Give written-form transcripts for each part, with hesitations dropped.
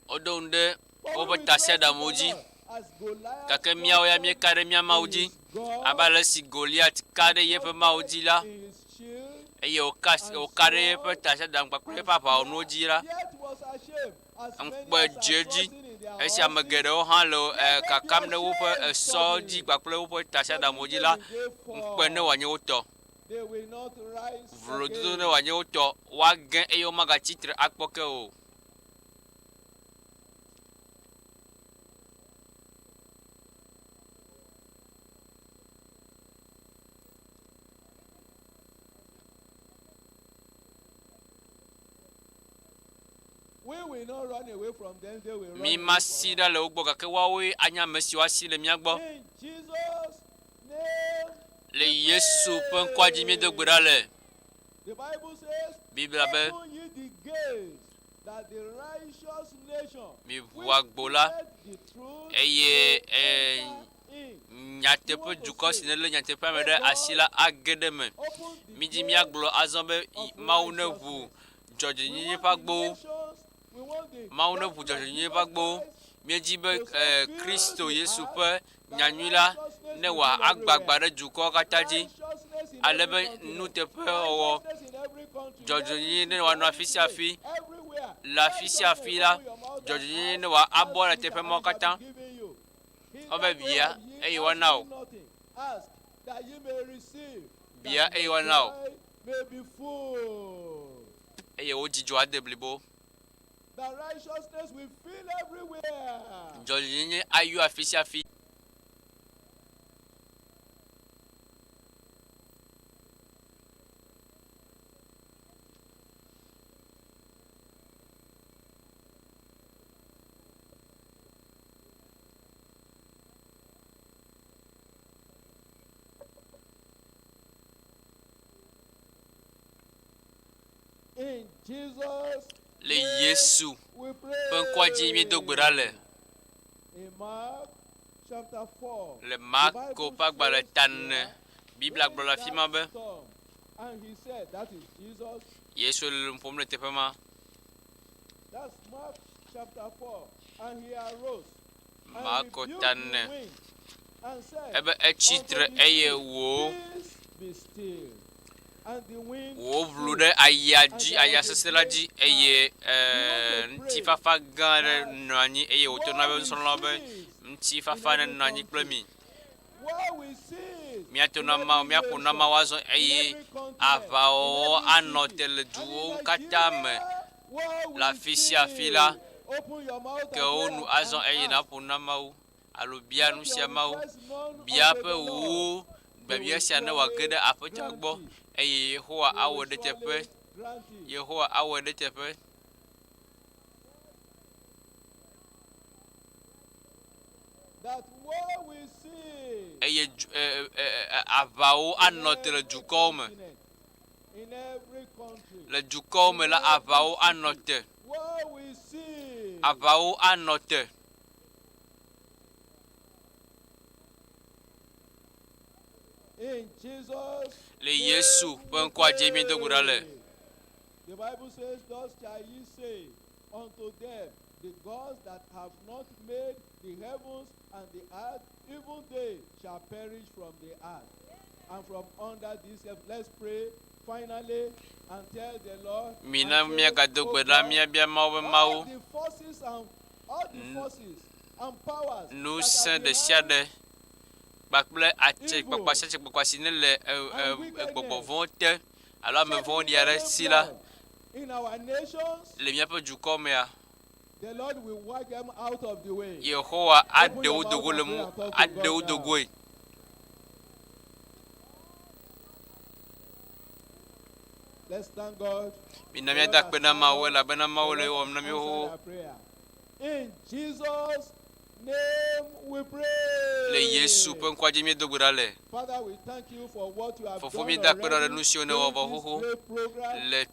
Woɖo ŋu ɖe woƒe tasiaɖamwo dzi, gake míawo ya míeka ɖe mía Mawu dzi. Abe ale si Goliat ka ɖe yeƒe Mawu dzi la, eye wòka wòka ɖe eƒe tasiaɖam kpakple eƒe aʋawɔnuwo dzi la, ŋukpe dze edzi esi ame geɖewo hã le kakam ɖe woƒe esɔ dzi kpakple woƒe tasiaɖamwo dzi la, ŋukpe ne wòanye wo tɔ. Vlododo ne wòanye wo tɔ. Woage eye womagatsi tre akpɔ ke o. Mi masi ɖa le wo gbɔ, gake woawoe anye ame siwo asi le mía gbɔ. Le Yesu ƒe ŋkɔa dzi míedo gbe ɖa le. Biblia be, Miʋu agbo la, eye nyateƒe dukɔ si nelé nyateƒea me ɖe asi la age ɖe eme. Mídi míagblɔ azɔ be Mawu neʋu dzɔdzɔenyenye ƒe agbowo. Mawu neʋu dzɔdzɔenyenye ƒe agbowo. Míedi be Kristo Yesu ƒe nyanyui la ne wòagbagba ɖe dukɔwo katã dzi, ale be nuteƒewɔwɔ, dzɔdzɔenyenye ne wòanɔ afi sia afi. Le afi sia afi la, dzɔdzɔenyenye ne wòabɔ le teƒe mawo katã. Wobe bia eye woana wò. Bia eye woana wò. Eye wò dzidzɔ ade blibo. Dzɔdzɔenyenye ayɔ afi sia afi. Le Yesu ƒe ŋkɔa dzi míedo gbe ɖa le. Le Marko ƒe agbalẽ ta ene, Biblia gblɔ le afi ma be, Yesu le nu ƒom le teƒe ma. Marko ta ene, ebe etsi tre eye wò wòʋlu ɖe aya dzi, aya sesẽ la dzi eye ŋutifafa gã aɖe nɔ anyi eye wòto na eƒe nusrɔ̃lawo be ŋutifafa nenɔ anyi kple mi. Míato na Mawu, míaƒo na Mawu azɔ eye aʋawɔwɔ anɔ te le duwo katã me le afi sia afi la. Ke wo nu azɔ eye nàƒo na Mawu alo bia nu sia Mawu. Bia ƒe wò biabia sia ne wòage ɖe Aƒetɔa gbɔ eye Yehowa awɔe ɖe teƒe. Yehowa awɔe ɖe teƒe. Eye aʋawo anɔ te le dukɔwo me. Le dukɔwo me la, aʋawo anɔ te. Aʋawo anɔ te. Le Yesu ƒe ŋkɔa dzi míedo gbe ɖa le. Unto them, the gods that have not made the heavens and the earth, even they shall perish from the earth and from under this heaven. Let's pray finally and tell the Lord. Mina and say, míagado "O gbe ɖa God, míabia Mawu be all Mawu, the forces and all the forces and powers that ŋusẽ are ɖe sia behind ɖe kpakple atse evil kpakpa sia kpakpa si nele e, e, and wickedness gbɔgbɔ vɔ̃wo te alo ame shedding vɔ̃ɖi aɖe innocent si la blood in our nations, le míaƒe dukɔ mea, the Lord will wipe them out of the way. Yehowa Open aɖe your wo mouth do go and le pray mu and talk to aɖe God wo do now. goe. Let's thank God. Mina The Lord míada has akpe na heard Mawu us. elabena The Mawu le Lord ewɔm has na mí answered xoxo. our prayer. In Jesus' name we Le Yesu pray. ƒe ŋkɔa dzi míedo gbe ɖa le. Father, we thank you for what you have Fofo done míeda akpe ɖa ɖe already nu siwo nèwɔ during vɔ this xoxo great program. le As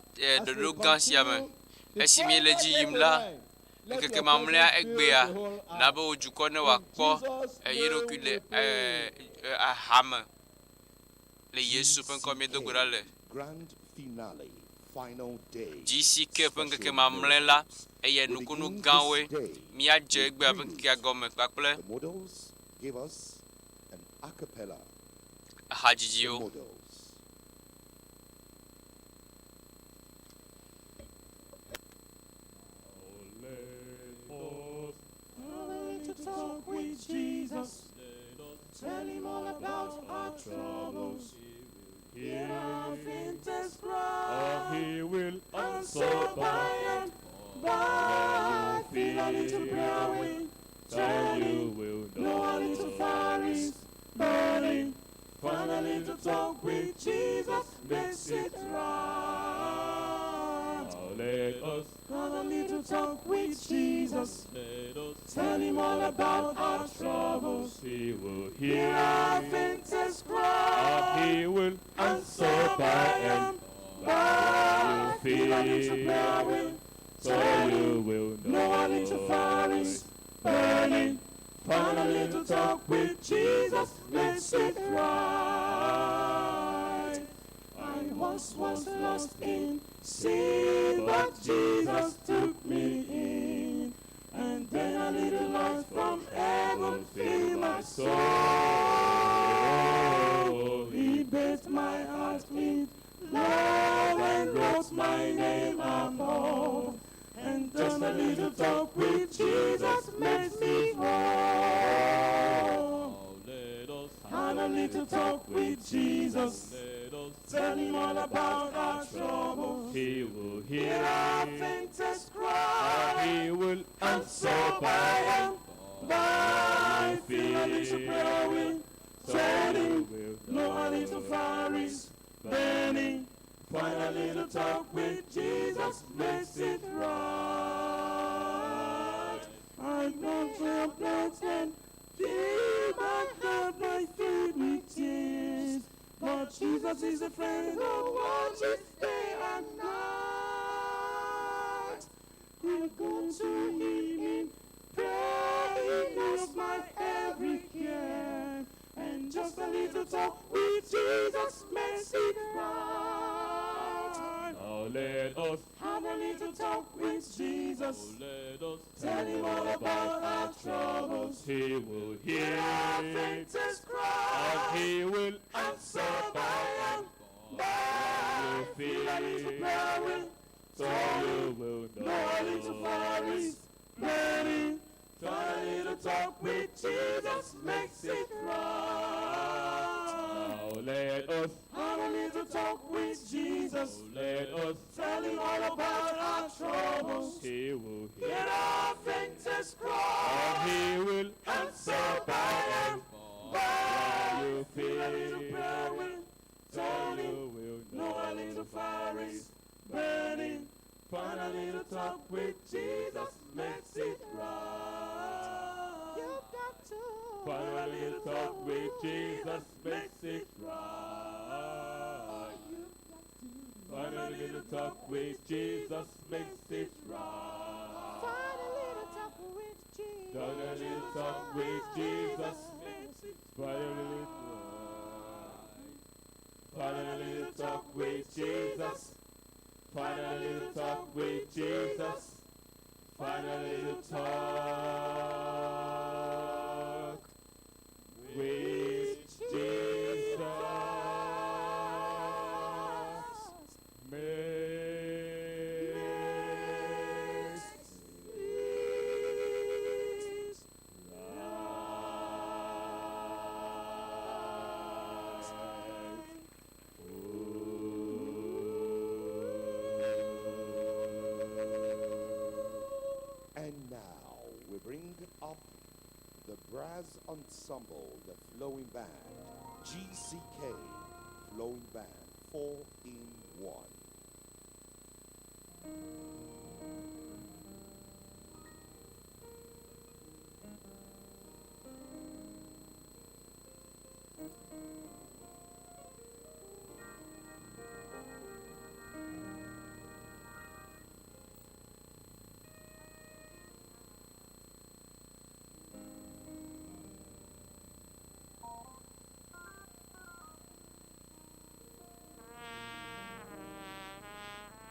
we ɖoɖo gã sia me. continue the Esi míele final dzi day yim la, tonight, let ŋkeke your mamlɛa presence fill egbea, the whole na house. be wò dukɔ ne In wòakpɔ Jesus' ye name ɖokui le we pray. aha me. Le Yesu ƒe ŋkɔ míedo gbe ɖa le. Grand finale. Final Day. GCK ƒe ŋkeke Special mamlɛ la miracles. eye We nukunu begin gãwoe. this day Míadze with egbea ƒe preludes. ŋkekea gɔme kpakple The models give us an a cappella. The hadzidziwo. models. To talk with Jesus, tell him all about our troubles. Hear our faintest cry, He will answer answer by by and by. Feel a little prayer will Then tell you him, will no a little know. fire is burning. Finally to talk with Jesus makes it right. Now let us, Have a little talk with Jesus. let us, Tell him all about our troubles. he will Hear hear. our faintest cry. And he will Answer answer by and by. you Feel a little feel. prayer will So tell you him. will No a little fire is burning. Finally to talk with Jesus makes it right. I once was lost in sin, but Jesus took me in. And then a little light from heaven filled my soul. He bathed my heart with love and wrote my name above. And just a little talk with Jesus makes me whole. Let us, And a little talk with Jesus. let us, Tell him all about our troubles. he will Hear hear. our faintest cry. He will Answer answer by by and by. Feel a little prayer will So tell you him. will No, a little fire is burning. Find a little talk with Jesus makes it right. I go to a place and feel my heart my filled with tears. But Jesus is a friend who watches day and night. I go to him in prayer. He knows my every care. And just a little talk with Jesus makes it right. Now let us, Have a little talk with Jesus. let us, Tell him all about our troubles. he will Hear hear. our faintest And cry. he will Answer by and by. You Feel a little feel. prayer will So tell you him. will No, a little fire is burning. Find a little talk with Jesus makes it right. Now let us, Have a little talk with Jesus. let us, Tell him all about our troubles. he will hear. Hear our faintest cry. And he will Answer by and by. You Feel a little feel. prayer will So tell him. you will No, a little fire is burning. Find a little talk with Jesus makes it right. You've got to. Finally talk with Jesus makes it right. Finally talk with Jesus makes it right. Find a little talk with Jesus. Finally talk with Jesus Finally Finally talk with Jesus. Finally talk with Jesus. Finally talk with Jesus. Makes right. And now we bring up the brass ensemble, the flowing band, GCK Flowing Band, 4 in 1. Thank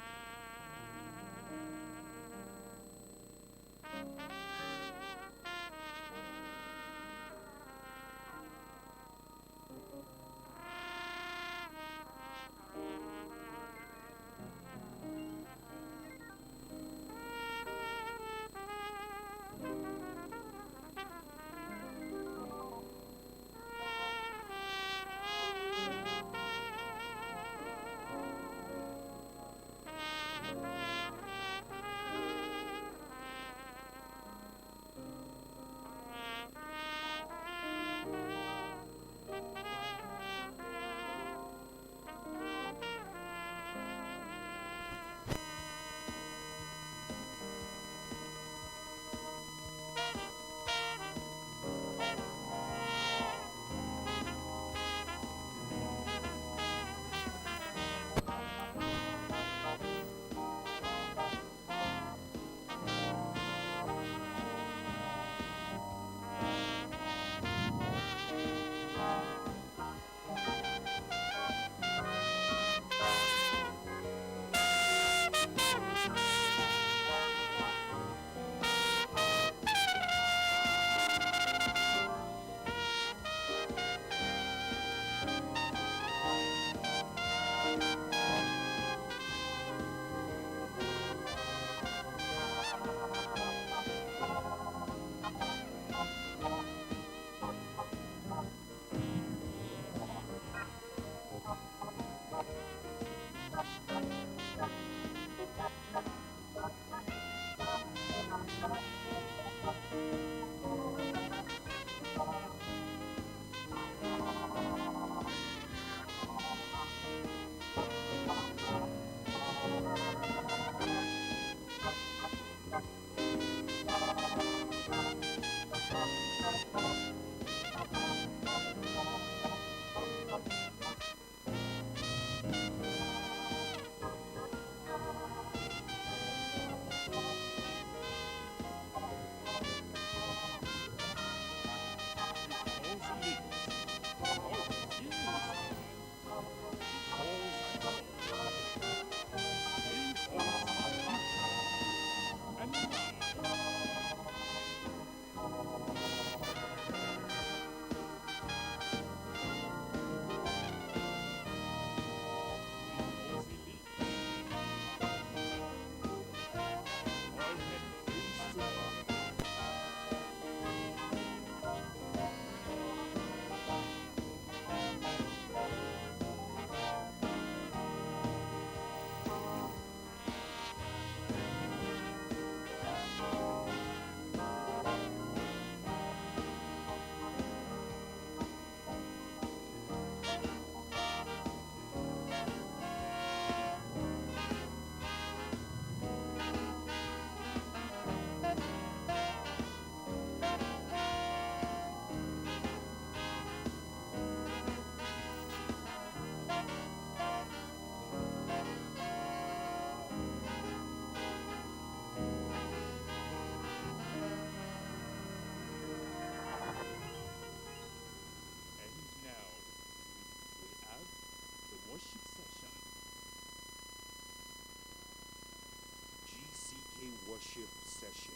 Worship Session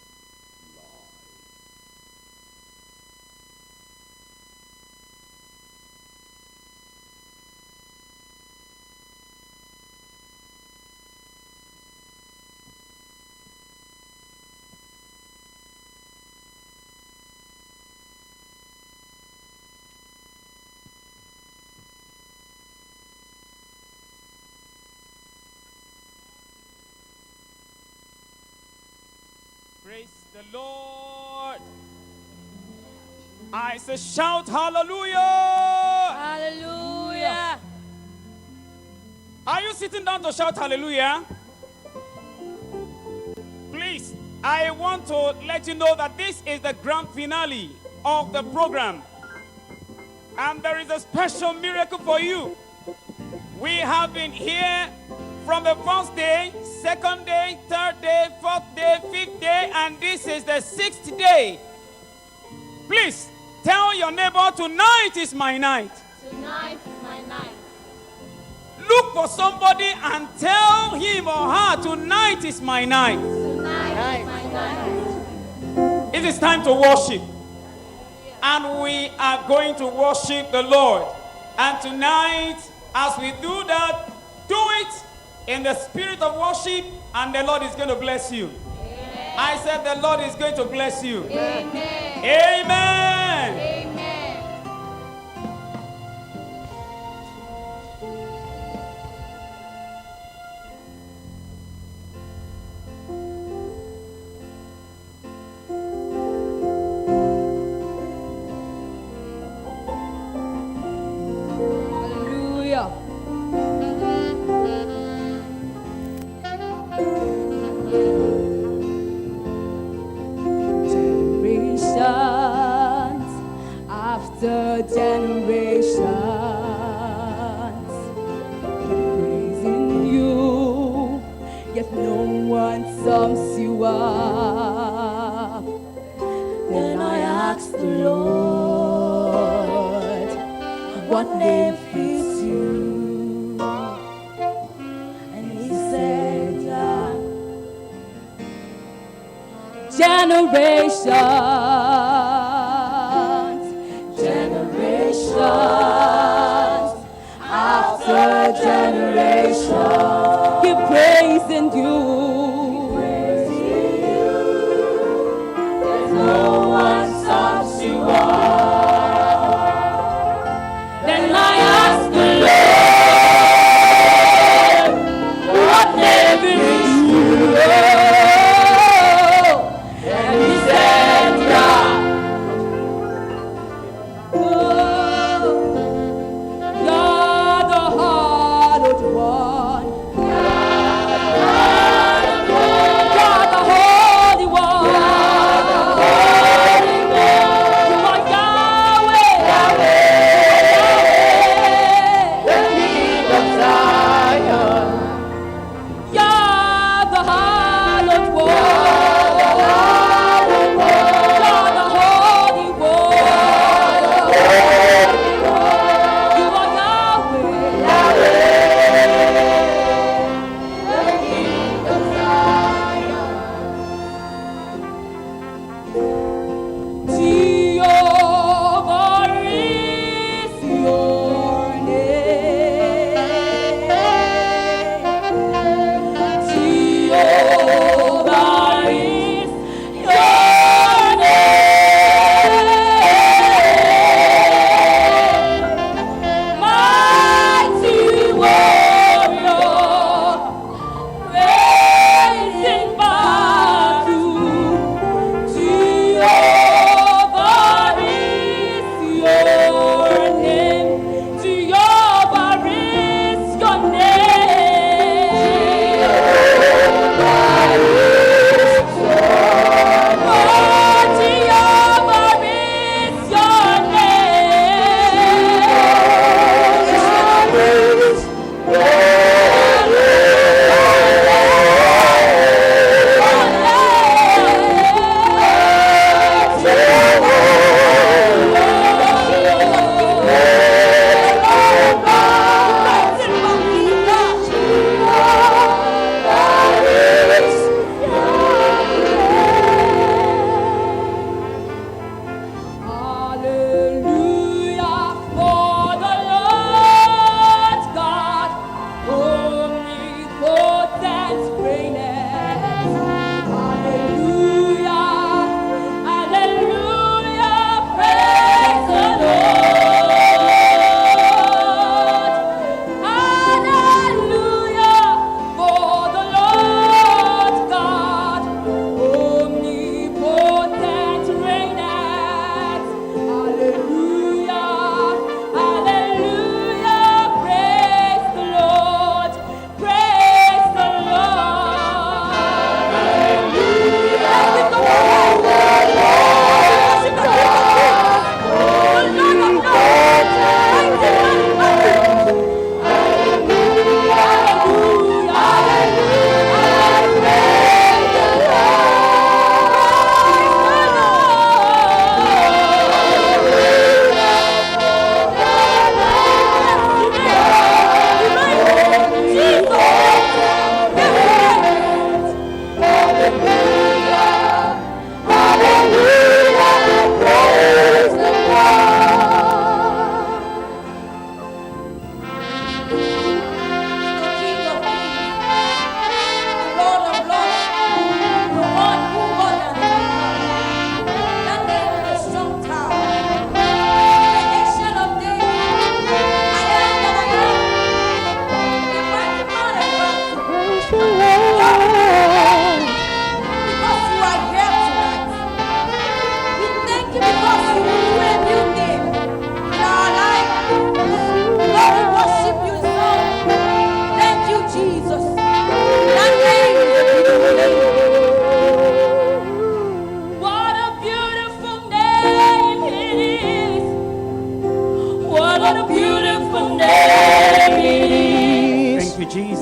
live. Praise the Lord. I say, shout hallelujah. Hallelujah. Are you sitting down to shout hallelujah? Please, I want to let you know that this is the grand finale of the program. And there is a special miracle for you. We have been here from the first day, second day, third day, fourth day, fifth day, and this is the sixth day. Please tell your neighbor tonight is my night. Tonight is my night. Look for somebody and tell him or her tonight is my night. Tonight is my night. It is time to worship. And we are going to worship the Lord. And tonight, as we do that, do it in the spirit of worship, and the Lord is going to bless you. I said, The Lord is going to bless you. Amen. Amen. Amen. Hallelujah. Generations after generations praising you, yet no one sums you up. Then I asked the Lord, what name fits you? And he said, generations, generations after generations, keep praising you. There's no one sums you up. Then I asked the Lord, what name is you? And he said, God. Oh, you're the hallowed one.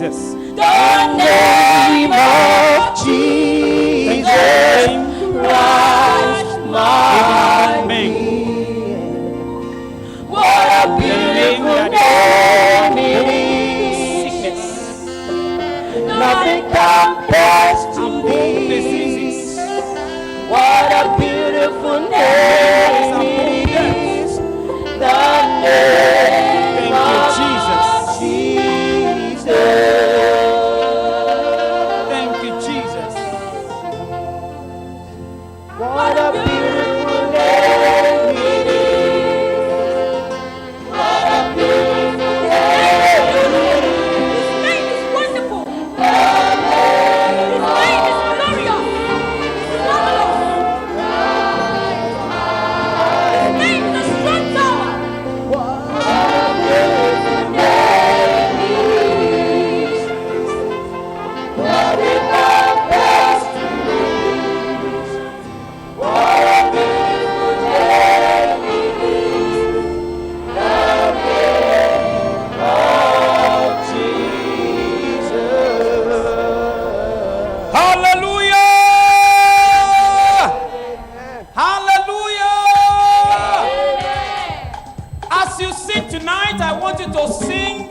Jesus. The name of Jesus Christ, my Amen. What a beautiful name it is. Sickness. Nothing compares to Above this. diseases. What a beautiful name it is. The name Thank you, of Jesus. Jesus. Thank you, Jesus. What a beautiful name it is. What a beautiful name it is. His name is wonderful. His name is glorious. It's marvelous. His name is a strong tower. Hallelujah! Hallelujah! As you sing tonight, I want you to sing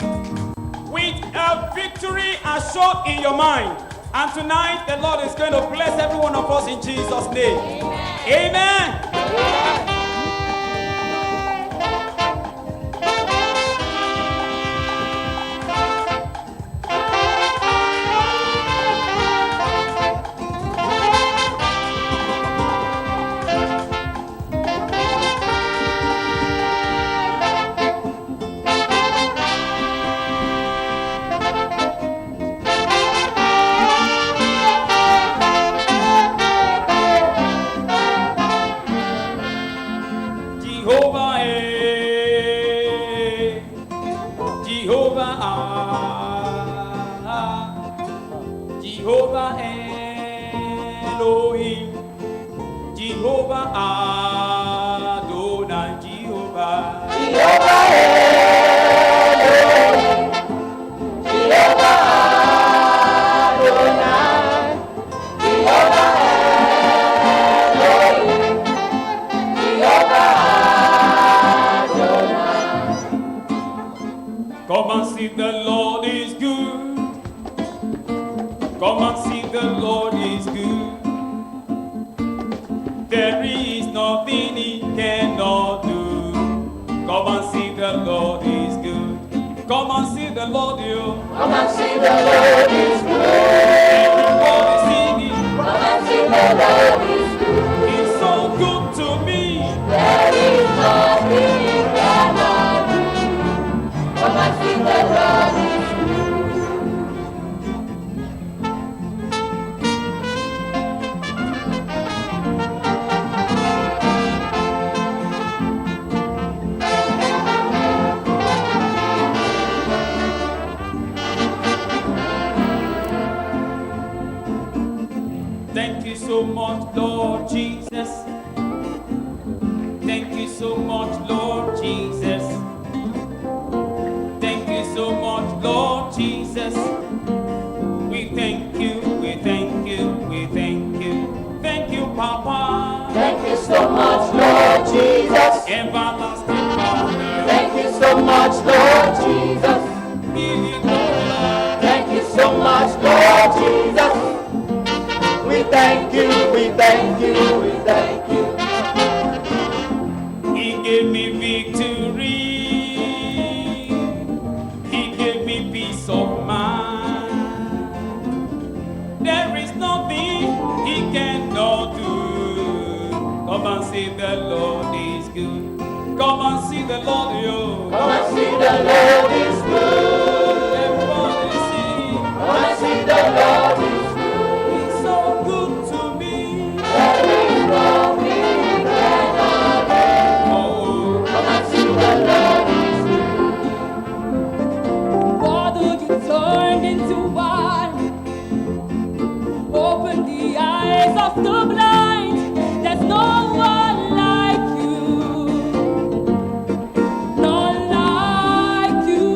with a victory assured in your mind. And tonight, the Lord is going to bless every one of us in Jesus' name. Amen. Jehovah, eh, Jehovah, ah, Jehovah Elohim, Jehovah Adonai, Jehovah. Come and see the Lord is good. Come and see the Lord is good. There is nothing he cannot do. Come and see the Lord is good. Come and see the Lord, you. Come and see the Lord is good. Everybody singing. Come and see the Lord is good. He's so good to me. There is nothing he cannot do. Come and see the Lord is good. Thank you so much, Lord Jesus. Thank you so much, Lord Jesus. Thank you so much, Lord Jesus. We thank you, we thank you, we thank you. Thank you, Papa. Thank you so much, Lord Jesus. Everlasting Father. Thank you so much, Lord Jesus. Give you glory, Lord. Thank you so much, Lord Jesus. We thank you, we thank you, we thank you. He gave me victory. He gave me peace of mind. There is nothing he cannot do. Come and see the Lord is good. Come and see the Lord, yo. Come and see the Lord is good. Everybody see. Come and see the Lord is good. He's so good to me. There is nothing he cannot do. Oh, Come and see the Lord is good. Water you turned into wine. Open the eyes of the blind. There's no one like you. None like you.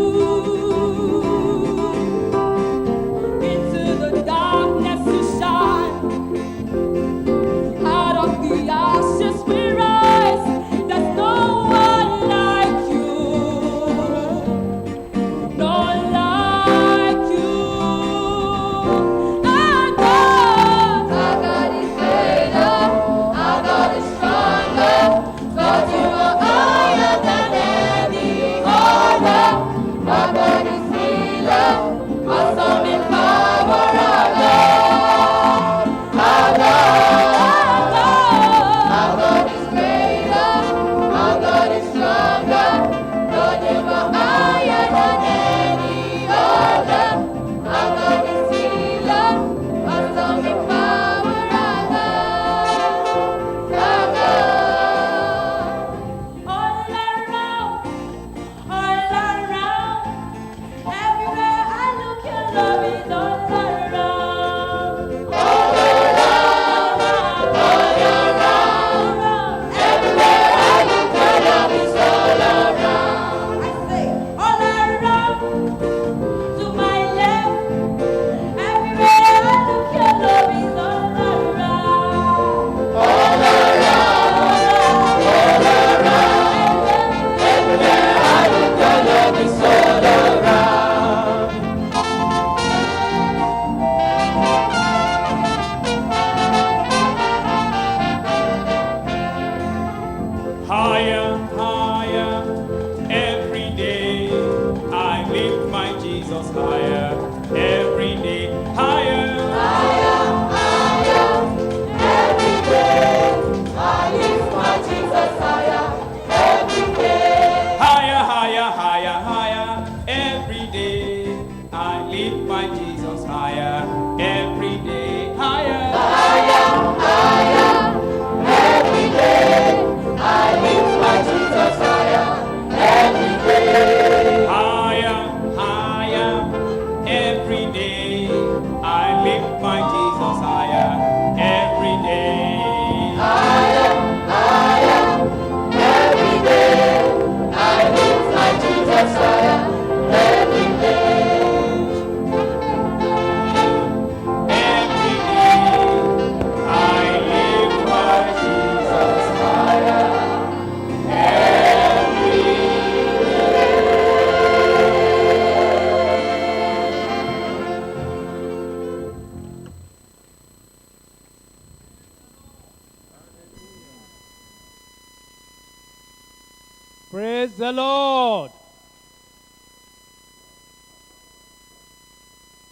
Praise the Lord.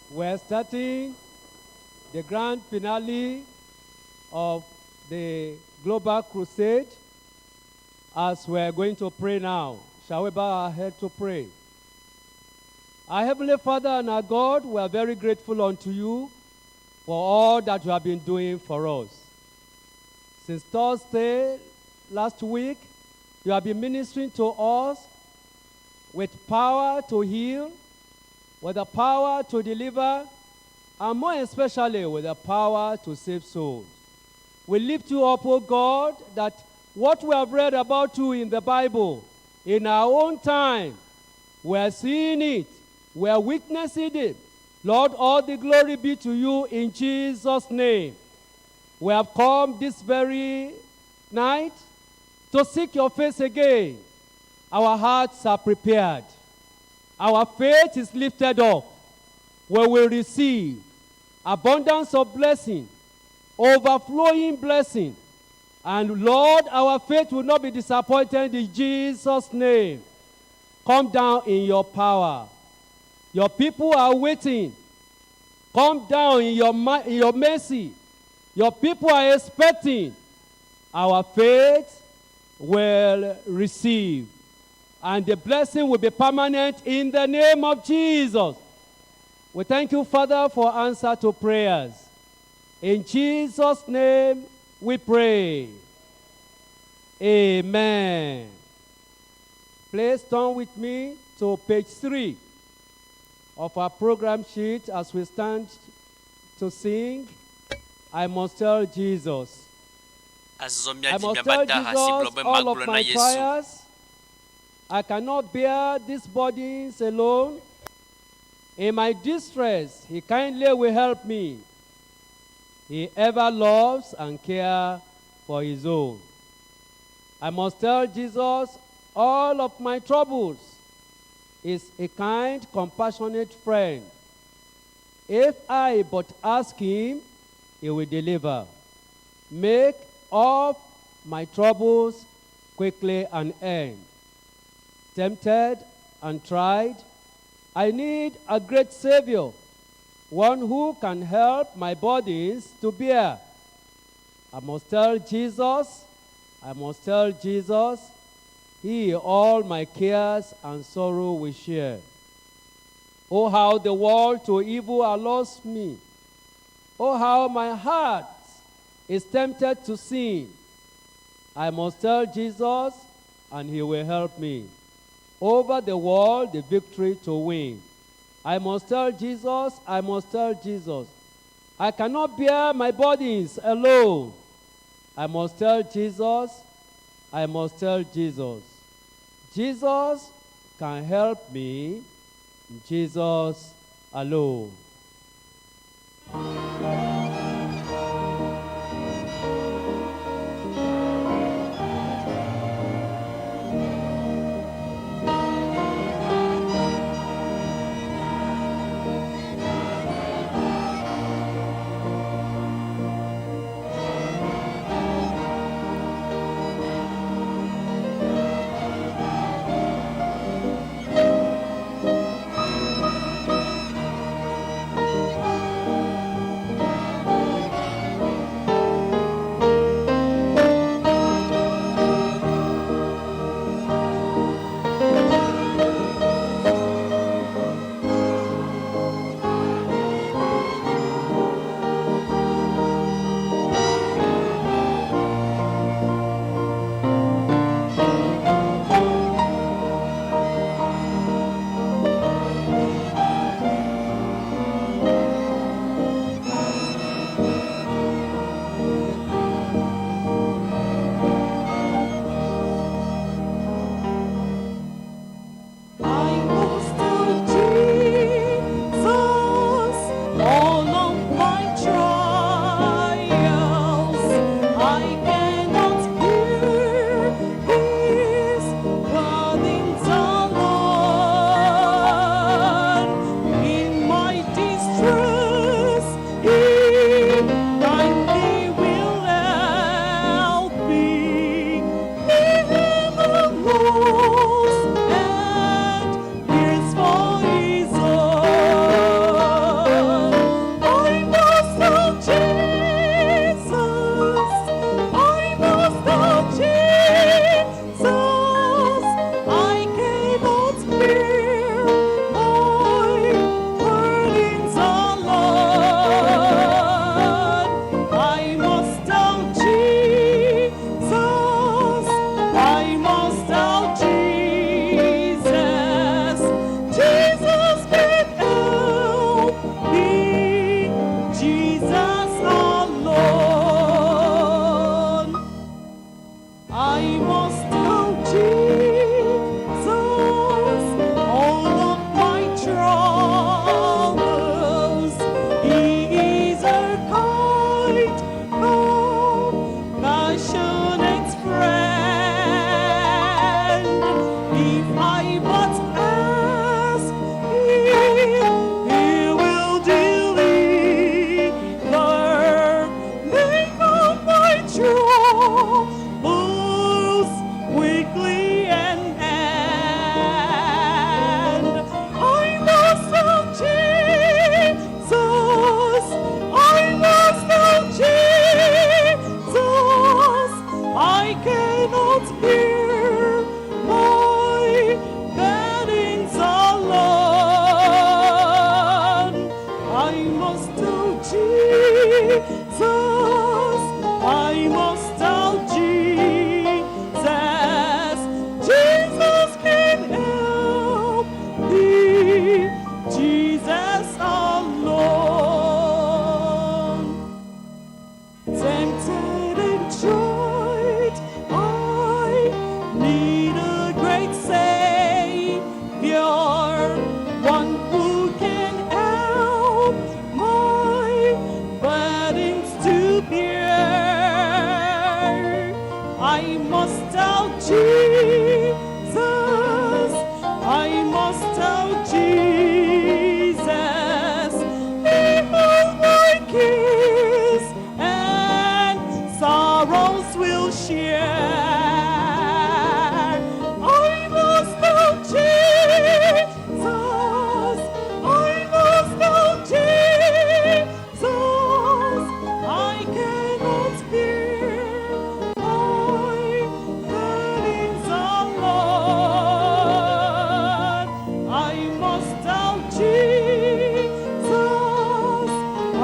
We're starting the grand finale of the Global Crusade as we're going to pray now. Shall we bow our head to pray? Our Heavenly Father and our God, we are very grateful unto you for all that you have been doing for us. Since Thursday last week, you have been ministering to us with power to heal, with the power to deliver, and more especially with the power to save souls. We lift you up, O God, that what we have read about you in the Bible, in our own time, we are seeing it, we are witnessing it. Lord, all the glory be to you in Jesus' name. We have come this very night to seek your face again. Our hearts are prepared. Our faith is lifted up. We will receive abundance of blessing, overflowing blessing. And Lord, our faith will not be disappointed in Jesus' name. Come down in your power. Your people are waiting. Come down in your mercy. Your people are expecting. Our faith will receive. And the blessing will be permanent in the name of Jesus. We thank you, Father, for answer to prayers. In Jesus' name we pray. Amen. Please turn with me to page 3 of our program sheet as we stand to sing, I Must Tell Jesus. Azɔ I míadi must míaƒe tell da ha si gblɔ Jesus be all of magblɔ na my Yesu. trials. I cannot bear these burdens alone. In my distress, He kindly will help me. He ever loves and cares for His own. I must tell Jesus all of my troubles. Is a kind, compassionate friend. If I but ask Him, He will deliver. Make all my troubles quickly an end. Tempted and tried, I need a great Savior, one who can help my burdens to bear. I must tell Jesus, I must tell Jesus, He all my cares and sorrow will share. Oh, how the world to evil allures me. Oh, how my heart is tempted to sin. I must tell Jesus, and He will help me. Over the world, the victory to win. I must tell Jesus, I must tell Jesus. I cannot bear my burdens alone. I must tell Jesus, I must tell Jesus. Jesus can help me, Jesus alone. share. I must tell Jesus. I must tell Jesus. I cannot bear my burdens alone. I must tell Jesus. I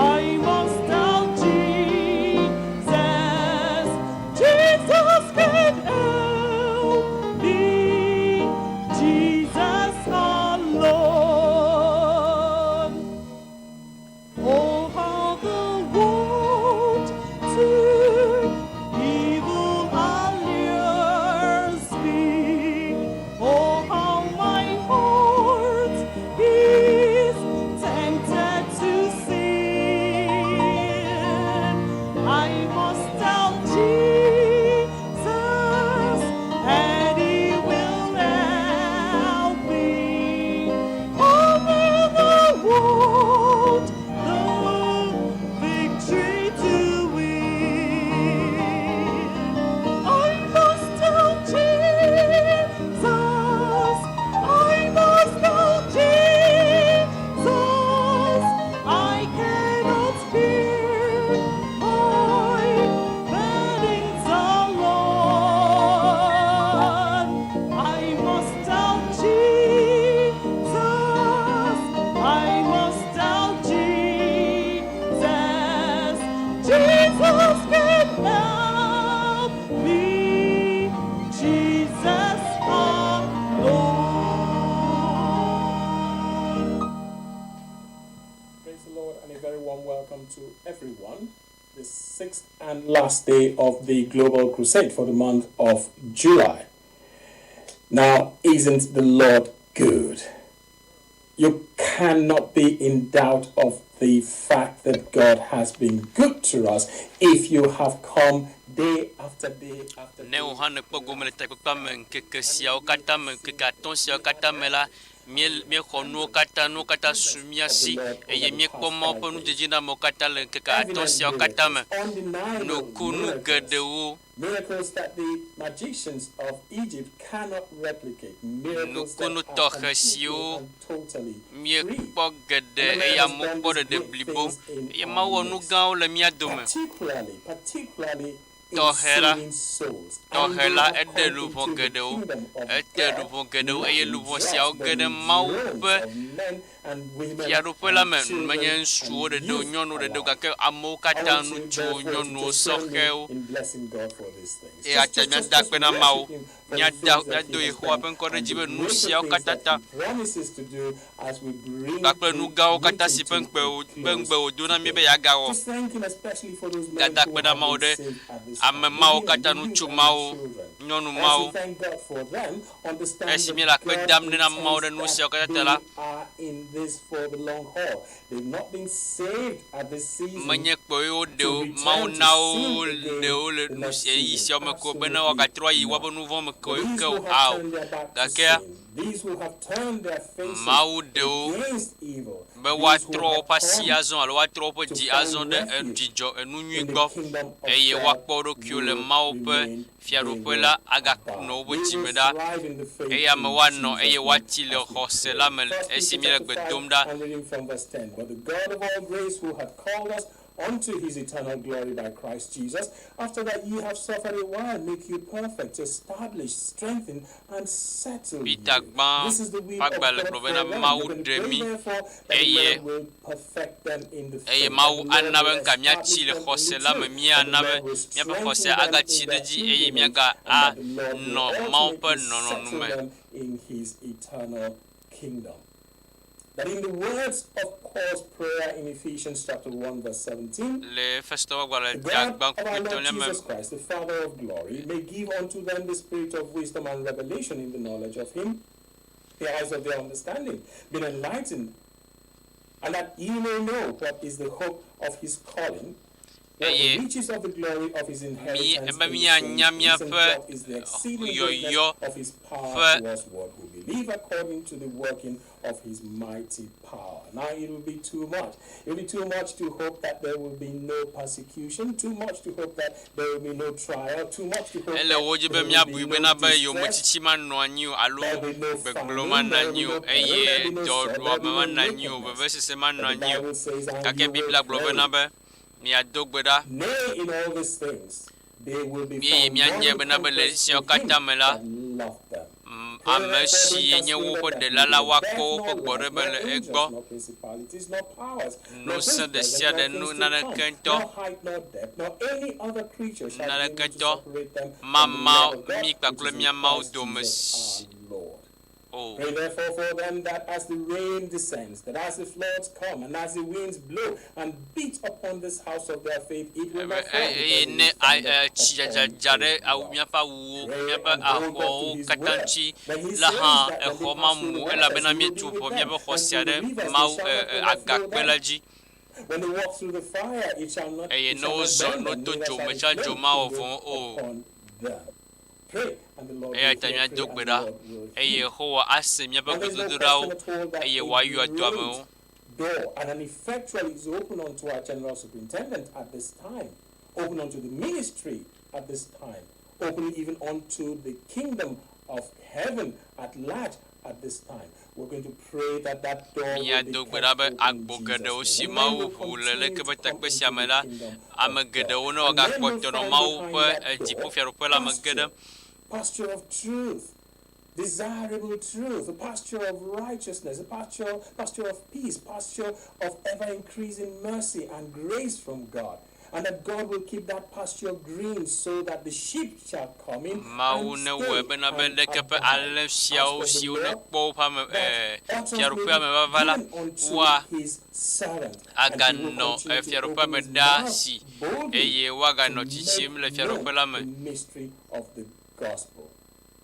must tell Jesus. Jesus can help me. Jesus alone. Oh, how the world to evil allures me. Oh, how my heart is tempted to sin. I must tell Jesus, and He will help me. Over the world, the victory to win. I must tell Jesus. I must tell Jesus. I cannot bear my burdens alone. I must tell Jesus. I must tell Jesus. Jesus can help me. Jesus alone. Praise the Lord and a very warm welcome to everyone. The sixth and last day of the Global Crusade for the month of July. Now, isn't the Lord good? You cannot be in doubt of the fact that God has been good to us if you have come day after day after Ne wò hã nèkpɔ gome le takpekpea me ŋkeke siawo katã me, ŋkeke atɔ̃ siawo katã me la, mí míexɔ nuwo katã, nuwo katã su mía si eye míekpɔ Mawu ƒe nudzedziname katã le ŋkeke atɔ̃ siawo katã me. Nukunu geɖewo, Miracles that the magicians of Egypt cannot replicate. Miracles that Nukunu are tɔxɛ completely siwo and totally free. míekpɔ geɖe eye amewo kpɔ ɖeɖe blibo eye Mawu wɔ nu gãwo le mía dome. Particularly, particularly in Tɔxɛ la, saving souls. And tɔxɛ they la have eɖe come luʋɔ into the geɖewo, kingdom of ete God, luʋɔ geɖewo not eye in luʋɔ drops, siawo but ge ɖe in Mawu droves ƒe of men and women fiaɖuƒe la and me. children Menye ŋutsuwo and ɖeɖe o, youth nyɔnuwo ɖeɖe o, alike. gake amewo I katã, want you ŋutsuwo, therefore to nyɔnuwo, just join me sɔhɛwo. in blessing God for these things. Eya Just, ta just, just, míada just akpe na worship Mawu, Him for the míada things that míado He has Yehowa done ƒe ŋkɔ ɖe and dzi the be nu greater siawo things katã that ta He promises to do as we bring kpakple the nu gãwo katã si meeting ƒe to ŋugbe a wò ƒe close ŋugbe wòdo na mí be today. yeagawɔ. Just thank Him especially for those men Míada who akpe na have Mawu been ɖe saved at this ame time, the mawo women, katã, the ŋutsu youth, and the mawo, children. nyɔnu As we mawo. thank God for them, understand Esi that míele akpe God dam ɖe na Mawu ɖe intends nu that siawo katã ta they la, are in this for the long haul. They've not been saved at this season menye kpɔe woɖe to wo, return Mawu to na wo sin again ɖe wo le the nu next si ɣeyiɣi season. siawo me ko bene Absolutely woagatrɔ ayi woaƒe not. nu vɔ̃ me But ke these ke who o have ao. turned their back to Gakea sin, these who have turned their faces Mawu ɖe wo against evil, be these who woatrɔ have woƒe asi come azɔ alo woatrɔ woƒe to dzi find azɔ ɖe refuge dzidzɔ enu nyui in the gbɔ kingdom of eye God woakpɔ wo ɖokuiwo le will Mawu ƒe remain, they fiaɖuƒe will la aganɔ abide. woƒe They dzime will ɖa thrive in the faith eye ame in woanɔ Jesus' eye name woatsi le as we xɔse pray. la me First esi Peter míele chapter gbe 5 dom ɖa. and reading from verse 10. But the God of all grace, who hath called us unto his eternal glory by Christ Jesus, after that ye have suffered a while, make you perfect, establish, strengthen, and settle you. Peter gbã This is the will ƒe of agbalẽ God gblɔ for bena them. Mawu We're going to ɖe pray mí therefore that the eye Lord will perfect them in the eye faith, that Mawu the Lord ana be will ŋka míatsi establish le them in xɔse the la me, truth, that the míana be Lord will míaƒe xɔse strengthen them agatsi in ɖe their edzi eye pilgrimage, míaga and that the Lord will anɔ Mawu ƒe ultimately nɔnɔnu settle me. them in his eternal kingdom. That in the words of Paul's prayer in Ephesians chapter 1 verse 17, Le Efesotɔwo ƒe the agbalẽ God ta gbã of our kpukpui Lord etɔ̃lia me Jesus Christ, the Father of glory, may give unto them the spirit of wisdom and revelation in the knowledge of him, the eyes of their understanding, being enlightened, and that ye may know what is the hope of his calling, what the eye riches of the glory of his mí inheritance ebe in the míanya saints is, and míaƒe what is the exceeding greatness yɔyɔ of his power ƒe towards what who believe. live according to the working of his mighty power. Now it will be too much. It will be too much to hope that there will be no persecution, too much to hope that there will be no trial, too much to hope Ele that wo dzi be there will míabui be bena no be distress, yometiti manɔ anyi o alo there will be no gbegblẽ famine, manɔ there will anyi be o no peril, eye there will be no sword, there will dɔɖuame be no manɔ anyi o, nakedness. vevesese manɔ But the anyi o. Bible says, and Gake you will Biblia gblɔ pray. bena be miado gbe ɖa. Nay, in all these things, they will be Eye found míanya bena be le non-conquest esiawo to him katã me la, that loved them. Pray ame therefore si being nye woƒe persuaded that ɖela la, neither woakpɔ death woƒe nor life, gbɔɖeme nor le angels, egbɔ. nor principalities, nor powers, nor Ŋusẽ things ɖe present, sia nor ɖe, nu things to naneke come, ŋutɔ, nor height, nor depth, nor any other creature shall be able naneke to ŋutɔ separate them from the mama love of God mí which kpakple is in mía Mawu Christ dome Jesus si our Lord. o. Pray therefore for them that as the rain descends, that as the floods come, and as the winds blow and beat upon this house of their faith, it will Ebe not fall eye because it ne is a founded e tsi upon dzadzadza a ɖe awu rock. míaƒe awuwo, Pray míaƒe and hold God to axɔwo his katã word. ŋuti When he la says hã that when they exɔ pass ma through mu the waters, elabena he will míetu be with ʋɔ them, míaƒe xɔ and sia through ɖe the rivers, they Mawu shall e not e overflow agakpe them. la dzi. When they walk through the fire, it shall not, Eye it ne shall not wozɔ burn ne them, woto neither dzo shall me the tsa dzo flame mawɔ kindle vɔ o. upon them. Pray, and the Lord Eya will ta hear. míado Pray, gbe and the ɖa Lord will eye heal. Yehowa ase míaƒe And there is no gbedodoɖawo question at all that eye a wòayɔ great dɔamewo. door and an effectual is open unto our general superintendent at this time, open unto the ministry at this time, open even unto the kingdom of heaven at large at this time. We're going to pray that that door will be Míado gbe kept ɖa be open in agbo Jesus' geɖewo name. si And men Mawu will ʋu le continue leke to be come takpe into sia me the la, kingdom ame of God. geɖewo ne And men will woagakpɔtɔ nɔ find Mawu behind ƒe that e door dziƒofiaɖuƒe la me ge ɖe. pasture, pasture of truth, desirable truth, a pasture of righteousness, a pasture of peace, pasture of ever increasing mercy and grace from God. And that God will keep that pasture green so that the sheep shall come in Mawu and newɔe stay bena be and leke ƒe abide. alẽ As siawo for the siwo law, nekpɔ woƒe ame that e utterance may fiaɖuƒea be me vava la, given unto woa his servant, and he will aganɔ continue e to fiaɖuƒea open me his ɖaa mouth si boldly eye to woaganɔ make tsitsim le known fiaɖuƒe la me. the mystery of the gospel.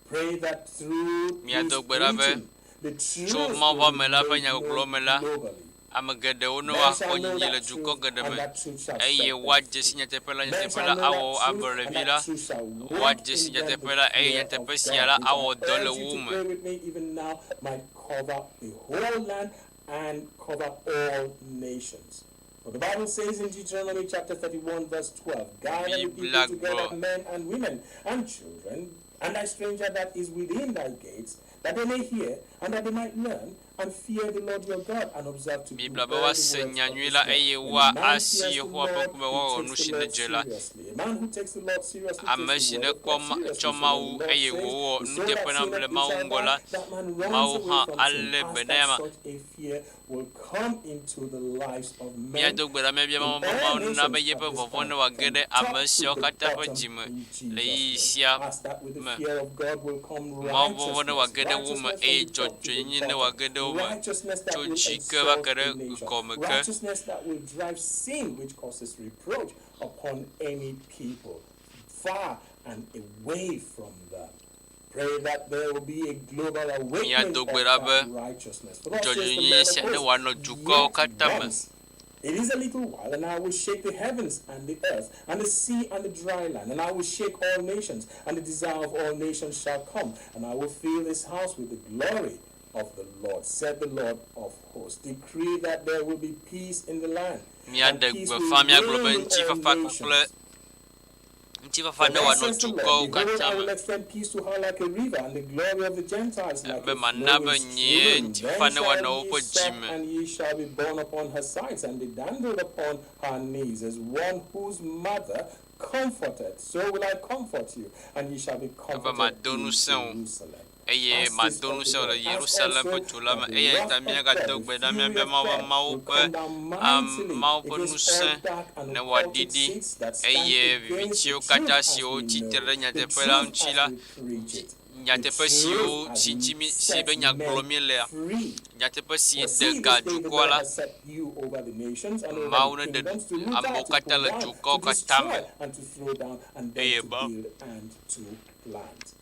Pray that through his Míado gbe ɖa be preaching, the tso truth Mawu ƒe will ame be la ƒe made nyagblɔgblɔ known me la, globally. ame geɖewo ne Men woaxɔ shall know nyinyi le that dukɔ truth, geɖe and me that truth shall eye set them woadze si free. nyateƒe la, Men nyateƒe shall la know awɔ that wo truth, and ablɔɖevi that la, truth shall work woadze si in them the nyateƒe la eye fear of nyateƒe sia God, la which I awɔ dɔ le urge you wo to me. pray with me even now, might cover the whole land and cover all nations. For the Bible says in Deuteronomy chapter 31, verse 12, gather the people Biblia together, gblɔ men and women and children, and thy stranger that is within thy gates, that they may hear and that they might learn and fear the Lord your God and observe to do Biblia be all the woase words of nyanyui this la law. eye When a woa man asi fears the Yehowa ƒe Lord, ŋkume he woawɔ takes nu the si ne Lord dze la. seriously. A man who takes the Lord seriously Ame takes si the ne word of kpɔ God ma seriously. tsɔ So when Mawu the Lord eye says, wòwɔ the soul that nuteƒe na sinneth, le it Mawu shall ŋgɔ die, la, that man runs Mawu away hã from sin. alé Ask be na that ya ma. such a fear will come into the lives of men Míado gbe ɖa míabia in Mawu be all Mawu nana be nations yeƒe at this vɔvɔ̃ time, ne wòage from ɖe ame top to siawo the katã ƒe bottom dzi me in le Jesus' ɣeyiɣi name. sia Ask that with the me. fear of God will come Mawu vɔvɔ̃ ne righteousness, wòage ɖe wo me righteousness from eye the top to the dzɔdzɔenyenye ne bottom, wòage ɖe wo me righteousness that tso will dzi ke va exalt ke a ɖe nation, gɔme ke. righteousness that will drive sin, which causes reproach, upon any people, far and away from them. Pray that there will be a global awakening Míado of gbe ɖa be that righteousness. For thus says the dzɔdzɔenyenye Lord of sia ne hosts, wòanɔ dukɔwo yet katã me. once it is a little while, and I will shake the heavens and the earth, and the sea and the dry land, and I will shake all nations, and the desire of all nations shall come, and I will fill this house with the glory of the Lord, said the Lord of hosts. Decree that there will be peace in the land, and Míaɖe peace will gbeƒã míagblɔ be reign in all ŋutifafa kpakple nations. ŋutifafa For ne thus wòanɔ says the dukɔwo Lord, Behold, katã I me. will extend peace to her like a river, and the glory of the Gentiles like Be a mana be flowing nye stream. ŋutifafa Then ne wòanɔ shall ye woƒe dzi suck, me. and ye shall be borne upon her sides, and be dandled upon her knees, as one whose mother comforted. So will I comfort you, and ye shall be Ebe comforted mado in ŋusẽ wò Jerusalem. eye Ask this mado of the ŋusẽ wò le Lord. Ask Yerusalem also ƒe du la me. that the Eya wrath ta of míagado God, the gbe ɖa fury míabia of Mawu be God, Mawu will ƒe come down am mightily Mawu ƒe against ŋusẽ all dark and ne occultic wòaɖiɖi seeds that stand eye against the vivitiwo truth katã as siwo we tsi know tre ɖe it, the nyateƒe la truth ŋuti as la, we preach it, the nyateƒe siwo truth as si we ŋuti mí si set be nya gblɔm men míelea, free. nyateƒe si For ɖe see, ga this day the dukɔa Lord la, has set you over the nations and over Mawu the ne ɖe kingdoms to root amewo out, to katã pull le down, dukɔwo to katã me destroy, and to throw down, and then eye to be build and to plant.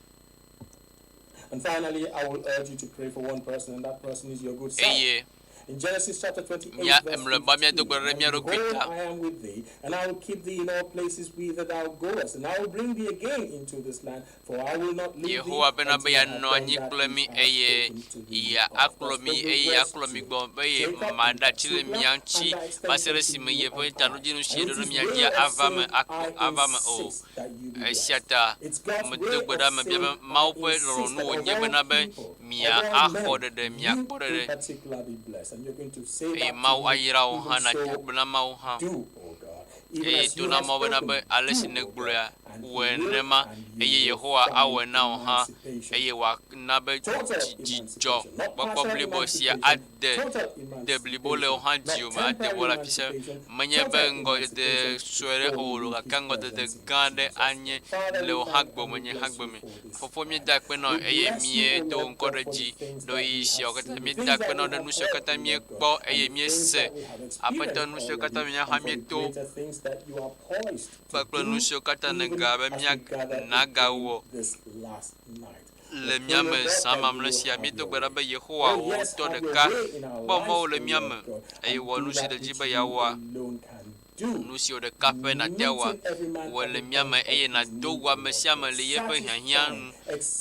And finally, I will urge you to pray for one person, and that person is your good self. eye In Genesis chapter 28, Mía verse mlɔeba míado 15, gbe ɖe and mía ɖokui behold, ta. I am with thee, and I will keep thee in all places whither thou goest, and I will bring thee again into this land, for I will not leave thee Yehowa bena be until I have yeanɔ done anyi that kple which mí I have eye spoken to thee of. yeakplɔ That's mí the eye request yeakplɔ mí to gbɔ be ye Jacob and maɖe atsi le Zilpah mía and ŋuti thy va se extension ɖe to esime you yeƒe and I. taɖodzinu si And yeɖo it ɖe is mía way dzia of ava me saying, akpɔ I ava me o. insist that you be Esia blessed. ta It's God's medo way gbe of ɖa mebia be saying, I Mawu ƒe insist lɔlɔ̃nu that of wònye all bena be people, mia of all axɔ men, ɖeɖe, miakpɔ you ɖeɖe in particular be blessed. And you're going to say eye that to Mawu him, ayra wò hã even nàte so, agblɔ na Mawu hã. do, O God. Even Eye as to you na have Mawu bena spoken, be ale si do, O nègblɔea, God, and he wɔe will, nenema and you eye will Yehowa find awɔe na wò hã emancipation. eye wòana be Total dzidzɔ emancipation, not kpɔkpɔ partial blibo sia emancipation, ade total de blibo le wò emancipation, hã not dziwò me ade temporary bo le afi sia. emancipation, Menye be total ŋgɔdede emancipation sue ɖe before o you loo meet gake his ŋgɔdede presence in gã aɖe Jesus' anye name. Father, le we wò hã thank gbɔ and me we nye hã bless gbe you me. for this Fofo time. míeda akpe na wò We eye bless you, O míedo Lord ŋkɔ God, ɖe for the dzi things ɖe that ɣeyiɣi we siawo have katã. seen, the Míeda things akpe that na wò we ɖe have nu siwo heard, katã O Lord míekpɔ God, and eye the things míese. that we have Aƒetɔ, experienced nu siwo katã already, mía hã and for the míeto greater things that you are poised to kpakple nu do, siwo katã even nèga be as mía we gather again nagawɔ this last night. We le pray, mía O me God, zã that you mamlɛ will sia. have Míedo your gbe ɖa way. be Yehowa Oh, wò yes, ŋutɔ have your ɖeka way in our kpɔ lives, mɔwo le O mía Lord me God, eye and wɔ do nu si that le dzi which be you yeawɔa. alone can do. Nu si wò ɖeka ƒe nàte awɔa, Meeting every man wɔe at le the mía me point of eye his nàdo need, wu O ame Lord sia ame God. le yeƒe hiahiã Satisfying nu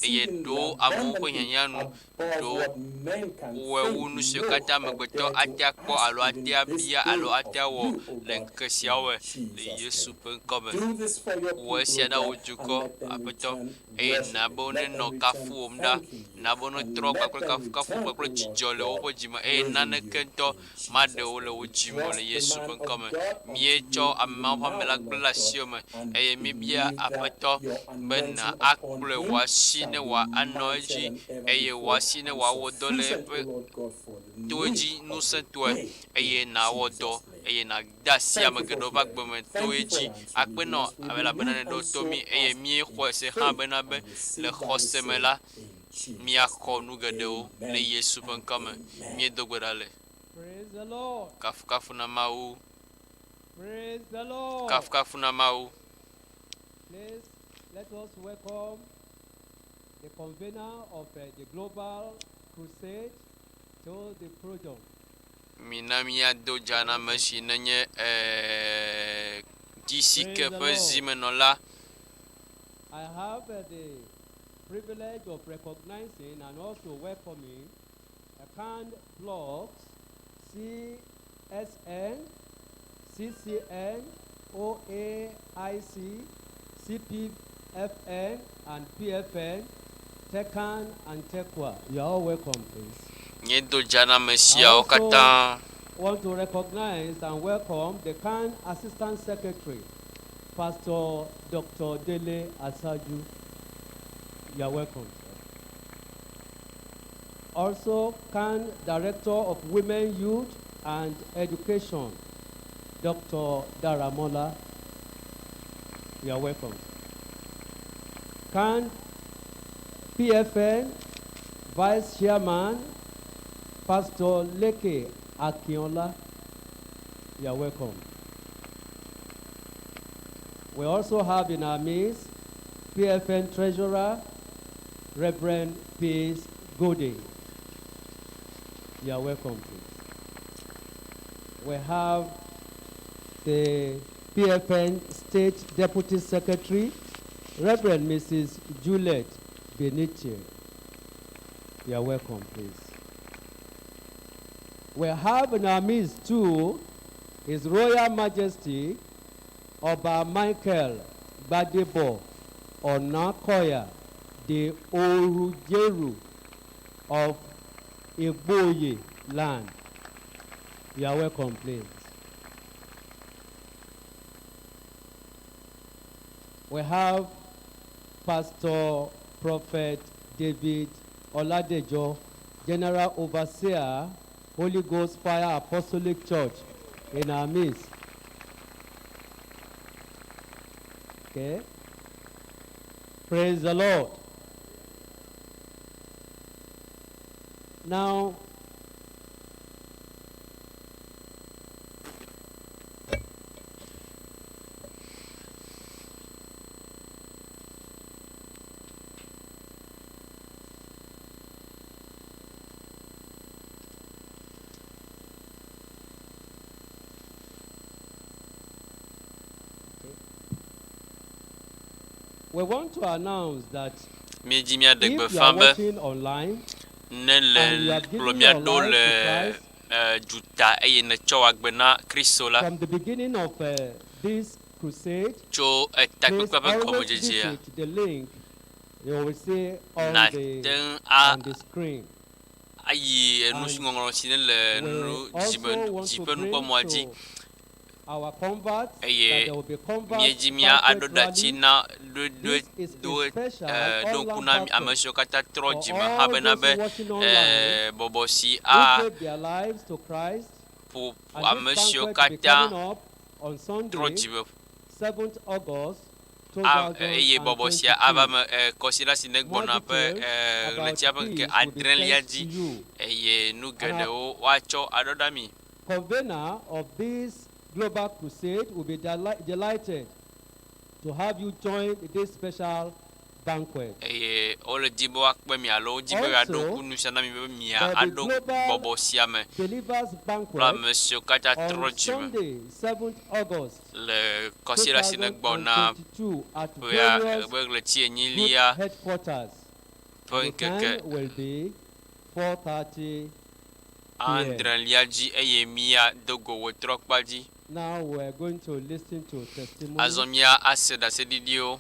eye exceedingly ɖo amewo ƒe abundantly hiahiã nu. above Ɖo what men can wɔe wu think, nu siwo know, katã or amegbetɔ dare to ate akpɔ ask alo even ate this abia day alo of ate awɔ you, O le God, ŋkeke siawo in me le Jesus' Yesu name. ƒe ŋkɔ me. Do this for your Wɔ people, esia O na wò God, and dukɔ, let them Aƒetɔ, return eye na be worshiping. Let wonenɔ them return kafuwòm ɖa, thanking you, na be and wonetrɔ let kpakple them kafukafu return, kpakple O Lord dzidzɔ le God, woƒe dzime eye praising naneke you ŋutɔ in maɖe Jesus' wo le name. wò We dzime o le trust the Yesu ƒe man ŋkɔ of me. God unto Míetsɔ you ame even mawo ƒe now, ame la O gblẽ Lord le God, asiwò me and eye míebia believe that Aƒetɔ your be na anointing upon akplɔe him wò asi shall ne be wòanɔ mightier edzi than ever eye wò before asi ne and wòawɔ dɔ le sufficient, eƒe O Lord God, for the to need edzi of the ŋusẽtɔe day eye in nàwɔ dɔ Jesus' name. eye nàde asi Thank ame you for geɖewo ƒe agbe hearing. me to Thank you for edzi. answering. Akpe We nɔ bless, we elabena believe nèɖo and to so mí eye ask in míexɔe se hã faith bena be and le receive thy xɔse me same la, in Jesus' míaxɔ name. nu geɖewo le Amen Yesu ƒe and ŋkɔ me. amen. Míedo gbe ɖa le. Praise the Lord. Kafukafu na Mawu. Praise the Lord. Kafukafu na Mawu. Please let us welcome the convener of the Global Crusade to the podium. Mina míado dza na ame si nenye eh, GCK Praise the ƒe Lord. zimenɔla. I have the privilege of recognizing and also welcoming Akan Blocks, CSN, CCN, OAIC, CPFN, and PFN, TECAN, and TECWA. You are all welcome, please. Míedo dza na ame I siawo also katã. want to recognize and welcome the CAN Assistant Secretary, Pastor Dr. Dele Asaju. You are welcome, sir. Also, CAN Director of Women, Youth and Education, Dr. Daramola. You are welcome. CAN PFN Vice Chairman, Pastor Leke Akinola. You are welcome. We also have in our midst PFN Treasurer, Reverend Peace Gode. You are welcome, please. We have the PFN State Deputy Secretary, Reverend Mrs. Juliet Beniche. You are welcome, please. We have in our midst, too, His Royal Majesty, Oba Michael Gbadebo Onakoya, the Orujeru of Igboye land. You are welcome, please. We have Pastor Prophet David Oladejo, General Overseer, Holy Ghost Fire Apostolic Church, in our midst. Okay. Praise the Lord. Now, We want to announce that Míedzi míaɖe if you gbeƒã are be watching online ne le and you have kplɔ given mía your ɖo life le to Christ eh, duta eye nètsɔ wò agbe na Kristo la from the beginning of this crusade, tso please etakpekpea ƒe always gɔmedzedzea, visit the link you will see on nàte the ŋu a on the screen. ayi And enuŋɔŋlɔ si ne le we nu dzime also want dzi to ƒe bring nukpɔmɔa dzi to our converts that eye there will be converts míedzi mía aɖo banquet ɖatsi rally. na ɖo ɖo This is do a special eh, ɖo ŋku all na banquet ame siwo katã trɔ for dzime hã all bena those be watching eh, online bɔbɔ si who a gave their lives to Christ. ƒo And ame this siwo banquet will be katã coming up on trɔ Sunday, dzime 7th August a eye bɔbɔ sia ava 2022. me eh, kɔsiɖa si ne More gbɔna ƒe details eh, about ɣletia ƒe ŋkeke this will be adrelia sent to dzi you. eye nu And our geɖewo woatsɔ aɖo ɖa mi. convener of this global crusade will be delighted to have you join this special banquet. Eye wole di be woakpe mi alo wodi be yewoaɖo Also, ŋku nu sia na mi be mia there will be aɖo global bɔbɔ sia me believers kple banquet ame siwo katã trɔ on dzime Sunday, 7th August le kɔsiɖa si ne gbɔna 2022 at ƒea various ƒe ɣleti group enyilia headquarters. ƒe The ŋkeke time will be 4:30 p.m. adrelia dzi eye mía do go wòtrɔ kpa dzi. Now we are going to listen to Azɔ testimonies. mía ase ɖaseɖiɖiwo.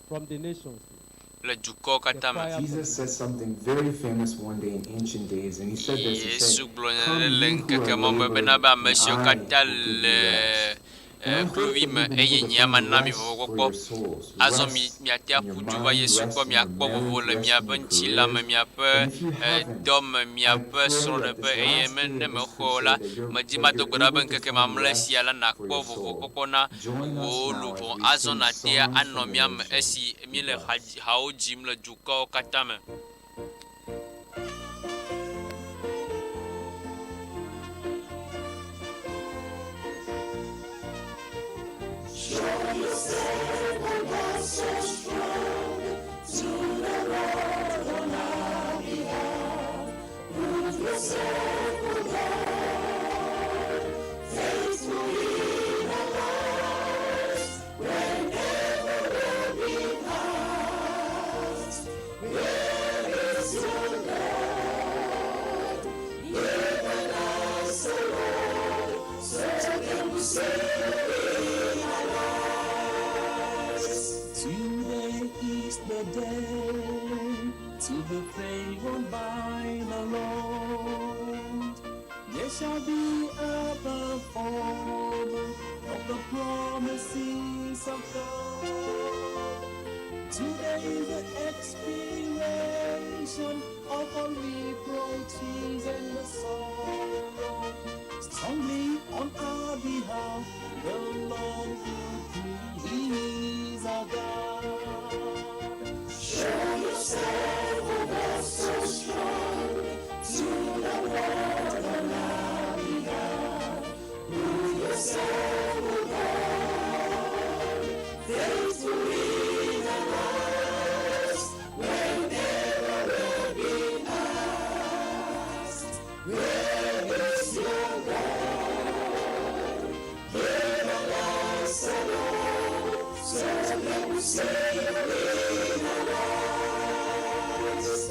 From the nations. Le dukɔwo katã me. Jesus said something very famous one day in ancient days, and he said this. He Yesu said, gblɔ nya Come ɖe le ye who ŋkeke are ma me labored, bena be ame and siwo I katã will give you le rest. And eh, I hope kluvi that me you've been eye able to nye ama find na mi rest for vovokpɔkpɔ. your souls, Azɔ mi rest miate in your aƒu du va mind, Yesu rest gbɔ in your miakpɔ vovo marriage, le rest in miaƒe your ŋutilã me, careers. miaƒe And if you eh, haven't, dɔ me, I miaƒe pray that srɔ̃ɖeƒe this eye last me day ne of this mexɔ o la, crusade that you're, medi that mado you're gbe ɖa be able to ŋkeke find mamlɛ rest sia la for nakpɔ your soul. vovokpɔkpɔ na Join us wò now as luʋɔ. we Azɔ sing nàtea songs anɔ from the mía me nations. esi Be míele blessed. hawo dzim le dukɔwo katã me. Show yourself, O God, so strong to the world on our behalf. Prove yourself, O God, faithful in our lives. Whenever we'll be asked, where is your God? Even us, O Lord, so that we see in our lives. Today is the day to be favored by the Lord. There shall be a performance of the promises of God. Today is the expiation of all reproaches and the sorrow. Strongly on our behalf, the Lord will prove He is our God. Show yourself, O God, so strong to the world on our behalf. Prove yourself, O God, faithful in our lives. Whenever we'll be asked, where is your God? Hear us, O Lord, so that we see in our lives.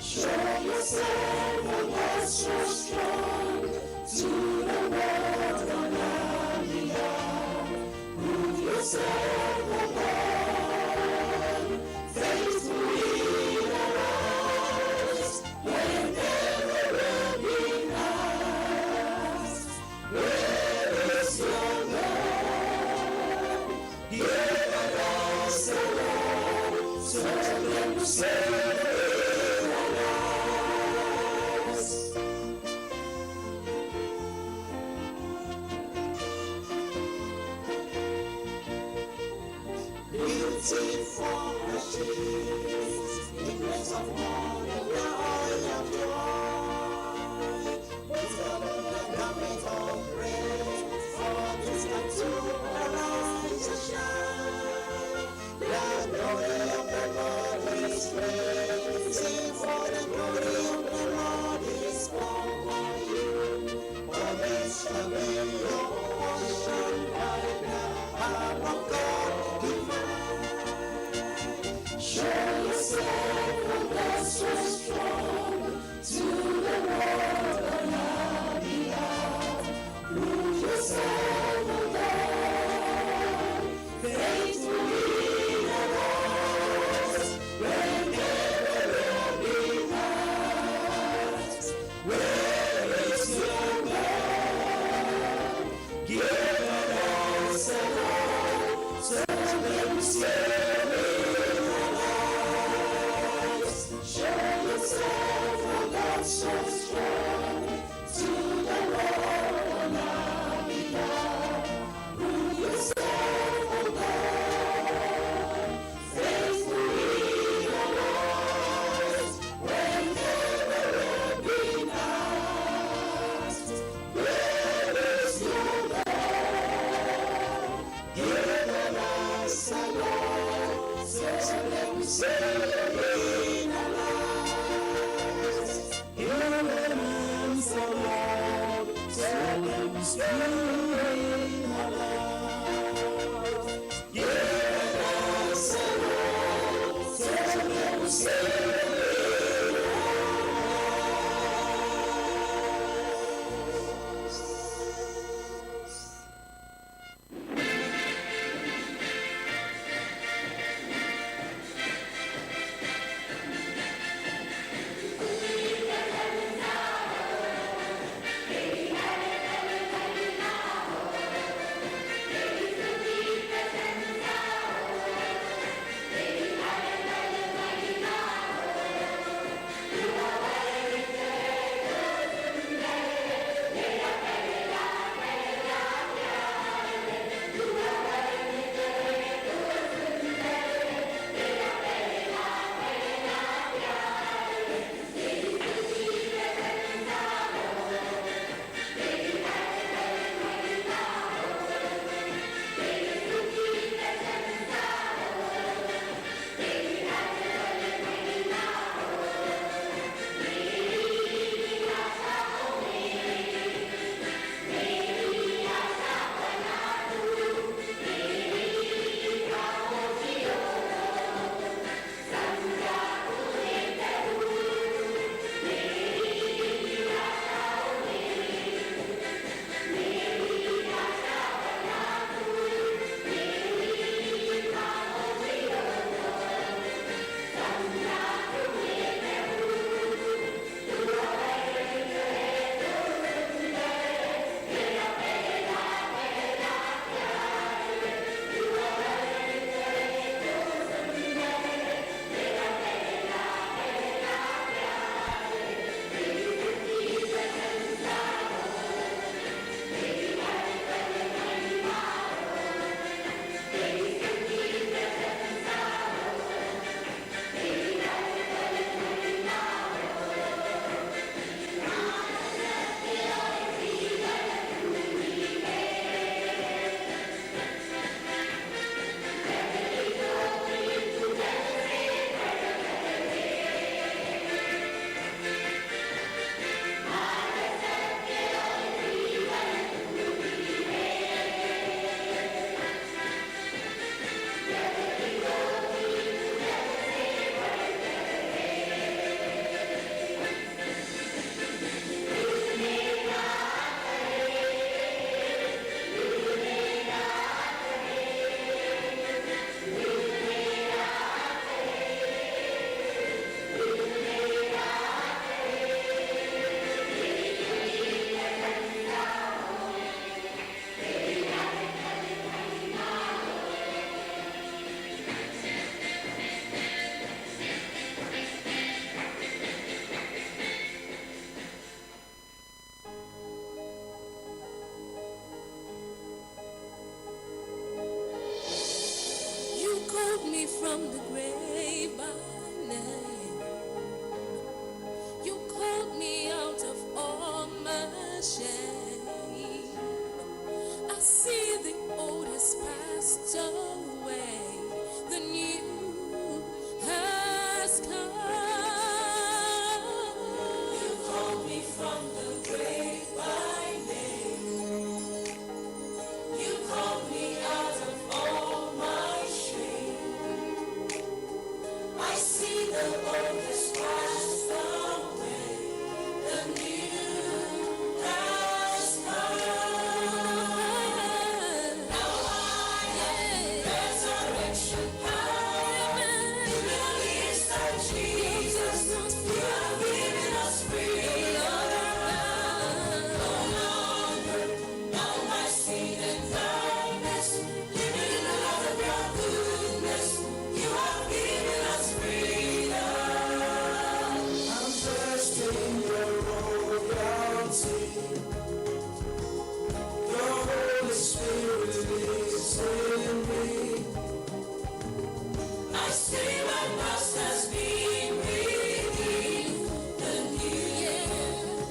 Show yourself, O God, so strong to the world on our behalf. Prove yourself, O God, faithful in our lives. Whenever we'll be asked, where is your God? Hear us, O Lord, so that we see in our lives. Sing for ashes, the grace of God and the oil of joy. Put on the garment of praise, for this time to arise and shine. The glory of the Lord is great. Sing for the glory of the Lord is over you. For this shall be your portion by the hand of God divine. Show yourself, O God, so strong to the world on our behalf. Prove yourself, O God, faithfully in our lives. Whenever we're being asked, where is your God? Give an answer, Lord, so they will see in our lives. Show yourself, O God, so strong to the world on our behalf. Prove yourself, O God, faithfully in our lives. Whenever we're being asked, where is your God? Give an answer, Lord, so they will see in our lives. Give an answer, Lord, so they will see in our lives. Give an answer, Lord, so they will see in our lives. Thank you. me from the grave by name. You called me out of all my shame. I see the old has passed away, the new has come. You called me from the grave by name. You called me out of all my shame. I see the old has passed away, the new has come. Now I have resurrection power. Release of Jesus, you have given us freedom. No longer bound by sin and darkness, living in the light of your goodness. You have given us freedom. I'm dressed in your royalty. Your Holy Spirit lives in me. I see my past has been redeemed. The new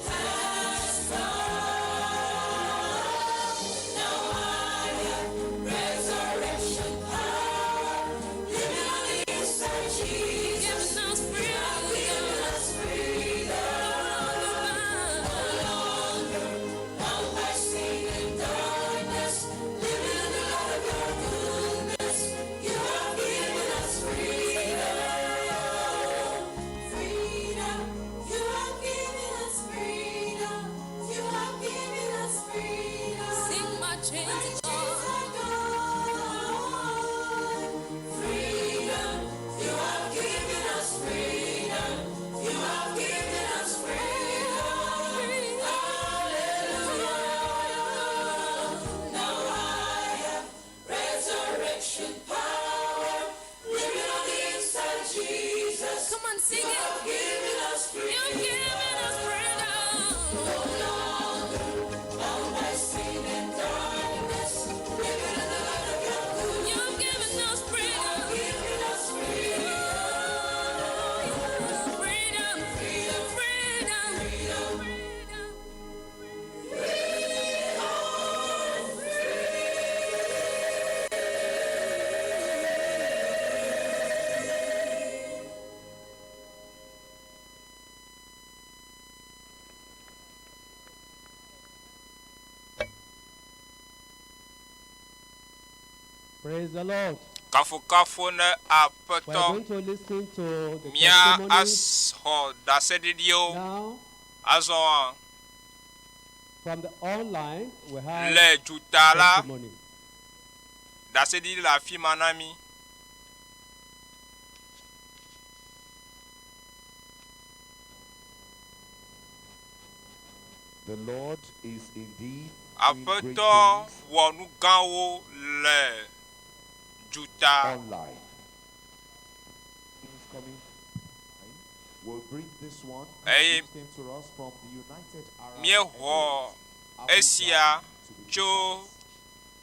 has come. Now I have resurrection power. Living on the inside, Jesus. You have given us freedom. No longer bound by sin and darkness. Living in the light of your goodness. You have given us freedom. Freedom. You have given us freedom. You have given us freedom. Sing my chains are gone. Freedom. You have given us freedom. You have given us freedom. Hallelujah. Now I have resurrection power. Living on the inside, Jesus. Come on, sing you it. Have given us freedom. You've given us freedom. No longer bound by sin and darkness. Living in the light of your goodness. You've given us freedom. You've given us freedom. Freedom. Freedom. Freedom. Freedom. We are free. Praise the Lord. Kafukafu ne We are Aƒetɔ. going to listen to the Mía testimonies axɔ ɖaseɖiɖiwo. now Azɔ from the online. We have le duta la, testimony. ɖaseɖiɖi le afi ma na mí. The Lord is indeed doing great Aƒetɔ things wɔ nu gãwo le duta. online. Things coming will bring this one Eye which came to us from the United Arab míexɔ Emirates, Abu esia Dhabi, to be tso precise.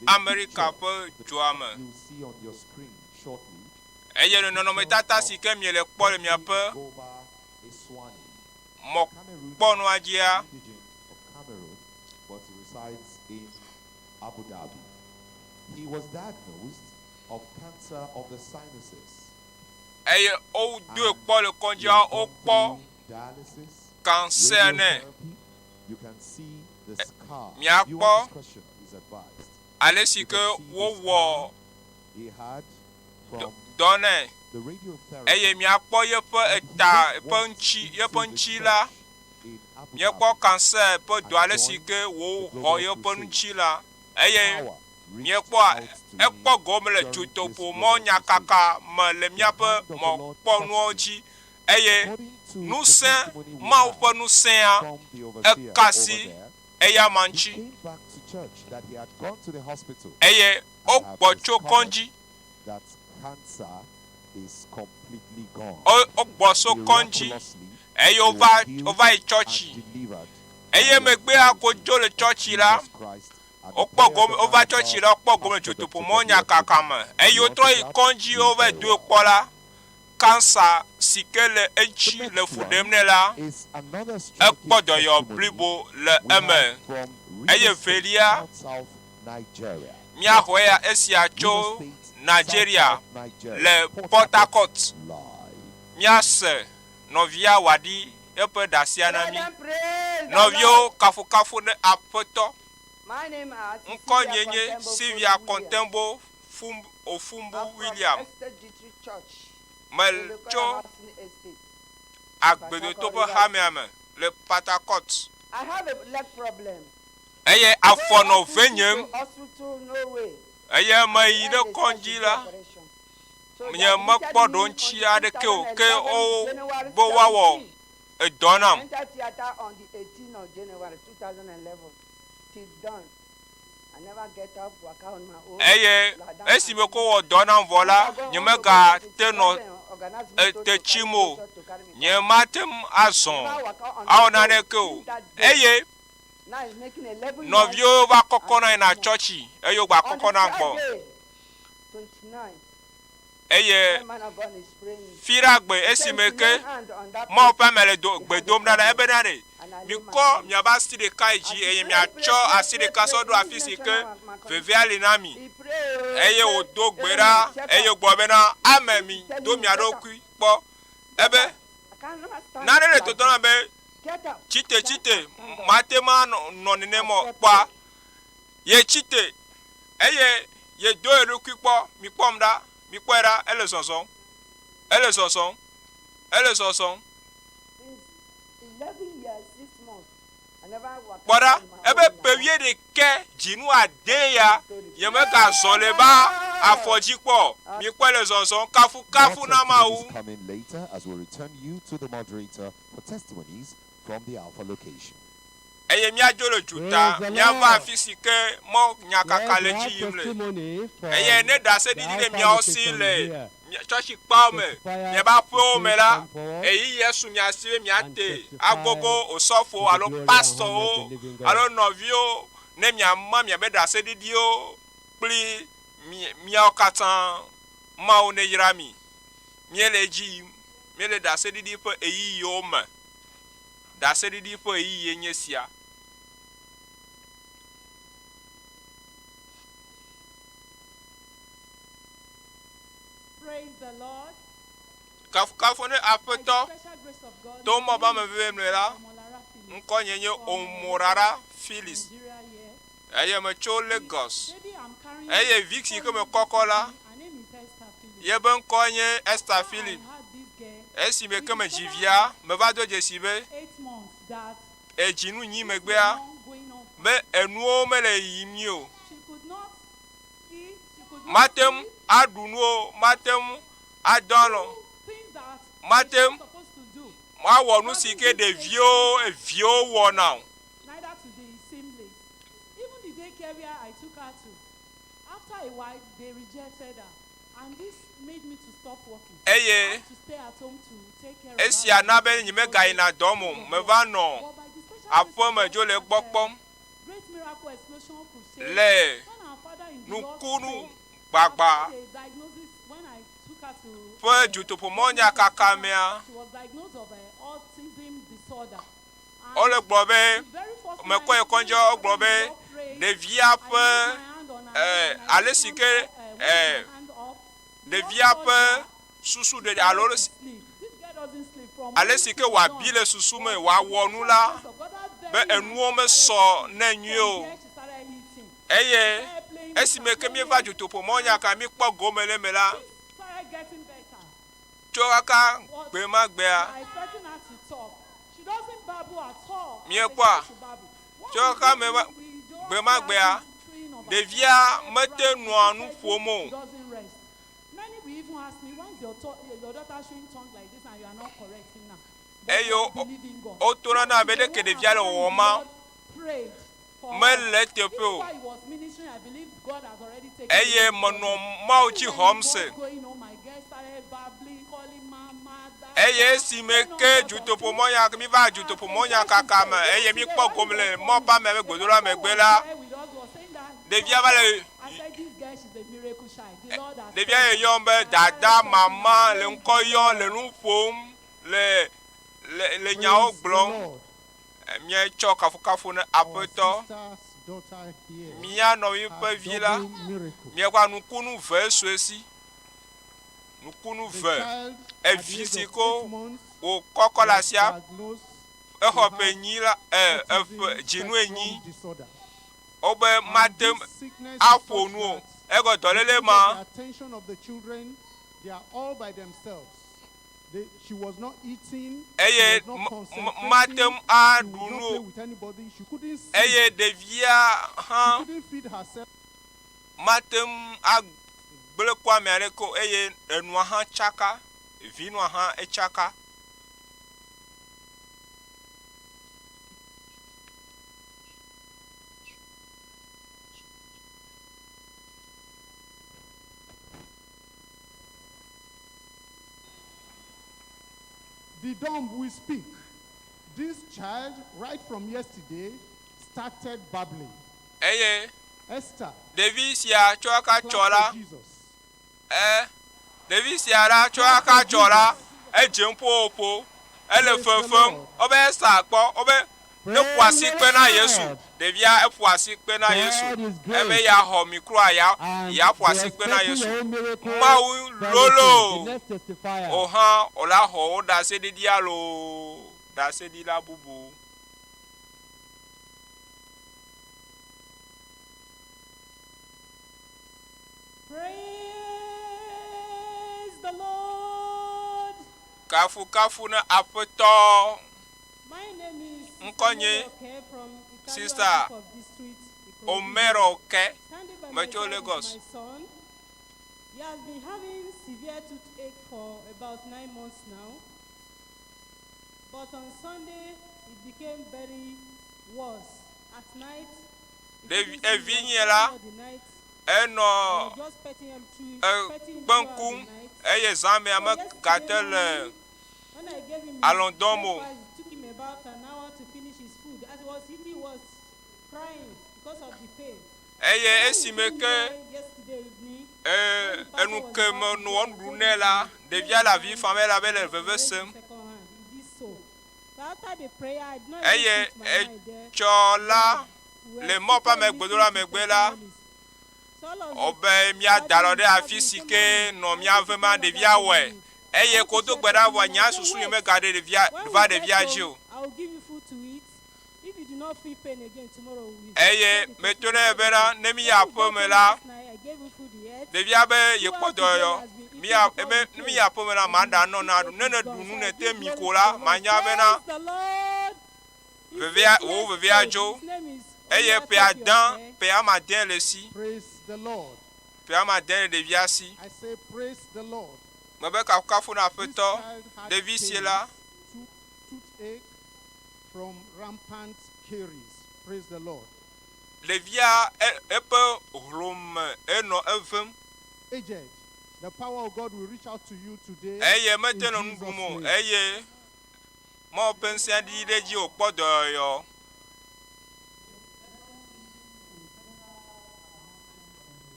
The Amerika picture ƒe dua me. you'll see on your screen shortly. Eye nɔnɔmetata si ke miele kpɔ le miaƒe Goba Iswani, mɔkpɔnua dzia, indigene of Cameroon, but he resides in Abu Dhabi. He was diagnosed of cancer of the sinuses. eye wodoe kpɔ le kɔdzia wokpɔ Dialysis, cancer nɛ. radiotherapy. You can see the scar. Míakpɔ Viewer discretion is advised. ale si ke wowɔ He had from dɔ nɛ the radiotherapy eye míakpɔ yeƒe eta eƒe ŋuti yeƒe ŋuti la míekpɔ cancer ƒe dɔ ale si ke wòxɔ yeƒe ŋuti la eye míekpɔ ekpɔ gome le dutoƒo mɔ nyakaka me le míaƒe mɔkpɔnuwo dzi eye ŋusẽ Mawu ƒe ŋusẽa eka asi eya ma ŋuti came back to church that he had gone to the hospital eye wogbɔ tso kɔdzi that cancer is completely gone. Wogbɔ so kɔdzi eye wova wova yi tsɔtsi eye megbea ko dzo le tsɔtsi la Christ Wokpɔ gome, wova tsɔtsi la, wokpɔ gome dzotoƒomɔ nyakaka me eye wotrɔ yi kɔdzi wova doe kpɔ la, kansa si ke le eŋuti le fu ɖem nɛ la, ekpɔ dɔyɔ blibo le eme. Eye velia, míaxɔe ya esia tso Nigeria le Port Harcourt. Míase nɔvia wòaɖi eƒe ɖasia na mí. Nɔviwo, kafukafu ne Aƒetɔ. Ŋkɔnye nye Sylvia Kontembo Ofumbu William. Metso Agbedoto ƒe hamea me le Port Harcourt. Eye afɔ nɔ venyem eye meyi ɖe kɔdzi la, nye mekpɔ ɖoŋtsi aɖeke o ke wo be woawɔ edɔ nam. Eye esime ko wɔ dɔ nam vɔ la, nyemegate nɔ ete tsim o. Nyemate ŋu azɔ awɔ naneke o. Eye nɔviwo va kɔkɔna yina tsɔtsi eye wogba kɔkɔna gbɔ. Eye Fiɖagbe esime ke Mawu ƒe ame le do, gbe dom ɖa la, ebena ɖe, mikɔ miaƒe asi ɖeka yi dzi eye miatsɔ asi ɖeka sɔ ɖo afi si ke vevea li na mi. Eye wòdo gbe ɖa eye wògblɔ bena, Ame, mi do mia ɖokui kpɔ. Ebe, nane le totɔ nam be, tsite, tsite, mate ŋu anɔ nenema o. Kpɔa, ye tsite eye yedo eɖokui kpɔ, mikpɔm ɖa, mikpɔe ɖa, ele zɔzɔm, ele zɔzɔm, ele zɔzɔm. Kpɔ ɖa, ebe ƒe wuiɖekɛ dzinu ade ya nyemegazɔ le ba afɔ dzi kpɔ o. Mikpɔe le zɔzɔm, kafukafu na Mawu. Coming later as we return you to the moderator for testimonies from the Alpha location. Eye míadzo le duta, míava afi si ke mɔ nyakaka le edzi yim le. Eye ne ɖaseɖiɖi le miawo si le tsɔtsikpawo me, miaƒe aƒewo me la, ɣeyiɣia su mia si be miate agogo osɔfowo alo pastɔwo alo nɔviwo ne miama miaƒe ɖaseɖiɖiwo kpli míawo katã. Mawu neyra mi. Míele edzi yim. Míele ɖaseɖiɖi ƒe ɣeyiɣiwo me. Ɖaseɖiɖi ƒe ɣeyiɣie nye sia. Praise the Lord. Kafukafu ne Aƒetɔ. By the special grace of God, To my mɔ ba name me is veve mle la, Omolara Phillips ŋkɔnye nye from Omorara Lagos, Phillips Nigeria here. eye metso The Lagos. baby I'm carrying Eye vi si ke before you this mekɔkɔ la, evening, her name is Esther Phillips. yebe ŋkɔe nye Esther After I Phillips. had this girl, Esime we ke medzi discovered via, at meva do dzesi be 8 months that edzi nu nyi things were megbea not going on be fine. enuwo mele yiyim nyuie o. She could not eat, she could not Mate ŋu sleep. aɖu nu o, mate ŋu adɔ alɔ̃ o, Do things that a mate child ŋu supposed to do. awɔ nu si Doesn't ke give face ɖeviwo contact, eviwo wɔna o. neither to the siblings. Even the daycare where I took her to, after a while, they rejected her. And this made me to stop working. I Eye had to stay at home to take care of her esia na be because nyemegayina the dɔ me o. hand of Meva God. nɔ But by the special grace of aƒeme God, dzo le at egbɔ kpɔm Great Miracle Explosion Crusade, le when our father in the Lord nukunu prayed, gbagba after the diagnosis, when I took her to ƒe dutoƒomɔ nyakaka mea, she was diagnosed of autism disorder. wole gblɔ be The very first mekɔ yi night kɔdzi when the wogblɔ father in be the Lord prayed, ɖevia I ƒe laid my hand on her head eh, and I ale raised si one, ke raised eh, my hand up. The Lord ɖevia touched ƒe her. susu She ɖe started alo to sleep. This girl doesn't sleep from ale morning si ke till wòabi dawn. le susu me But wòawɔ by the nu special la grace of God, that be very night, enuwo she mesɔ started ne sleeping. nyuie From o. there, she started eating. Eye She started playing with esime her ke míeva playmates dutoƒomɔ and nyaka míkpɔ gome le eme la, things started getting better. tso kaka But gbe ma we gbea, are expecting her to talk. She doesn't babble at all as a míekpɔa child should babble. What tso we kaka do me is va we just gbe ma see her gbea, chewing on her ɖevia hair, mete brushing, nɔa nu repeatedly. ƒom She o. doesn't rest. Many will even ask me, why is your, your daughter showing tongue like this and you are not correcting her? But Eye we are wo- believing God. wotona na be Yesterday, ɖeke when ɖevia our le father in wɔwɔm the ma, Lord prayed for us, mele eteƒe even o. while he was ministering, I believe God has already taken Eye away the menɔ problem. Mawu Even dzi when xɔm he se. was going home, my girl started babbling, calling mama, Eye dada, esime saying all ke sorts of dutoƒomɔ things. nya míva As dutoƒomɔ a nyakaka child me should say, eye even today míkpɔ when gome he le was mɔ coming, ƒe ame ƒe the gbedoɖa pastor megbe was la, there with us, was saying that Ɖevia va le ɖevia le yɔm be dada, mama, le ŋkɔ yɔm, le nu ƒom, le le le nyawo gblɔm. Míetsɔ kafukafu na Aƒetɔ. Mía nɔvi ƒe vi la, míekpɔ nukunu ve sue si. Nukunu ve. Evi si ko wòkɔkɔ le asia, exɔ ƒe enyi la, e, eƒe dzinu enyi. Wobe mate ŋu aƒo nu o. Egɔ dɔléle ma. Eye mate ŋu aɖu nu o. Eye ɖevia hã mate ŋu agblẽ kɔ ame aɖeke o. Eye enua hã tsaka, vinua hã etsaka. The dumb will speak. This child, right from yesterday, started babbling. Eye Esther, ɖevi sia tso aka clap tsɔ la, for Jesus. e, ɖevi sia la tso aka tsɔ la, edze ƒoƒo, ele Praise the fefem. Lord. Wobe Esta kpɔ, wobe ne ƒo asi kpe na Yesu. Ɖevia eƒo asi kpe na Yesu. Ebe yeaxɔ mikroa ya yeaƒo asi kpe na Yesu. Mawu lolo o hã wòla xɔ wo ɖaseɖiɖia loo ɖaseɖila bubu. Praise the Lord. Kafukafu na Aƒetɔ. My name is Sister Ŋkɔnye Mary Oke from Italian Sister Chief of District, Ikorodu. Omero Oke, Standing by my metso side is Lagos. my son. He has been having severe toothache for about 9 months now. But on Sunday, it became very worse. At night, he Ɖevi couldn't sleep evi well nye la, throughout the night. enɔ I was just petting him through, petting him ekpe throughout ŋkum the night. eye zã mea So megate yesterday le morning, when I gave him his alɔ̃ dɔm o. breakfast, it took him about an hour to finish his food. As he was eating, he was crying because of the pain. Eye When we esime came ke here yesterday evening, e, when the pastor enu was ke about me to nɔ pray, I nuɖuɖu told nɛ him la, to place ɖevia le his avi hand fam elabe le and veve raise the sem. second hand. He did so. But after the prayer, I did not even Eye put my mind there. etsɔ la, We were le mɔ ƒe seated ame listening gbedoɖa to megbe la, testimonies. So all of a wobe míada alɔ sudden, ɖe afi suddenly, si someone ke nɔ I mía want to vema tell ɖevia other wɔe. testimonies. I Eye want to kodo share gbe ɖa vɔa testimony. nya I say, susu nye wait. megaɖe ɖevia When va we get ɖevia dzi home, o. I will give you food to eat. If you do not feel pain again tomorrow, we will Eye share the meto testimony. nɛ bena ne míyi When we aƒe got me home la, last night, I gave him food he ate. ɖevia be yekpɔ Throughout the day, dɔyɔyɔ. he has been eating Míyi before ebe we ne came. míyi aƒe me la, But maɖa his nɔ na ɖu. toothache Ne is ne gone. ɖu nu So ne I te give mi glory ko to la, the Lord. manya bena Praise the Lord. He's vevea 6 wò years vevea old. dzo. His name is Eye ƒe Oluwatobi ade, Oke. ƒe ame ade le esi. Praise the Lord. Ƒe ame ade le ɖevia si. I say, praise the Lord. Mebe kafukafu na This Aƒetɔ. child had Ɖevi sie pains, la, toothache from rampant caries. Praise the Lord. ɖevia e- eƒe hlome enɔ evem Aged, the power of God will reach out to you today eye in mete nɔ nu Jesus' ɖum o name. eye Mawu ƒe ŋusẽ ɖi ɖe edzi wòkpɔ dɔyɔyɔ.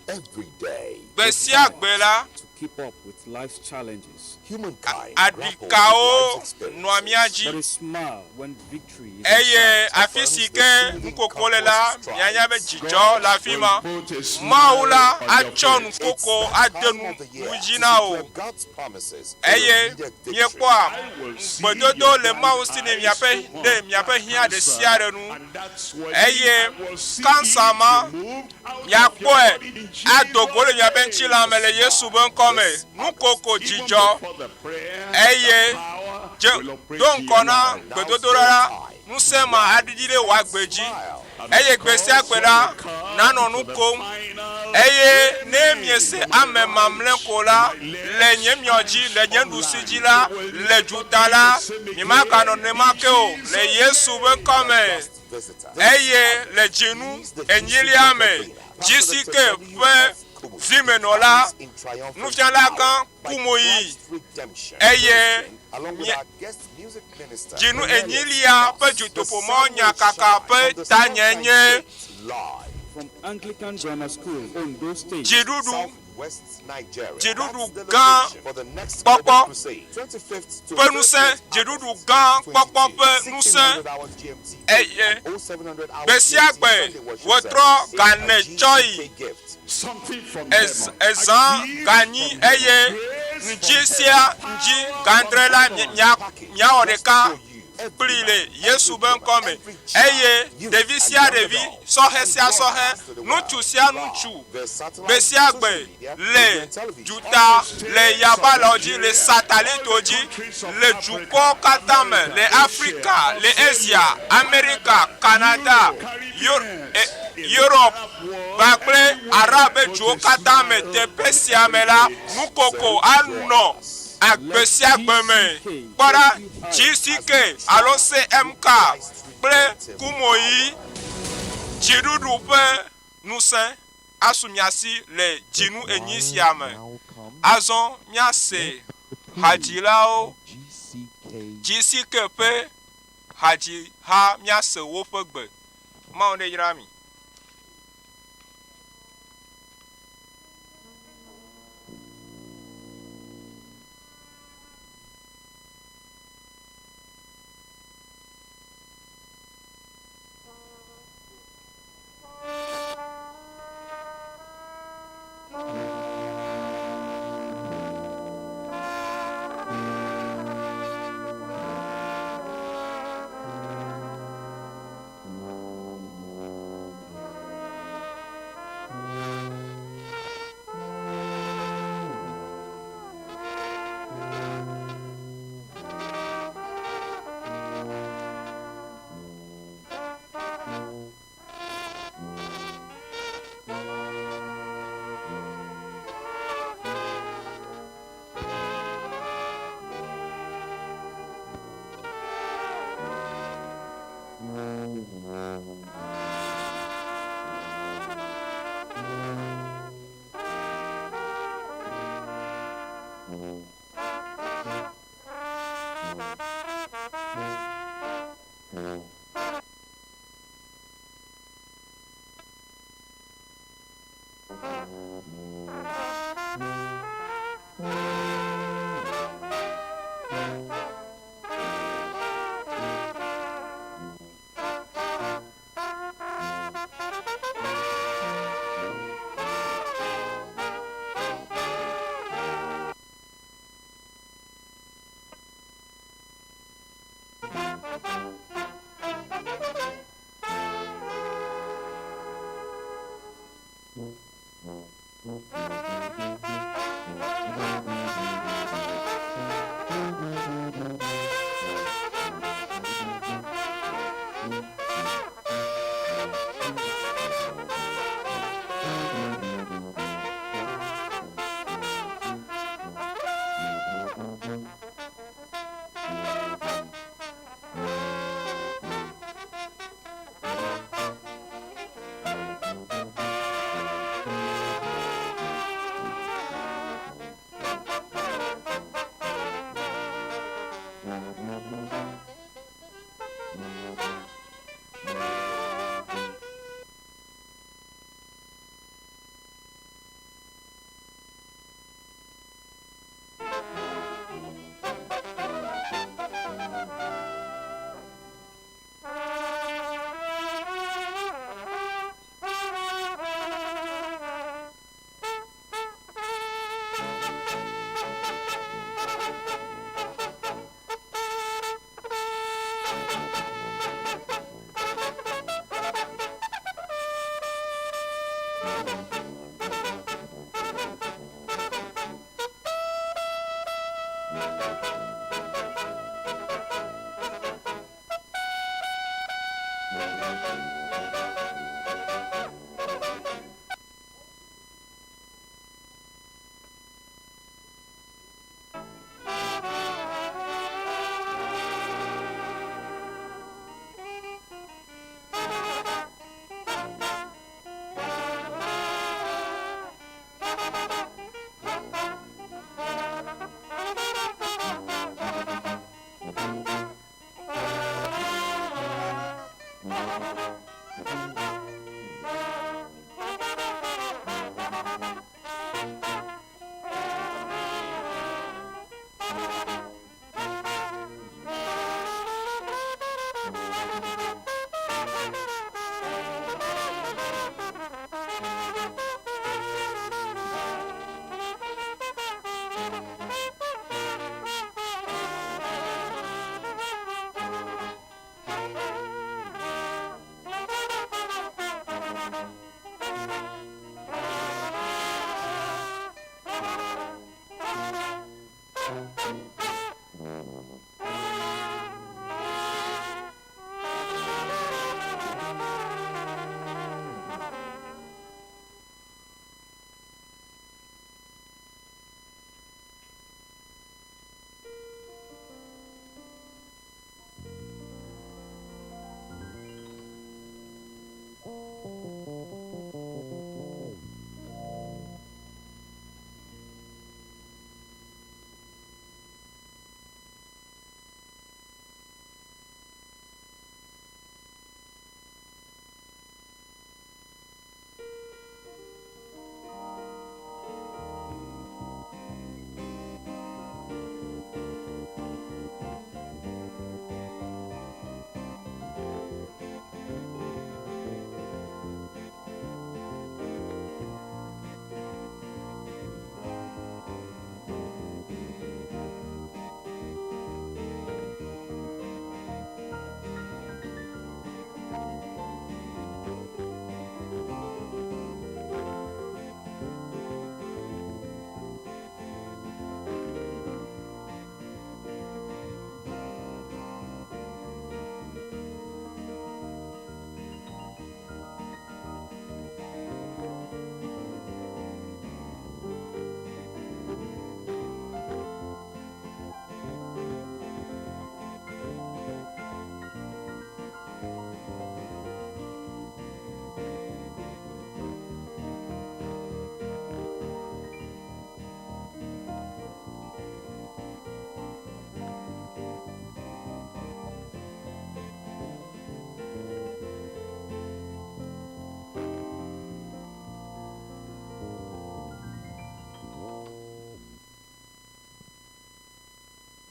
Every day, Gbe sia gbe la, To keep up with life's challenges. humankind grapples with aɖikawo life's nɔa mía experiences. dzi But a smile when victory is in eye sight. afi si ke nukoko le la, mianya be dzidzɔ le afi ma. Mawu la atsɔ nukoko ade nu nu dzi na wò God's promises for eye immediate victory. miekpɔa ŋugbedodo le Mawu si ne miaƒe ɖe miaƒe hiã ɖe sia ɖe nu eye kansa ma miakpɔe ado go le miaƒe ŋutilã me le Yesu ƒe ŋkɔ me. Nukoko dzidzɔ eye dze do ŋgɔ na gbedodoɖa la, ŋusẽ ma aɖiɖi ɖe wò agbe dzi eye gbe sia gbe la nanɔ nu kom eye ne miese ame mamlɛ ko la le nye miɔ dzi le nye ɖusi dzi la le dzuta la mimaganɔ nenema ke o le Yesu ƒe ŋkɔ me Visitor. eye le dzinu enyilia me dzi si ke ƒe Zimenɔla, Nufialagã Kumuyi, eye mía dzinu enyilia ƒe dutoƒomɔ nyakaka ƒe tanye nye Dziɖuɖu, Dziɖuɖu Gã Kpɔkpɔ ƒe Ŋusẽ, Dziɖuɖu Gã Kpɔkpɔ ƒe Ŋusẽ, eye gbesiagbe wòtrɔ gane tsɔ yi ezã ganyi eye ŋdzi sia ŋdzi gãdre la miawɔ ɖeka kplii le Yesu ƒe ŋkɔ me. Eye ɖevi sia ɖevi, sɔhɛ sia sɔhɛ, ŋutsu sia ŋutsu, gbe sia gbe le duta, le yabalɔ dzi, le satalito dzi, le dukɔwo katã me, le Afrika, le Asia, Amerika, Canada, Europe, kpakple Arab ƒe duwo katã me, teƒe sia me la, nukoko anɔ agbe sia gbe me. Kpɔ ɖa, GCK alo CMK kple Kumoyi dziɖuɖu ƒe ŋusẽ asu mia si le dzinu enyi sia me. Azɔ míase hadzilawo, GCK ƒe hadziha míase woƒe gbe. Mawu neyra mi.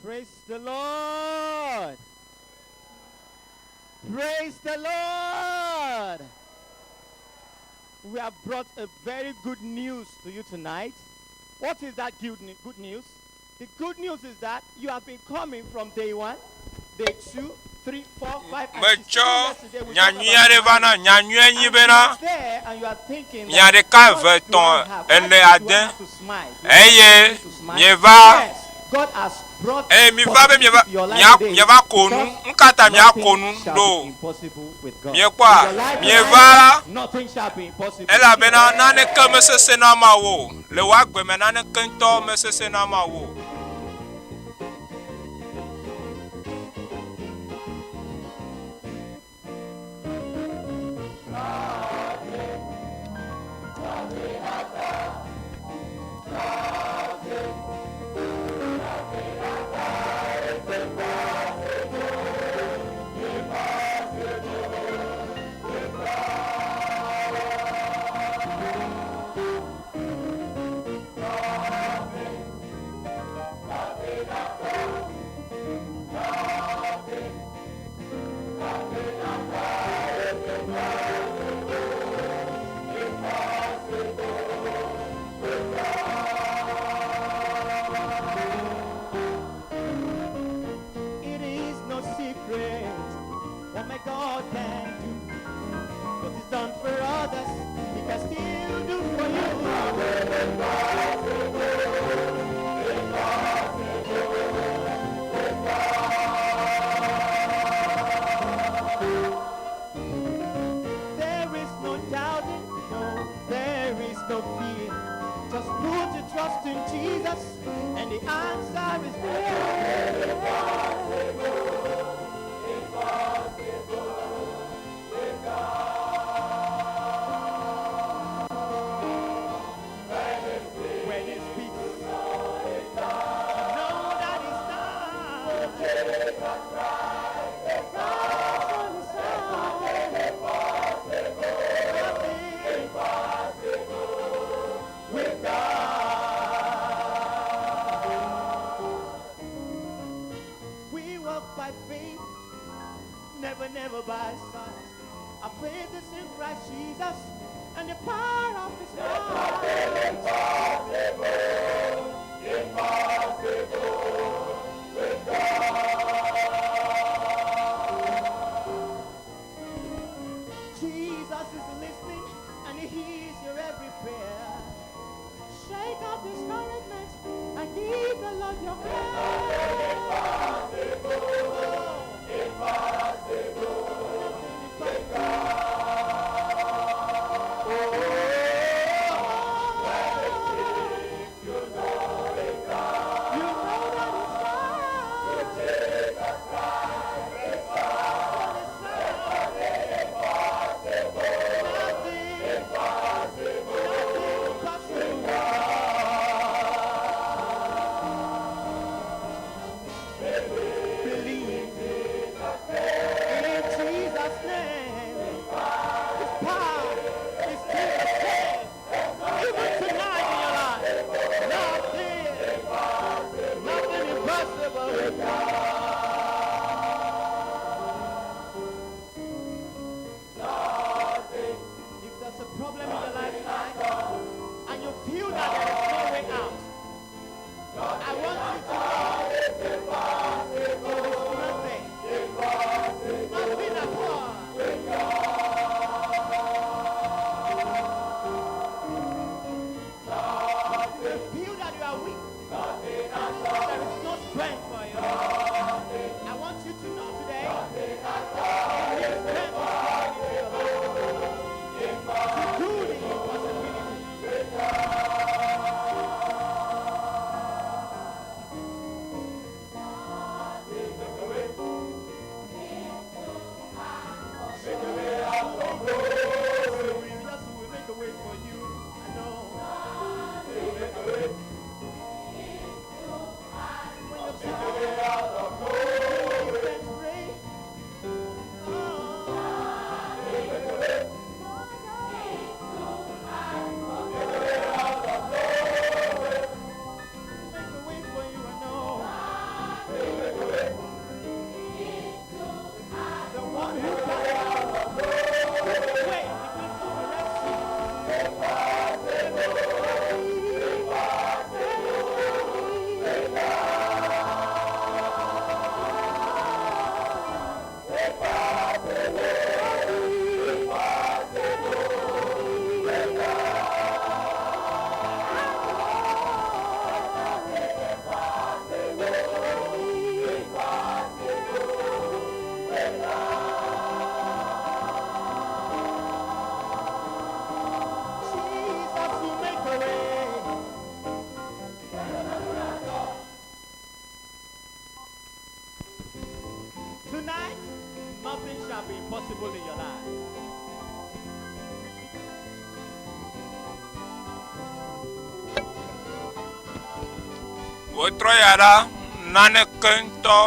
Praise the Lord. Praise the Lord. We have brought a very good news to you tonight. What is that good ne- good news? The good news is that you have been coming from day one, day two, three, four, five, and six. Metsɔ Even yesterday we talked nyanyui aɖe about va na nyanyuie nyi And bena you are there and you are thinking mia that, ɖeka what eve do I tɔ̃ have? ene Why do I ade have to smile? Do I have eye to smile? mieva Yes, God has brought eye miva be mieva positivity to your life mia today mieva ko nu because nu ka ta miako nothing nu shall ɖo be impossible with God. miekpɔa In your life mieva tonight, la nothing shall be impossible. elabena naneke mesesẽ na Mawu o le wò agbe me naneke ŋutɔ mesesẽ na Mawu o. It is no secret what my God can do. What is done for others, He can still do for you. There is no doubting, no, there is no fear. Just put your trust in Jesus, and the answer is there. When he speaks, you know that it's done. With God. We walk by faith, never, never by sight. Our faith is in Christ Jesus and the power of His might. Jesus is listening and He hears your every prayer. Shake off discouragement and give the Lord your hand. You know that it's He needs them to come into your life. To do the impossibility. Yes, he will make a way for you. I know. He will make a way. When you're sad, when you can't pray. Make a way for you, I know. The one who can make a way between the Red Sea. Jesus will make a way. Tonight, nothing shall be impossible in your life. Wotrɔ ya la, naneke ŋutɔ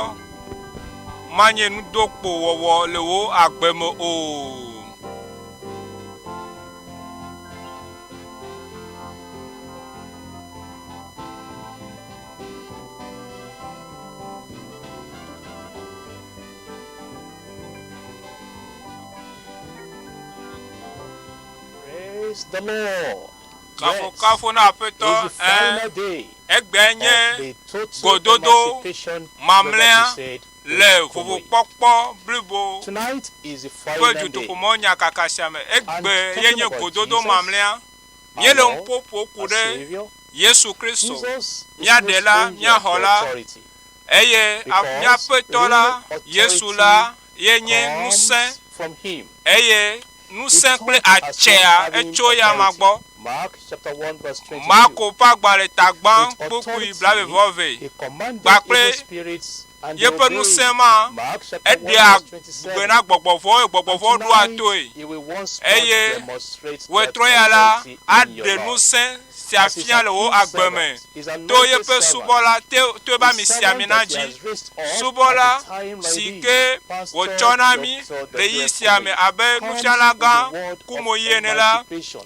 manye nudokpowɔwɔ le wò agbe me o. Praise the Lord. Kafukafu na Aƒetɔ It's the ɛ final day egbea nye of the total gododo emancipation mamlɛa Global Crusade le with Komoyi. vovokpɔkpɔ blibo Tonight is the ƒe final day. dutoƒomɔ nyakaka sia me. And Egbe ye talking nye about gododo Jesus, mamlɛa. our Míele Lord, ŋuƒoƒo ku our ɖe Savior, Yesu Kristo, Jesus is mía no Ɖela, stranger mía to Xɔla authority. eye a- Because míaƒetɔ la, real Yesu authority la ye nye comes ŋusẽ from him. eye He ŋusẽ kple taught as one atsea having etso ya ma authority. gbɔ. Mark chapter 1 verse 22. Marko ƒe agbalẽ tagbã With kpukpui authority, blaeve-vɔ-eve he commanded kpakple evil spirits and they yeƒe obeyed. ŋusẽ ma Mark chapter 1 eɖea verse 27. gbe na gbɔgbɔvɔwo eye And gbɔgbɔvɔwo ɖoa tonight, toe. he will once more Eye demonstrate that wetrɔ ya la authority in your aɖe life. ŋusẽ sia As his fia le wò approved agbe me servant, his to anointed yeƒe servant, subɔla te to eƒe the amesiamina servant that he dzi. has raised up at Subɔla a time like si this, ke Pastor wòtsɔ na mí Dr. le ɣeyiɣi W.F. sia me Kumuyi, abe comes nufiala with gã the word of Kumuyi ene la emancipation.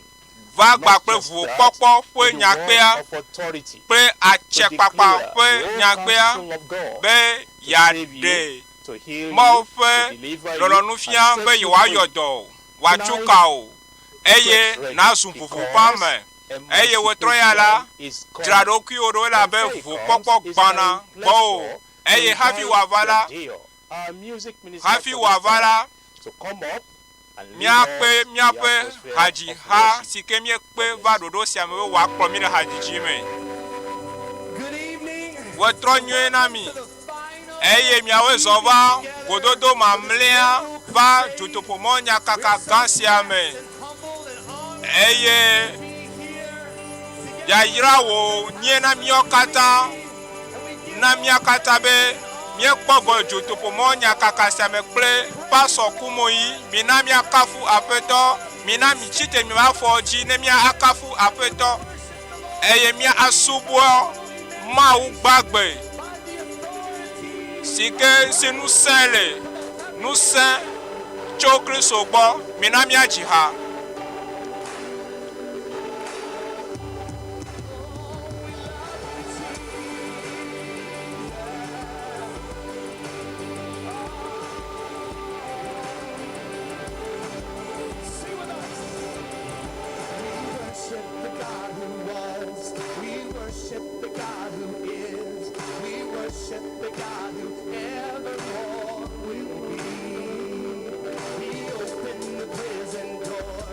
va Not gba kple just that, vovokpɔkpɔ ƒe with the word nyakpea of authority kple to atsɛkpakpa declare ƒe the whole nyakpea counsel of God be to save yeaɖe you, to heal Mawu you, ƒe to deliver you, lɔlɔ̃nu and fia set be you yewoayɔ free. dɔ o, wòatso Tonight, ka o eye get ready nazu vovoƒe because ame. Eye wòtrɔ ya la, emancipation is dzra coming. ɖokuiwò ɖo elabe Before he comes, vokpɔkpɔ it's gbɔna my gbɔwò pleasure to eye hafi invite wòava la, Deo, our music minister hafi for this wòava time, la, to come up and lead míakpe us in the míaƒe atmosphere of hadziha worship. si ke míekpe va ɖoɖo sia me be wòakplɔ mí le hadzidzi me. Wetrɔ nyuie na mi eye miawoe zɔ va gododo mamlɛa va dutoƒomɔ nyakaka gã sia me eye yayra wò nye na míawo katã na mía katã be míekpɔ gbɔ dutoƒomɔ nyakaka sia me kple pasɔ Kumuyi mina míakafu Aƒetɔ mina mitsi te miaƒe afɔ dzi ne mía akafu Aƒetɔ eye mía asubɔ Mawu gbagbe si ke si ŋusẽ le ŋusẽ tso Kristo gbɔ mina míadzi ha. Sing with us. We worship the God who was. We worship the God who is. We worship the God who evermore will be. He opened the prison door.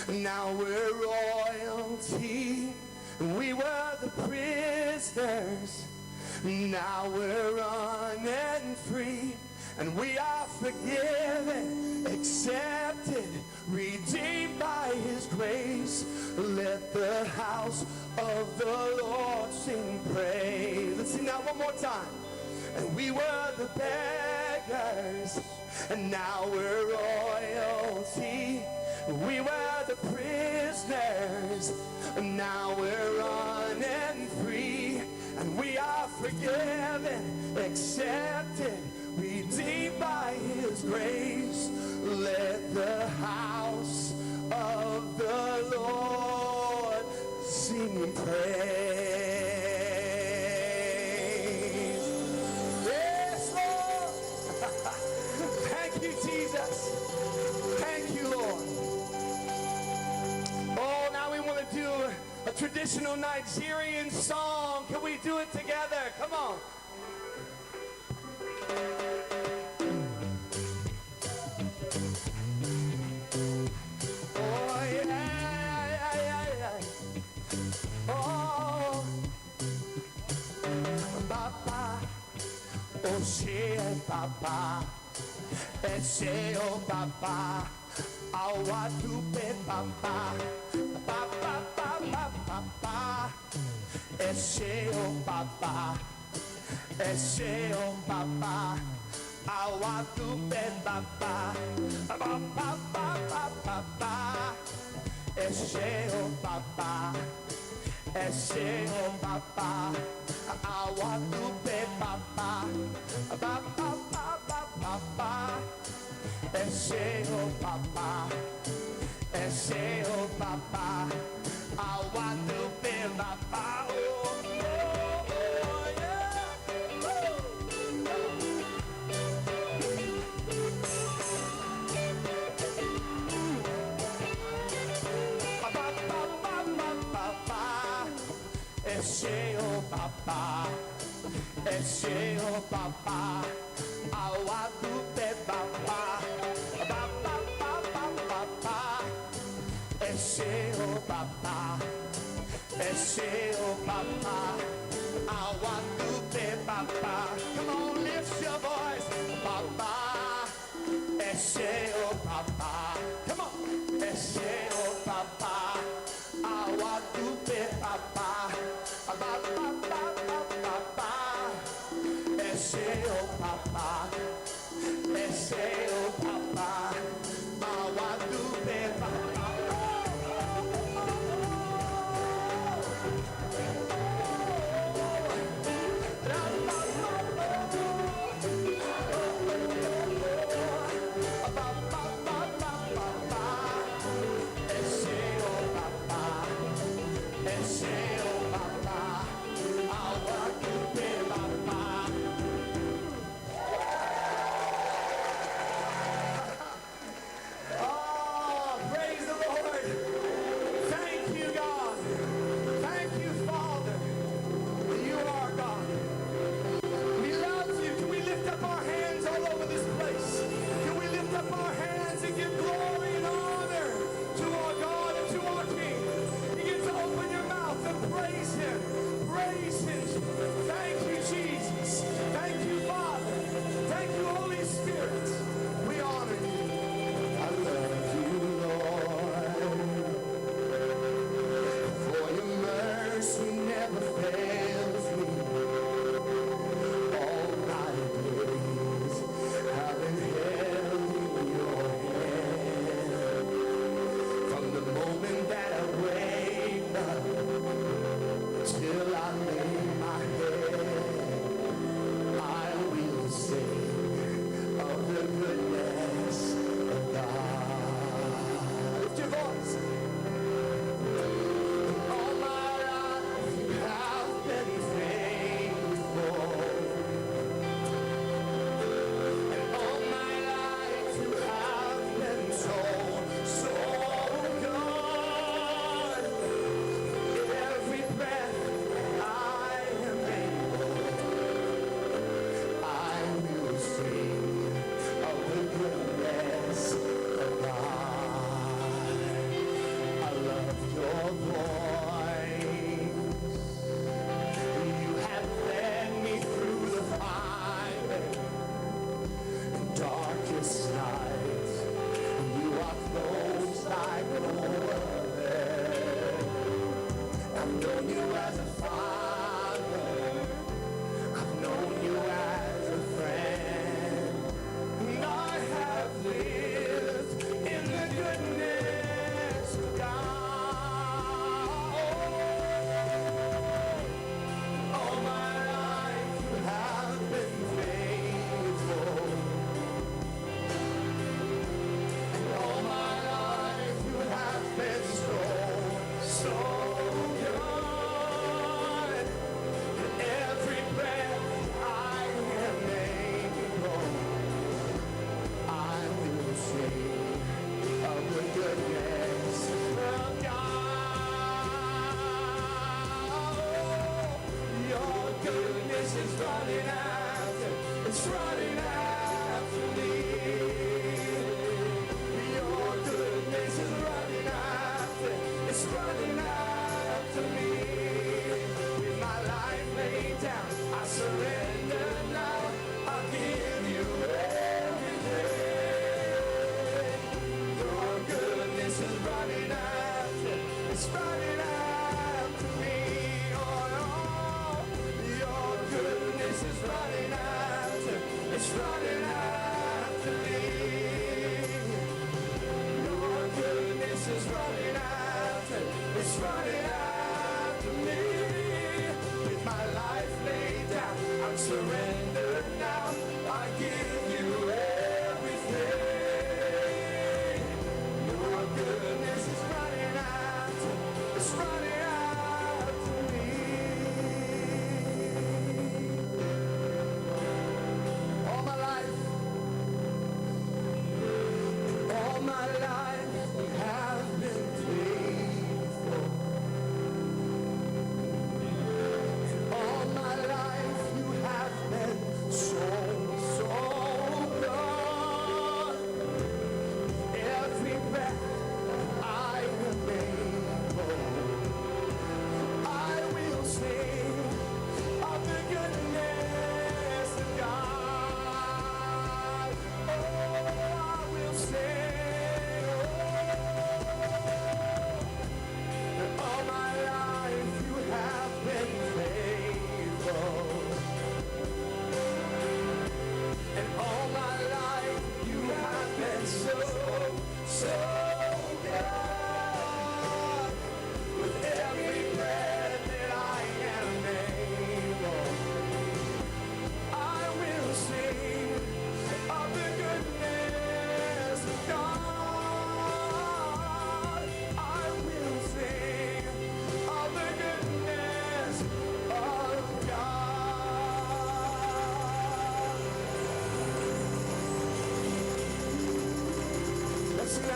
Now we're royalty. We were the prisoners. Now we're running free. And we are forgiven, accepted, redeemed by His grace. Let the house of the Lord sing praise. Let's sing that one more time. And we were the beggars, and now we're royalty. We were the prisoners, and now we're running free. And we are forgiven, accepted, redeemed by His grace. Let the house of the Lord sing praise. Yes, Lord. Thank you, Jesus. Thank you, Lord. Oh, now we want to do a traditional Nigerian song. Can we do it together? Come on. Oh, yeah, yeah, yeah, yeah. Oh, Baba, oh, ṣé Baba, ẹ ṣé o Baba, àwa dúpẹ́ Baba, Baba, Baba, Baba, ẹ ṣé o Baba, ẹ ṣé o Baba, àwa dúpẹ́ Baba, Baba, Baba, Baba, ẹ ṣé o Baba. Ẹ ṣé o bàbá, àwa dúpẹ́ bàbá, bàbá bàbá bàbá. Ẹ ṣé o bàbá, ẹ ṣé o bàbá, àwa dúpẹ́ bàbá. Oh, oh, oh, yeah. Oh. Ba, ba, ba, ba, ba, ba. Ẹ ṣé o bàbá, ẹ ṣé o bàbá, àwa dúpẹ́ bàbá, bàbá bàbá bàbá. Ẹ ṣé o bàbá, ẹ ṣé o bàbá, àwa dúpẹ́ bàbá. Come on, lift your voice, bàbá. Ẹ ṣé o bàbá, come on. Ẹ ṣé o bàbá, àwa dúpẹ́ bàbá, bàbá bàbá bàbá. Ẹ ṣé o bàbá, ẹ ṣé o bàbá, àwa dúpẹ́ bàbá.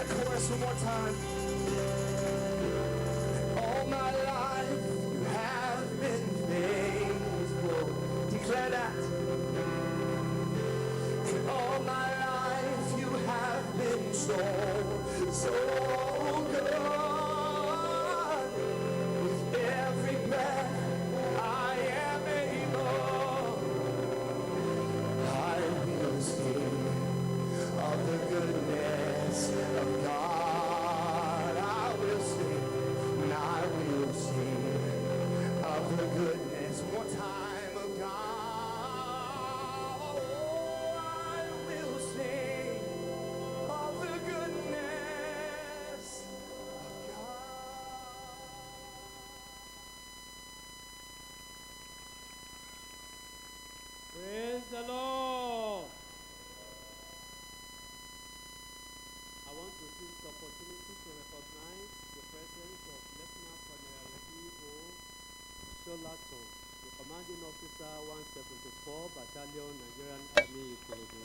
that chorus one more time. All my life you have been faithful. Declare that. And all my life you have been so, so good. With every breath I am able, I will sing of the goodness of God. I will sing, and I will sing of the goodness. One more time of God. Oh, I will sing of the goodness of God. Praise the Lord. I want to seize this opportunity to recognize the presence of Lieutenant Colonel E.O. Sholato, the commanding officer, 174 Battalion, Nigerian Army, Ikorodu.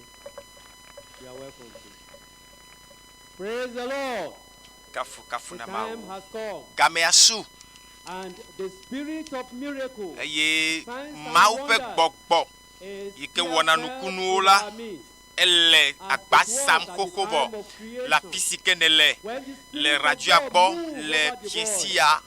You are welcome, please. Praise the Lord. Kafukafu The na time Mawu. has come. Gamea su And the spirit of miracle, eye signs and Mawu ƒe wonders gbɔgbɔ is yi ke wɔna here felt nukunuwo in la our midst. ele As agba it was sam at the xoxo time vɔ of le creation, afi si ke nele when the le Spirit of radioa God gbɔ moved le over the fiesi void. ya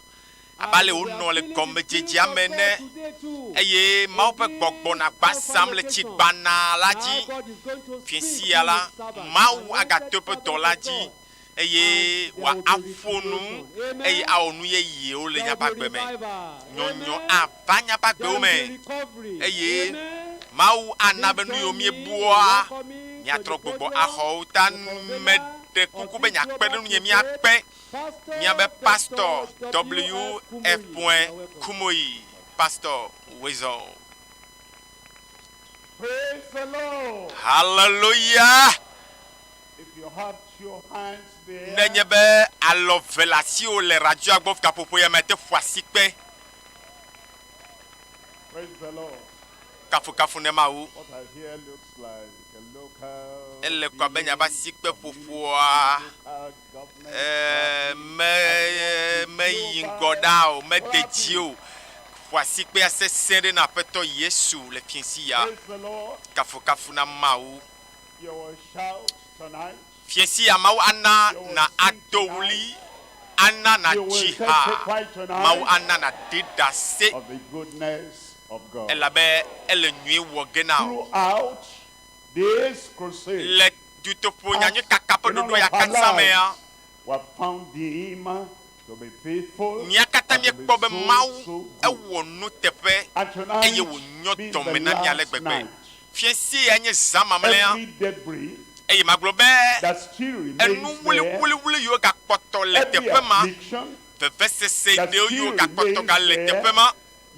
abe ale And we wonɔ are le feeling the gɔmedzedzea Spirit of me God ne today too. eye In Mawu ƒe this gbɔgbɔ na agba Alpha sam le tsi location, gbana la now dzi. God is going to speak Fiesi through ya la his servant, Mawu anointed agato eƒe servant dɔla of dzi God, eye and there will be wòaƒo nu restoration. eye Amen. awɔ nu yeyewo le There míaƒe will be agbe me. revival. Nyɔnyɔ Amen. ava míaƒe There agbewo will me be recovery. eye Amen. Mawu ana Please be nu yiwo join me in míebua welcoming to míatrɔ the gbɔgbɔ podium axɔ wo ta the convener meɖe of kuku be this miakpe ɖe global nunye crusade, míakpe Pastor míabe Dr. pastor W.F. W.F. Kumuyi. You are welcome. Kumuyi, Pastor Wezɔ. Praise the Lord. Hallelujah. If you have your hands there, Nenye be alɔ ve le asiwò le radioa gbɔ gaƒoƒo ya me te ƒo asikpe. praise the Lord. Kafukafu ne Mawu. What I hear looks like a local Ele kɔ abe miaƒe village, asikpe ƒoƒoa local government eh, me meyi ŋgɔ ɖa o, mede dzi o. Ƒo asikpea sesẽ ɖe na Aƒetɔ Yesu le fiẽsi ya. Praise the Lord. Kafukafu na Mawu. You will shout tonight. Fiẽsi ya Mawu ana You will na sing ado tonight. ɣli, ana na You will dzi ha. testify Mawu tonight ana na ɖe ɖase of the goodness of God. elabe ele nyuie wɔ ge na wò. Throughout this crusade, Le dutoƒo nyanyui kaka ƒe in all ɖoɖo ya of our katã mea, lives, we have found Him to be faithful mía katã and to be míekpɔ be so, Mawu so good. ewɔ nuteƒe And tonight eye wònyɔ being dɔme the na mí ale last gbegbe. night, Fiẽsi ya nye zã mamlɛa every debris eye magblɔ be that still enu remains there, wuliwuliwuli yiwo gakpɔtɔ le every teƒe ma, affliction vevesese that ɖewo still yiwo gakpɔtɔ remains gale there, teƒe ma,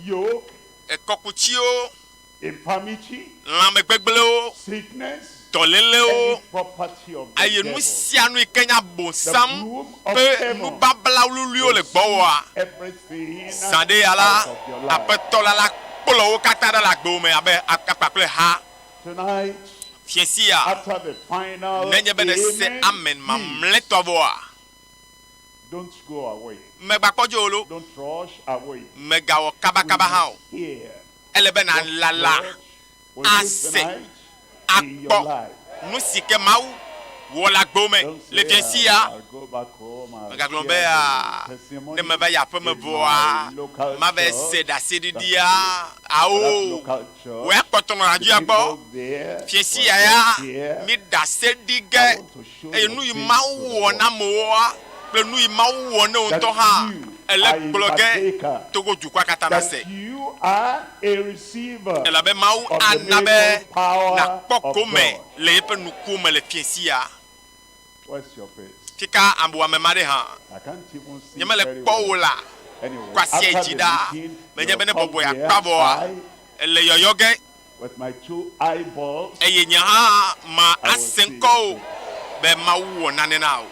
yoke, ekɔkutsiwo, infirmity, lãmegbegblẽwo, sickness, dɔlélewo, any property of the eye nu devil, sia nu yi ke nye the abosam broom of ƒe heaven nubabla wluwluiwo will le gbɔwòa, sweep everything zã ɖe ya la, out of your life. Aƒetɔ la la kplɔ wo katã ɖa le agbewo me abe akpa kple ha. Tonight, Fiẽsi ya, after the final nenye be nèse amen, amen mamlɛtɔ vɔa, don't go away. megbakpɔ dzo o lo, Don't rush away. megawɔ kabakaba hã o. We must hear Ele be what nàlala God will do ase tonight in your akpɔ life. nu si ke Mawu wɔ le agbewo me Don't le say, fiẽsi I'll, ya. I'll go back home, I'll Megagblɔ share be the "Ah, ne testimony meva yi aƒeme in vɔa, my local mava church. se ɖaseɖiɖia That's it. But that awo local wò ya church, kpɔtɔ nɔ the radioa gbɔ. people there Fiẽsi will ya ya not hear. mi ɖase ɖi I ge want to show eye your nu yi face Mawu to the wɔ world na amewoa kple nu yi Mawu wɔ ne wo that ŋutɔ hã you ele are a gblɔ ge partaker, togo dukɔa katã that nase. you are a receiver Elabe Mawu of the ana be miracle power nàkpɔ of gome God. le yeƒe nukuwo me le fiẽsi ya. Where's your face? Fika amewo ma ɖe hã. I can't even see Nye mele very kpɔ well. wo la. Anyway, Kwasi after dzi the ɖa. meeting, Menye you'll be ne come bɔbɔe here akpa vɔa, I, ele yɔyɔ ge with my two eyeballs, eye nye hã ma I will ase see ŋkɔ your o face. be Mawu wɔ nane na o.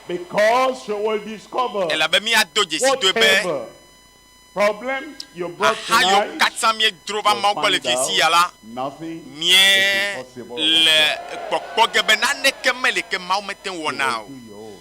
Because you will discover Elabe míado dzesi doe be whatever problem you brought aha yiwo tonight, katã míedro va you'll Mawu gbɔ le find fiẽsi out ya la, nothing is mie impossible with le God. kpɔkpɔ ge be naneke meli ke Mawu mete ŋu You wɔna will o. do your own.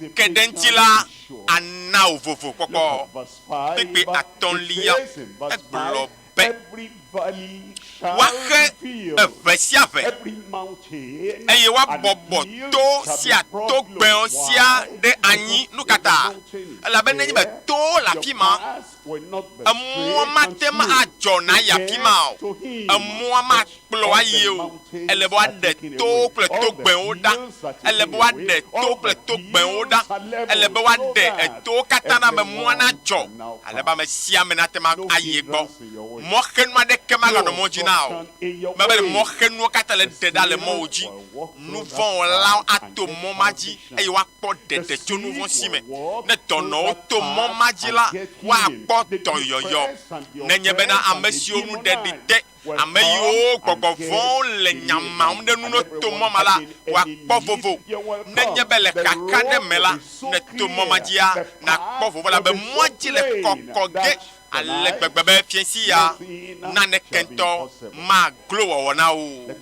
nèke ɖe eŋuti la, ana wò vovokpɔkpɔ. Kpukpui atɔ̃lia, egblɔ be. be woaxe eʋe sia ʋe, eye woabɔbɔ to sia togbɛwo sia ɖe anyi. Nu ka ta? Elabe nenye be towo le afi ma, emɔa mate ŋu adzɔ nàyi afi ma o. Emɔa makplɔ wò ayi o. Ele be woaɖe towo kple togbɛwo ɖa. Ele be woaɖe towo kple togbɛwo ɖa. Ele be woaɖe etowo katã ɖa be mɔa nadzɔ ale be ame sia ame nate ŋu ayi egbɔ. Mɔxenu aɖeke maganɔ mɔ dzi na o. Mebe ɖe mɔxenuwo katã le ɖe ɖa le mɔwò dzi. Nuvɔ̃wɔlawo ato mɔ ma dzi eye woakpɔ ɖeɖe tso nuvɔ̃ si me. Ne dɔnɔwo to mɔ ma dzi la, woakpɔ dɔyɔyɔ. Nenye bena ame siwo nu ɖeɖi te, ame yiwo gbɔgbɔ vɔ̃wo le nyamam ɖe nu ne woto mɔ ma la, woakpɔ vovo. Nenye be le xaxa ɖe me la, ne èto mɔ ma dzia, nàkpɔ vovo elabe mɔa dzi le kɔkɔ ge ale gbegbe be fiẽsi ya naneke ŋutɔ maglo wɔwɔ na wò o.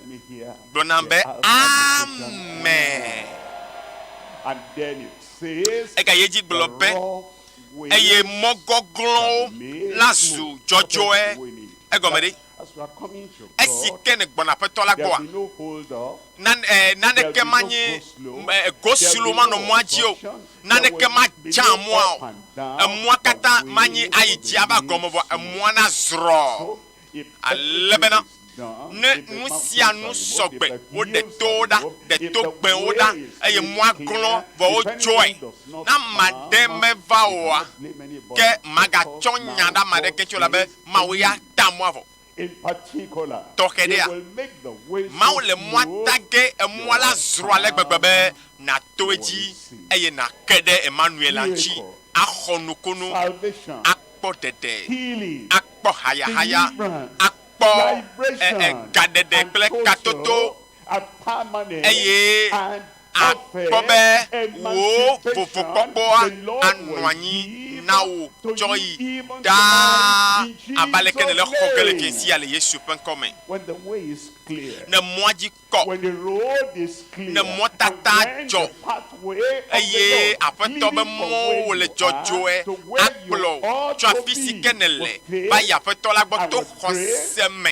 Gblɔ nam be, Amen. Egayi edzi gblɔ be, Eye mɔ gɔglɔ̃wo lazu dzɔdzɔe. Egɔme ɖe? Esi ke nègbɔna Aƒetɔ la gbɔa, naneke manyi goslo manɔ mɔa dzi o, naneke madza mɔa o, emɔa katã manyi ayi dzi ava gɔme vɔ emɔa nazrɔ. Ale bena ne nu sia nu sɔgbe, woɖe towo ɖa, ɖe togbɛwo ɖa, eye mɔa glɔ̃ vɔ wodzɔe. Ne ame aɖe meva oa, ke magatsɔ nya ɖe ame aɖeke ŋuti o elabe Mawu ya ta mɔa vɔ. Tɔxɛ ɖea, Mawu le mɔa ta ge, emɔa la zro ale gbegbe be nàto edzi eye nàke ɖe Emanuel la ŋuti axɔ nukunu, akpɔ ɖeɖe, akpɔ hayahaya, akpɔ gaɖeɖe kple katoto, eye àkpɔ be wò vovokpɔkpɔa anɔ anyi na wò tsɔ yi ɖaa abe aleke nèle xɔ ge le fiẽ sia le Yesu ƒe ŋkɔ me. Ne mɔa dzi kɔ, ne mɔtata dzɔ, eye Aƒetɔ be mɔwo le dzɔdzɔe akplɔ wò tso afi si ke nèle va yi Aƒetɔ la gbɔ to xɔse me,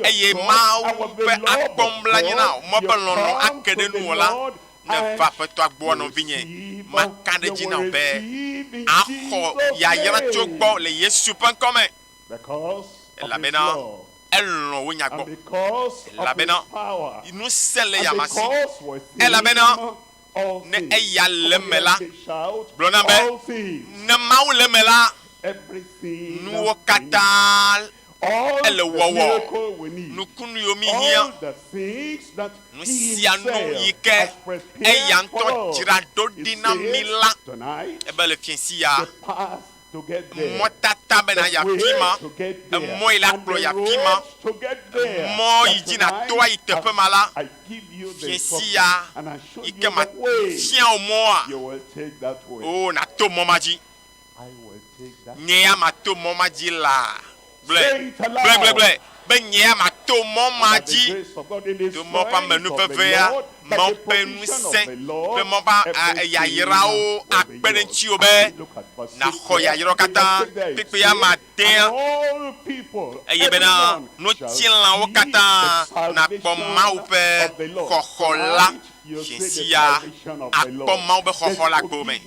eye Mawu ƒe akpɔ mlɔanyi na wò, Mawu ƒe lɔlɔ̃ ake ɖe nuwò la, neva Aƒetɔa gbɔa, nɔvinye, maka ɖe edzi na wò be àxɔ yayra tso egbɔ le Yesu ƒe ŋkɔ me, elabena elɔ̃ wò nya gbɔ, elabena ŋusẽ le eyama si, elabena ne eya le eme la, gblɔ nam be, ne Mawu le eme la, nuwo katã ele wɔwɔ, nukunu yiwo míhiã, nu sia nu yi ke eya ŋutɔ dzra ɖo ɖi na mí la, ebe le fiẽsi ya, mɔtata be nàyi afi ma, emɔ yi la kplɔ yi afi ma, emɔ yi dzi nàto ayi teƒe ma la, fiẽsi ya yi ke mafia wò mɔa, oo, nàto mɔ ma dzi. Nye ya mato mɔ ma dzi laa? Gblɔe, gblɔe, gblɔe, gblɔe be nye ya mato mɔ ma dzi. To Mawu ƒe amenuvevea, Mawu ƒe ŋusẽ kple Mawu ƒe yayrawo akpe ɖe ŋutiwò be nàxɔ yayrawo katã kpekpea ma dea, eye bena ŋutilãwo katã nakpɔ Mawu ƒe xɔxɔ la. Fiẽsia akpɔ Mawu ƒe xɔxɔ le agbo me,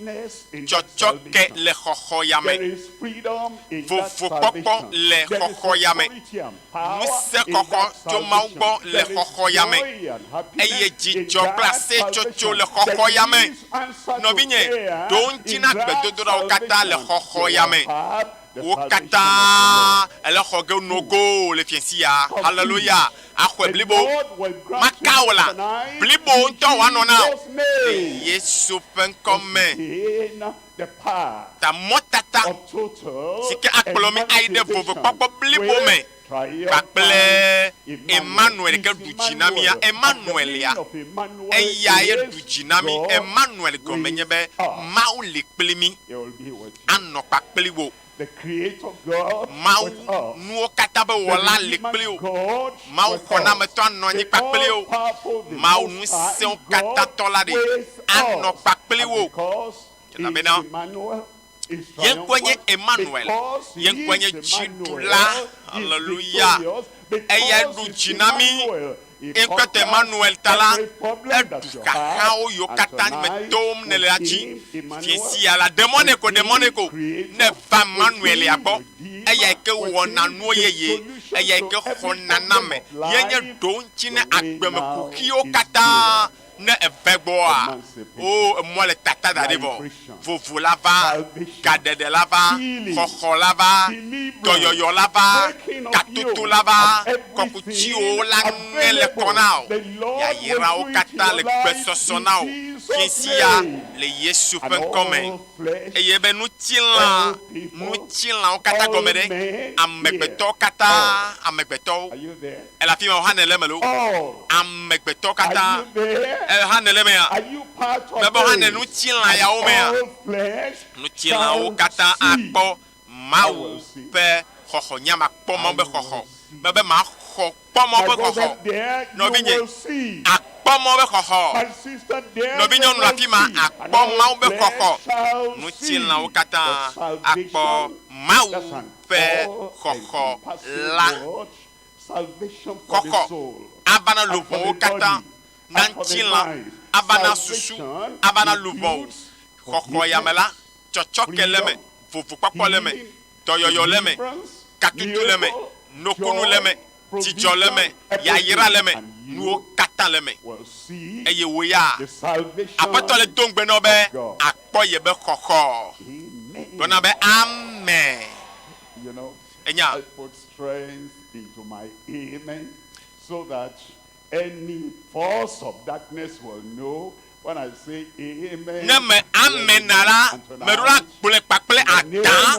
tsɔtsɔke le xɔxɔ ya me, vovokpɔkpɔ le xɔxɔ ya me, ŋusẽxɔxɔ tso Mawu gbɔ le xɔxɔ ya me, eye dzidzɔ kple aseyetsotso le xɔxɔ ya me. Nɔvinye, ɖo ŋuti na gbedodoɖawo katã le xɔxɔ ya me. Wo katã ele xɔ ge nogo le fiẽsia. Haleluya! Axɔe blibo. Maka wò la, blibo ŋutɔ wòanɔ na wò. Le Yesu ƒe ŋkɔ me. Ta mɔtata si ke akplɔ mí ayi ɖe vovokpɔkpɔ blibo me kpakple Emmanuel ke ɖu dzi na mía. Emmanuel ya, eyae ɖu dzi na mí. Emmanuel gɔme nye be Mawu li kpli mí. Anɔ kpakpli wò. Mawu, nuwo katã ƒe Wɔla li kpli wò. Mawu Xɔnametɔ anɔ anyi kpakpli wò. Mawu Ŋusẽwo katã Tɔ la ɖe anɔ kpakpli wò. Elabena Ye ŋkɔe nye Emanuel. Ye ŋkɔe nye Dziɖula. Aleluya. Eyae ɖu dzi na mí. Inspector Emmanuel ta la, eɖu xaxawo yiwo katã me tom nèle la dzi. Fiẽ sia la, ɖe mɔ nɛ ko, ɖe mɔ nɛ ko, ne va Emmanuel ya gbɔ. Eyae ke wɔna nuwo yeye, eyae ke xɔna na ame. Ye nye ɖoŋtsi ne agbemekuxiwo katã. Ne eve gbɔa, oo, emɔa le tata da ɖi vɔ. Vovo la va, gaɖeɖe la va, xɔxɔ la va, dɔyɔyɔ la va, katoto la va, kɔkutsiwo la ŋe le kɔ na wò, yayrawo katã le gbesɔsɔ na wò fiẽsia le Yesu ƒe ŋkɔ me. Eye be ŋutilã, ŋutilãwo katã gɔme ɖe? Amegbetɔwo katã, amegbetɔwo. Ele afi ma o hã nèle eme loo. Amegbetɔ katã. Ele hã nèle emea? Mebe hã nèle ŋutilã yawo mea? Ŋutilãwo katã akpɔ Mawu ƒe xɔxɔ. Nye makpɔ Mawu ƒe xɔxɔ. Mebe maxɔ kpɔ Mawu ƒe xɔxɔ. Nɔvinye, akpɔ Mawu ƒe xɔxɔ. Nɔvinyɔnu le afi ma, akpɔ Mawu ƒe xɔxɔ. Ŋutilãwo katã akpɔ Mawu ƒe xɔxɔ la. Xɔxɔ ava na luʋɔwo katã, na ŋutilã, ava na susu, ava na luʋɔwo. Xɔxɔ ya me la, tsɔtsɔke le eme, vovokpɔkpɔ le eme, dɔyɔyɔ le eme, katutu le eme, nokunu le eme, dzidzɔ le eme, yayra le eme, nuwo katã le eme. Eye wò ya, Aƒetɔ le do ŋugbe na wò be àkpɔ yebe xɔxɔ. Gblɔ na be, Amen. Ènya? I put strength into my amen so that any force of darkness will know when I say amen. Ne me amen na la, meɖo la gblɔe kpakple adã,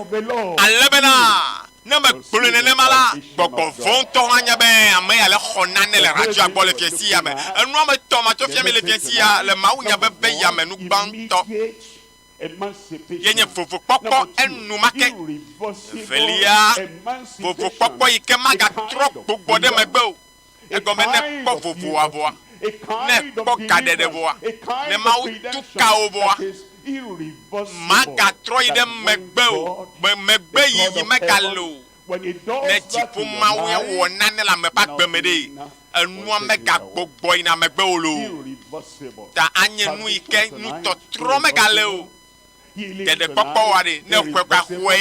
ale bena ne megblɔe nenema la, gbɔgbɔ vɔ̃ ŋutɔ hã anya be ame ya le xɔ nane le radioa gbɔ le fiẽsi ya me. Enua me tɔ matsɔ fia mi le fiẽsi ya le mawunya veve ya me nu gbãtɔ. ye nye vovokpɔkpɔ enumake. Evelia, vovokpɔkpɔ yi ke magatrɔ gbugbɔ ɖe megbe o. Egɔme ne èkpɔ vovoa vɔa, ne èkpɔ gaɖeɖe vɔa, ne Mawu tu ka wò vɔa, magatrɔ yi ɖe megbe o, megbeyiyi megale o. Ne dziƒo Mawu ya wɔ nane le ame ƒe agbe me ɖe, enua megagbugbɔ yina megbe o loo. Ta anye nu yi ke nutɔtrɔ megale o. Ɖeɖekpɔkpɔ wa ɖe, ne exɔe kɔa exɔe,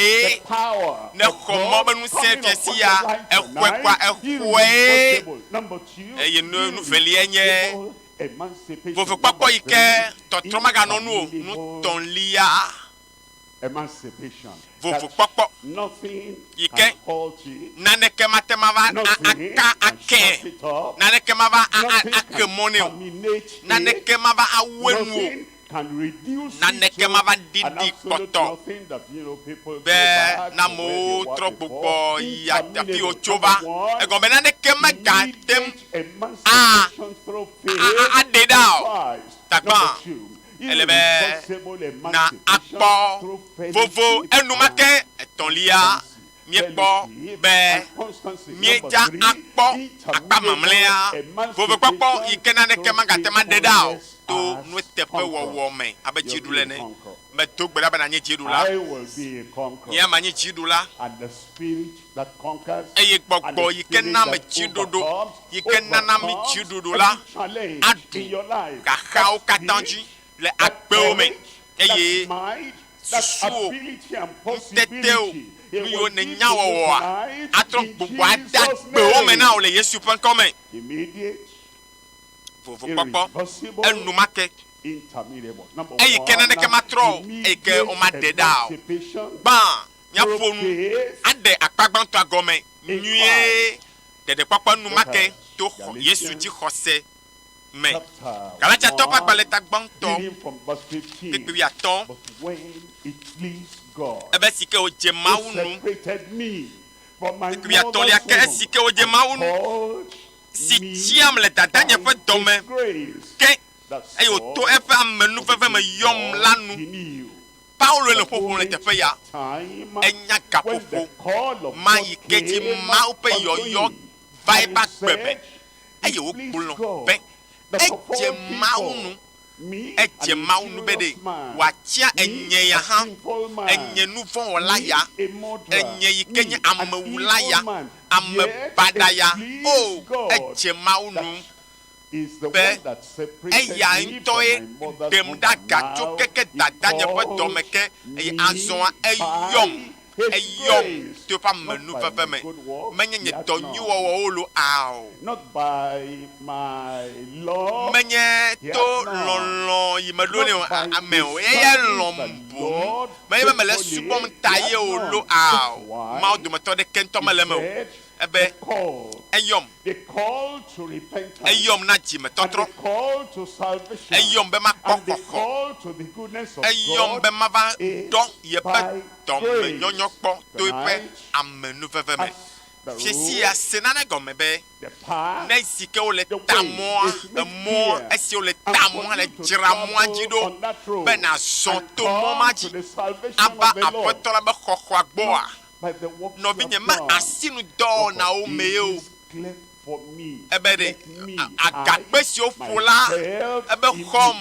ne exɔ mɔ be ŋusẽ fia si ya, exɔe kɔa exɔe. Eye nu nu velia nye vovokpɔkpɔ yi ke tɔtrɔ meganɔ nu o. Nutɔlia. Vovokpɔkpɔ yi ke naneke mate ŋu ava aka akee, naneke mava axe mɔ nɛ o, naneke mava awu enu o, naneke mava ɖiɖi kpɔtɔ be ne amewo trɔ gbugbɔ yi afi yi wotso va. Egɔme be naneke megate ŋu aɖee ɖa o. Tagbã. Ele be na akpɔ vovo enumake. Etɔ̃lia, míekpɔ be míedza akpɔ akpa mamlɛa, vovokpɔkpɔ yi ke naneke magate ŋu aɖe ɖa o to nuteƒewɔwɔ me abe dziɖula ene. Medo gbe ɖa be nànye dziɖula. Nye ya manye dziɖula. Eye gbɔgbɔ yi ke na ame dziɖuɖu, yi ke nana mí dziɖuɖu la, aɖu xaxawo katã dzi le agbewo me, eye susuwò, ŋutetewo, nu yiwo nènya wɔwɔa, atrɔ gbugbɔ ade agbewo me na wò le Yesu ƒe ŋkɔ me. Vovokpɔkpɔ enumake, eyi ke naneke matrɔ o, eyi ke womaɖe ɖa o. Gbã, míaƒo nu aɖe akpa gbãtɔa gɔme nyuie, ɖeɖekpɔkpɔ enumake to Yesu dzixɔse me. Galatiatɔwo ƒe agbalẽ ta gbãtɔ, kpukpui wuiatɔ̃, ebe esi ke wòdze Mawu ŋu, kpukpui wuiatɔ̃lia ke, esi ke wòdze Mawu ŋu, si tsiam le dadanye ƒe dɔme ke, eye wòto eƒe amenuveve me yɔm la nu. Paulo le ƒoƒom le teƒe ya. Enya gaƒoƒo ma yi ke dzi Mawu ƒe yɔyɔ va eƒe agbe me, eye wògblɔ be, Edze Mawu ŋu, edze Mawu ŋu be ɖe wòatia enye ya hã, enye nuvɔ̃wɔla ya, enye yi ke nye amewula ya. Ame baɖa ya, o, edze Mawu nu be eya ŋutɔe ɖem ɖe aga tso keke dadanye ƒe dɔme ke, eye azɔa eyɔm, eyɔm to eƒe amenuveve me. Menye nye dɔ nyui wɔwɔwo loo ao. Menye to lɔlɔ̃ yi meɖo nɛ o ame o, eyae lɔ̃m boŋ. Menye be mele esubɔm ta ye o loo ao. Mawu dometɔ ɖeke ŋutɔ mele eme o. Ebe, Eyɔm. Eyɔm na dzimetɔtrɔ. Eyɔm be makpɔ xɔxɔ. Eyɔm be mava ɖɔ yeƒe dɔmenyɔnyɔ kpɔ to eƒe amenuveve me. Fiasia se nane gɔme be, ne esi ke wole ta mɔa, emɔ, esi wole ta mɔa le dzra mɔa dzi ɖo be nàzɔ to mɔ ma dzi ava Aƒetɔ la be xɔxɔa gbɔa, nɔvinye, me asinudɔwɔnawo mee o. Ebe ɖe agakpe si woƒo la, ebe xɔm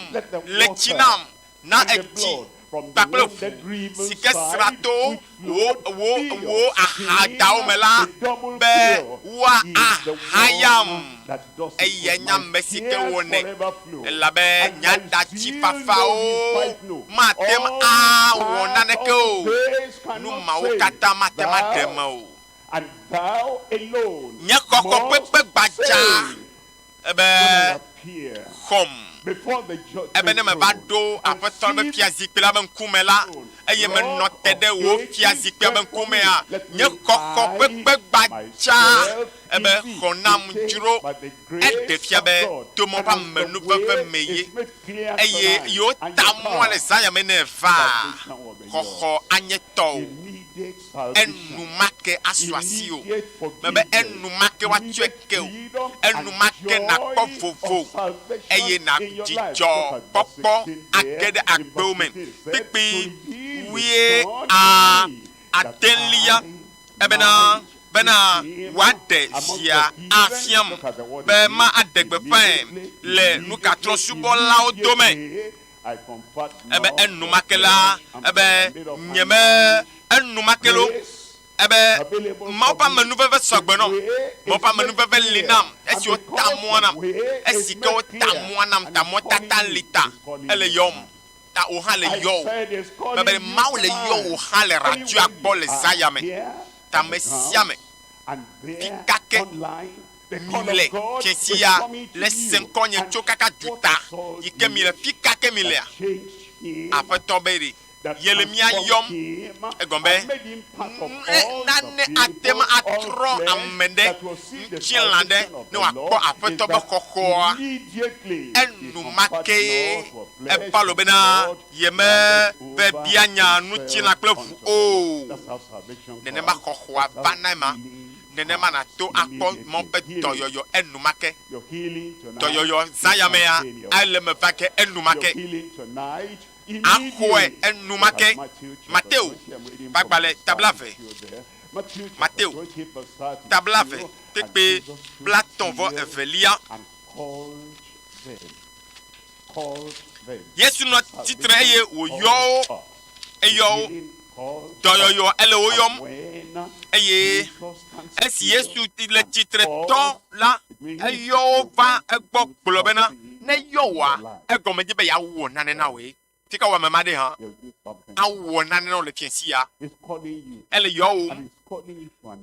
le tsi nam, na etsi kpakple ʋu si ke sra to wò, wò, wò ahadawo me la, be woahayam. Eyae nye ame si ke wɔnɛ, elabe nye aɖatsi fafawo mate ŋu awɔ naneke o, nu mawo katã mate ŋu aɖe eme o. Nye xɔxɔ kpekpe gbadza Ebe, Xɔm. Ebe ne meva ɖo Aƒetɔ la ƒe fiazikpui la ƒe ŋkume la, eye menɔ te ɖe wò fiazikpuia ƒe ŋkumea, nye xɔxɔ ƒe kpe gbadza, ebe, xɔ nam dzro. Eɖe fia be to mɔ ƒe amenuveve me ye, eye yewota mɔa le zã ya me ne evaa, xɔxɔ anye tɔwò. Enumake asu asiwò. Mebe enumake woatsɔe ke wò, enumake nàkpɔ vovo eye nàdzidzɔ kpɔkpɔ age ɖe agbewò me. Kpukpui wuie a adelia ebena bena wòaɖe via afiam be ma aɖe gbeƒãe le nukatrɔsubɔlawo dome. Ebe enumake la, ebe nyeme enumake lo. Ebe, Mawu ƒe amenuveve sɔgbe nɔm. Mawu ƒe amenuveve li nam esi wota mɔa nam. Esi ke wota mɔa nam ta mɔtata li ta ele yɔm. Ta wò hã le yɔ wò. Mebe Mawu le yɔ wò hã le radioa gbɔ le zã ya me. Ta ame sia ame, fika ke mi le fiẽsi ya le se ŋkɔnye tso kaka duta yi ke mi le, fika ke mi lea, Aƒetɔ be ɖe Ye le mía yɔm. Egɔme be, ne nane ate ŋu atrɔ ame ɖe ŋutilã ɖe ne wòakpɔ Aƒetɔ ƒe xɔxɔa, enumake eva lo bena yemeve bia nya ŋutilã kple ʋu o. Nenema xɔxɔa va na ema. Nenema nàto akpɔ Mawu ƒe dɔyɔyɔ enumake. Dɔyɔyɔ zã ya mea, ele eme va ge enumake. Axɔe enumake. Mateo ƒe agbalẽ ta blaeve, Mateo ta blaeve kpekpe blaetɔ̃ vɔ evelia. Yesu nɔ tsitre eye wòyɔ wo, eyɔ wo, dɔyɔyɔ ele wo yɔm. Eye esi Yesu le tsitre tɔ la, eyɔ wo va egbɔ gblɔ bena, Ne eyɔ wòa, egɔme dzi be yeawɔ nane na wòe. Fika wɔ ame ma ɖe hã awɔ nane na wò le fiẽsi ya. Ele yɔwòm,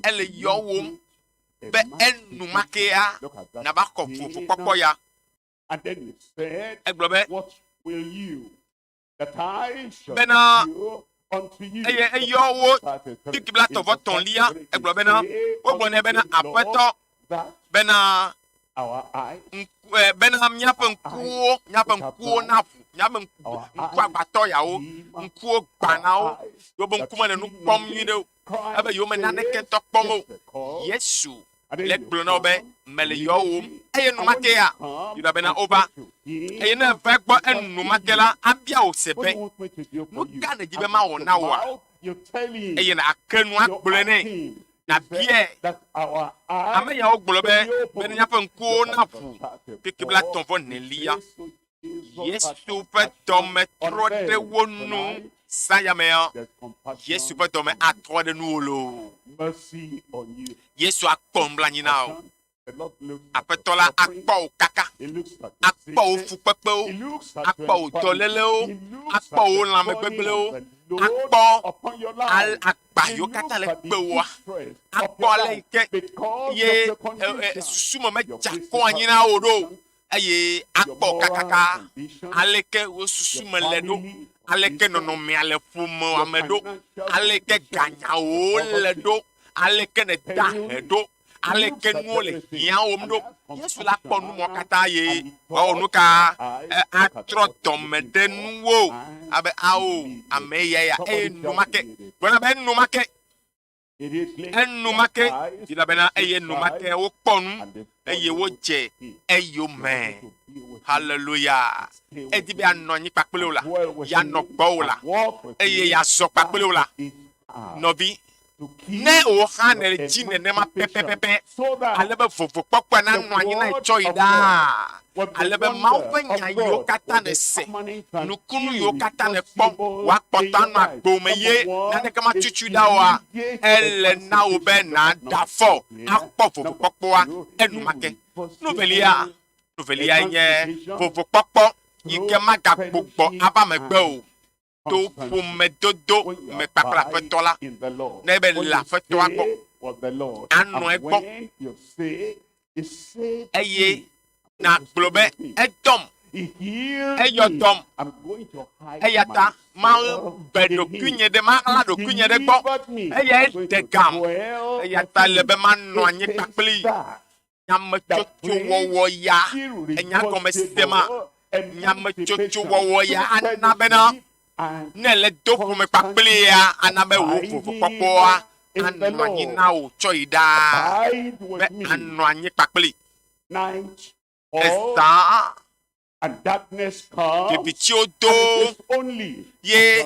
ele yɔwòm be enumakea nava xɔ vovokpɔkpɔ ya. Egblɔ be, bena eye eyɔ wo kpikpi blatɔ̃ vɔ tɔ̃lia. Egblɔ bena, wogblɔ nɛ bena, Aƒetɔ, bena ŋku, eh, bena míaƒe ŋkuwo, míaƒe ŋkuwo naʋu, míaƒe ŋku, ŋkuagbãtɔ yawo, ŋkuwo gbã na wo, yewobe ŋkume le nu kpɔm nyuiɖe o, ebe yewome naneke ŋutɔ kpɔm o. Yesu le gblɔ na wo be, Mele yɔwòm. Eye enumake ya, Yuda bena wova. Eye ne eva egbɔ enumake la, abia wò se be, Nu ka nèdi be mawɔ na wòa? Eye nàke nu agblɔe nɛ, nàbiae. Ame yawo gblɔ be, Bene míaƒe ŋkuwo naʋu. Kpekpe blaetɔ̃ vɔ enelia. Yesu ƒe dɔme trɔ ɖe wo ŋu. Zã ya mea, Yesu ƒe dɔme atrɔ ɖe nuwò loo. Yesu akpɔ nublanui na wò. Aƒetɔ la akpɔ wò kaka, akpɔ wò fukpekpewo, akpɔ wò dɔlélewo, akpɔ wò lãmegbegblẽwo, akpɔ al agba yiwo katã le kpewòa, akpɔ ale yi ke ye susu me medze akɔ anyi na wò ɖo o, eye akpɔ kakaka aleke wò susu me le ɖo, aleke nɔnɔmea le ƒomea me ɖo, aleke ganyawo le ɖo, aleke nèda he ɖo, aleke nuwo le hiãwòm ɖo. Yesu la kpɔ nu mɔ katã ye wòawɔ nu ka atrɔ dɔme ɖe nuwò abe ao ame ya ya eye enumake gblɔ na be enumake enumake elabena eye enumake wokpɔ nu eye wodze eyome. Haleluya! Edi be yeanɔ anyi kpakple wò la, yeanɔ gbɔwò la, eye yeazɔ kpakple wò la. Nɔvi, Ne wò hã nèle dzi nenema pɛpɛpɛpɛ, ale be vovokpɔkpɔa nanɔ anyi na etsɔ yi ɖaa, ale be Mawu ƒe nya yiwo katã nèse, nukunu yiwo katã nèkpɔ, wòakpɔtɔ anɔ agbo me ye naneke matutui ɖa oa, ele na wò be nàɖe afɔ akpɔ vovokpɔkpɔa enumake. Nu velia, nu veliae nye vovokpɔkpɔ yi ke magagbugbɔ ava megbe o. to ƒomedodo me kpakple Aƒetɔ la, ne be le Aƒetɔa gbɔ, anɔ egbɔ, eye nàgblɔ be, Edɔm, eyɔ dɔm, eya ta mabe ɖokuinye ɖe, maɣla ɖokuinye ɖe egbɔ, eyae ɖe gam, eya ta ele be manɔ anyi kpakplii. Nyametsotsowɔwɔ ya, enya gɔme sema? Nyametsotsowɔwɔ ya ana bena ne èle do ƒome kpakplia, ana be wò vovokpɔkpɔa anɔ anyi na wò tsɔ yi ɖaa, be anɔ anyi kpakpli. Ezã ɖevitsiwo do ye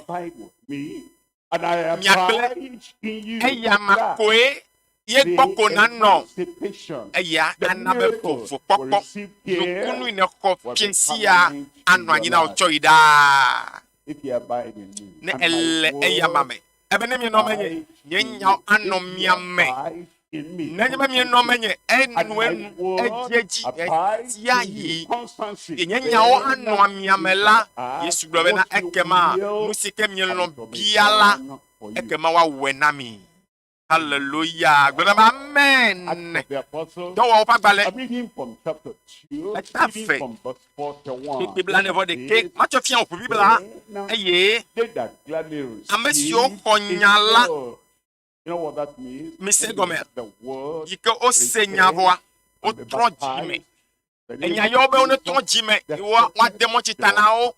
mia kple eyama koe ye gbɔ ko nanɔ. Eya ana be vovokpɔkpɔ nukunu yi nèxɔ fiẽ sia anɔ anyi na wò tsɔ yi ɖaa. Ne èle eyama me, ebe ne mienɔ menye, nye nyawo anɔ mia me. Nenye be mienɔ menye enuenu, edziedzi, ɣesiaɣi, ye nye nyawo anɔa mia me la, Yesu gblɔ bena, ekema nu si ke mielɔ̃ bia la, ekema woawɔe na mi. Haleluya! Gblɔ na be amen. Dɔwɔwɔ ƒe agbalẽ eta ve kpekpe blaene vɔ ɖekɛ. Matsɔ fia wò ʋu Biblia eye ame siwo xɔ nya la mise egɔmea? Yi ke wose nya vɔa, wotrɔ dzi me. Enya yɔ be wonetrɔ dzi me ye woade mɔtsi ta na wo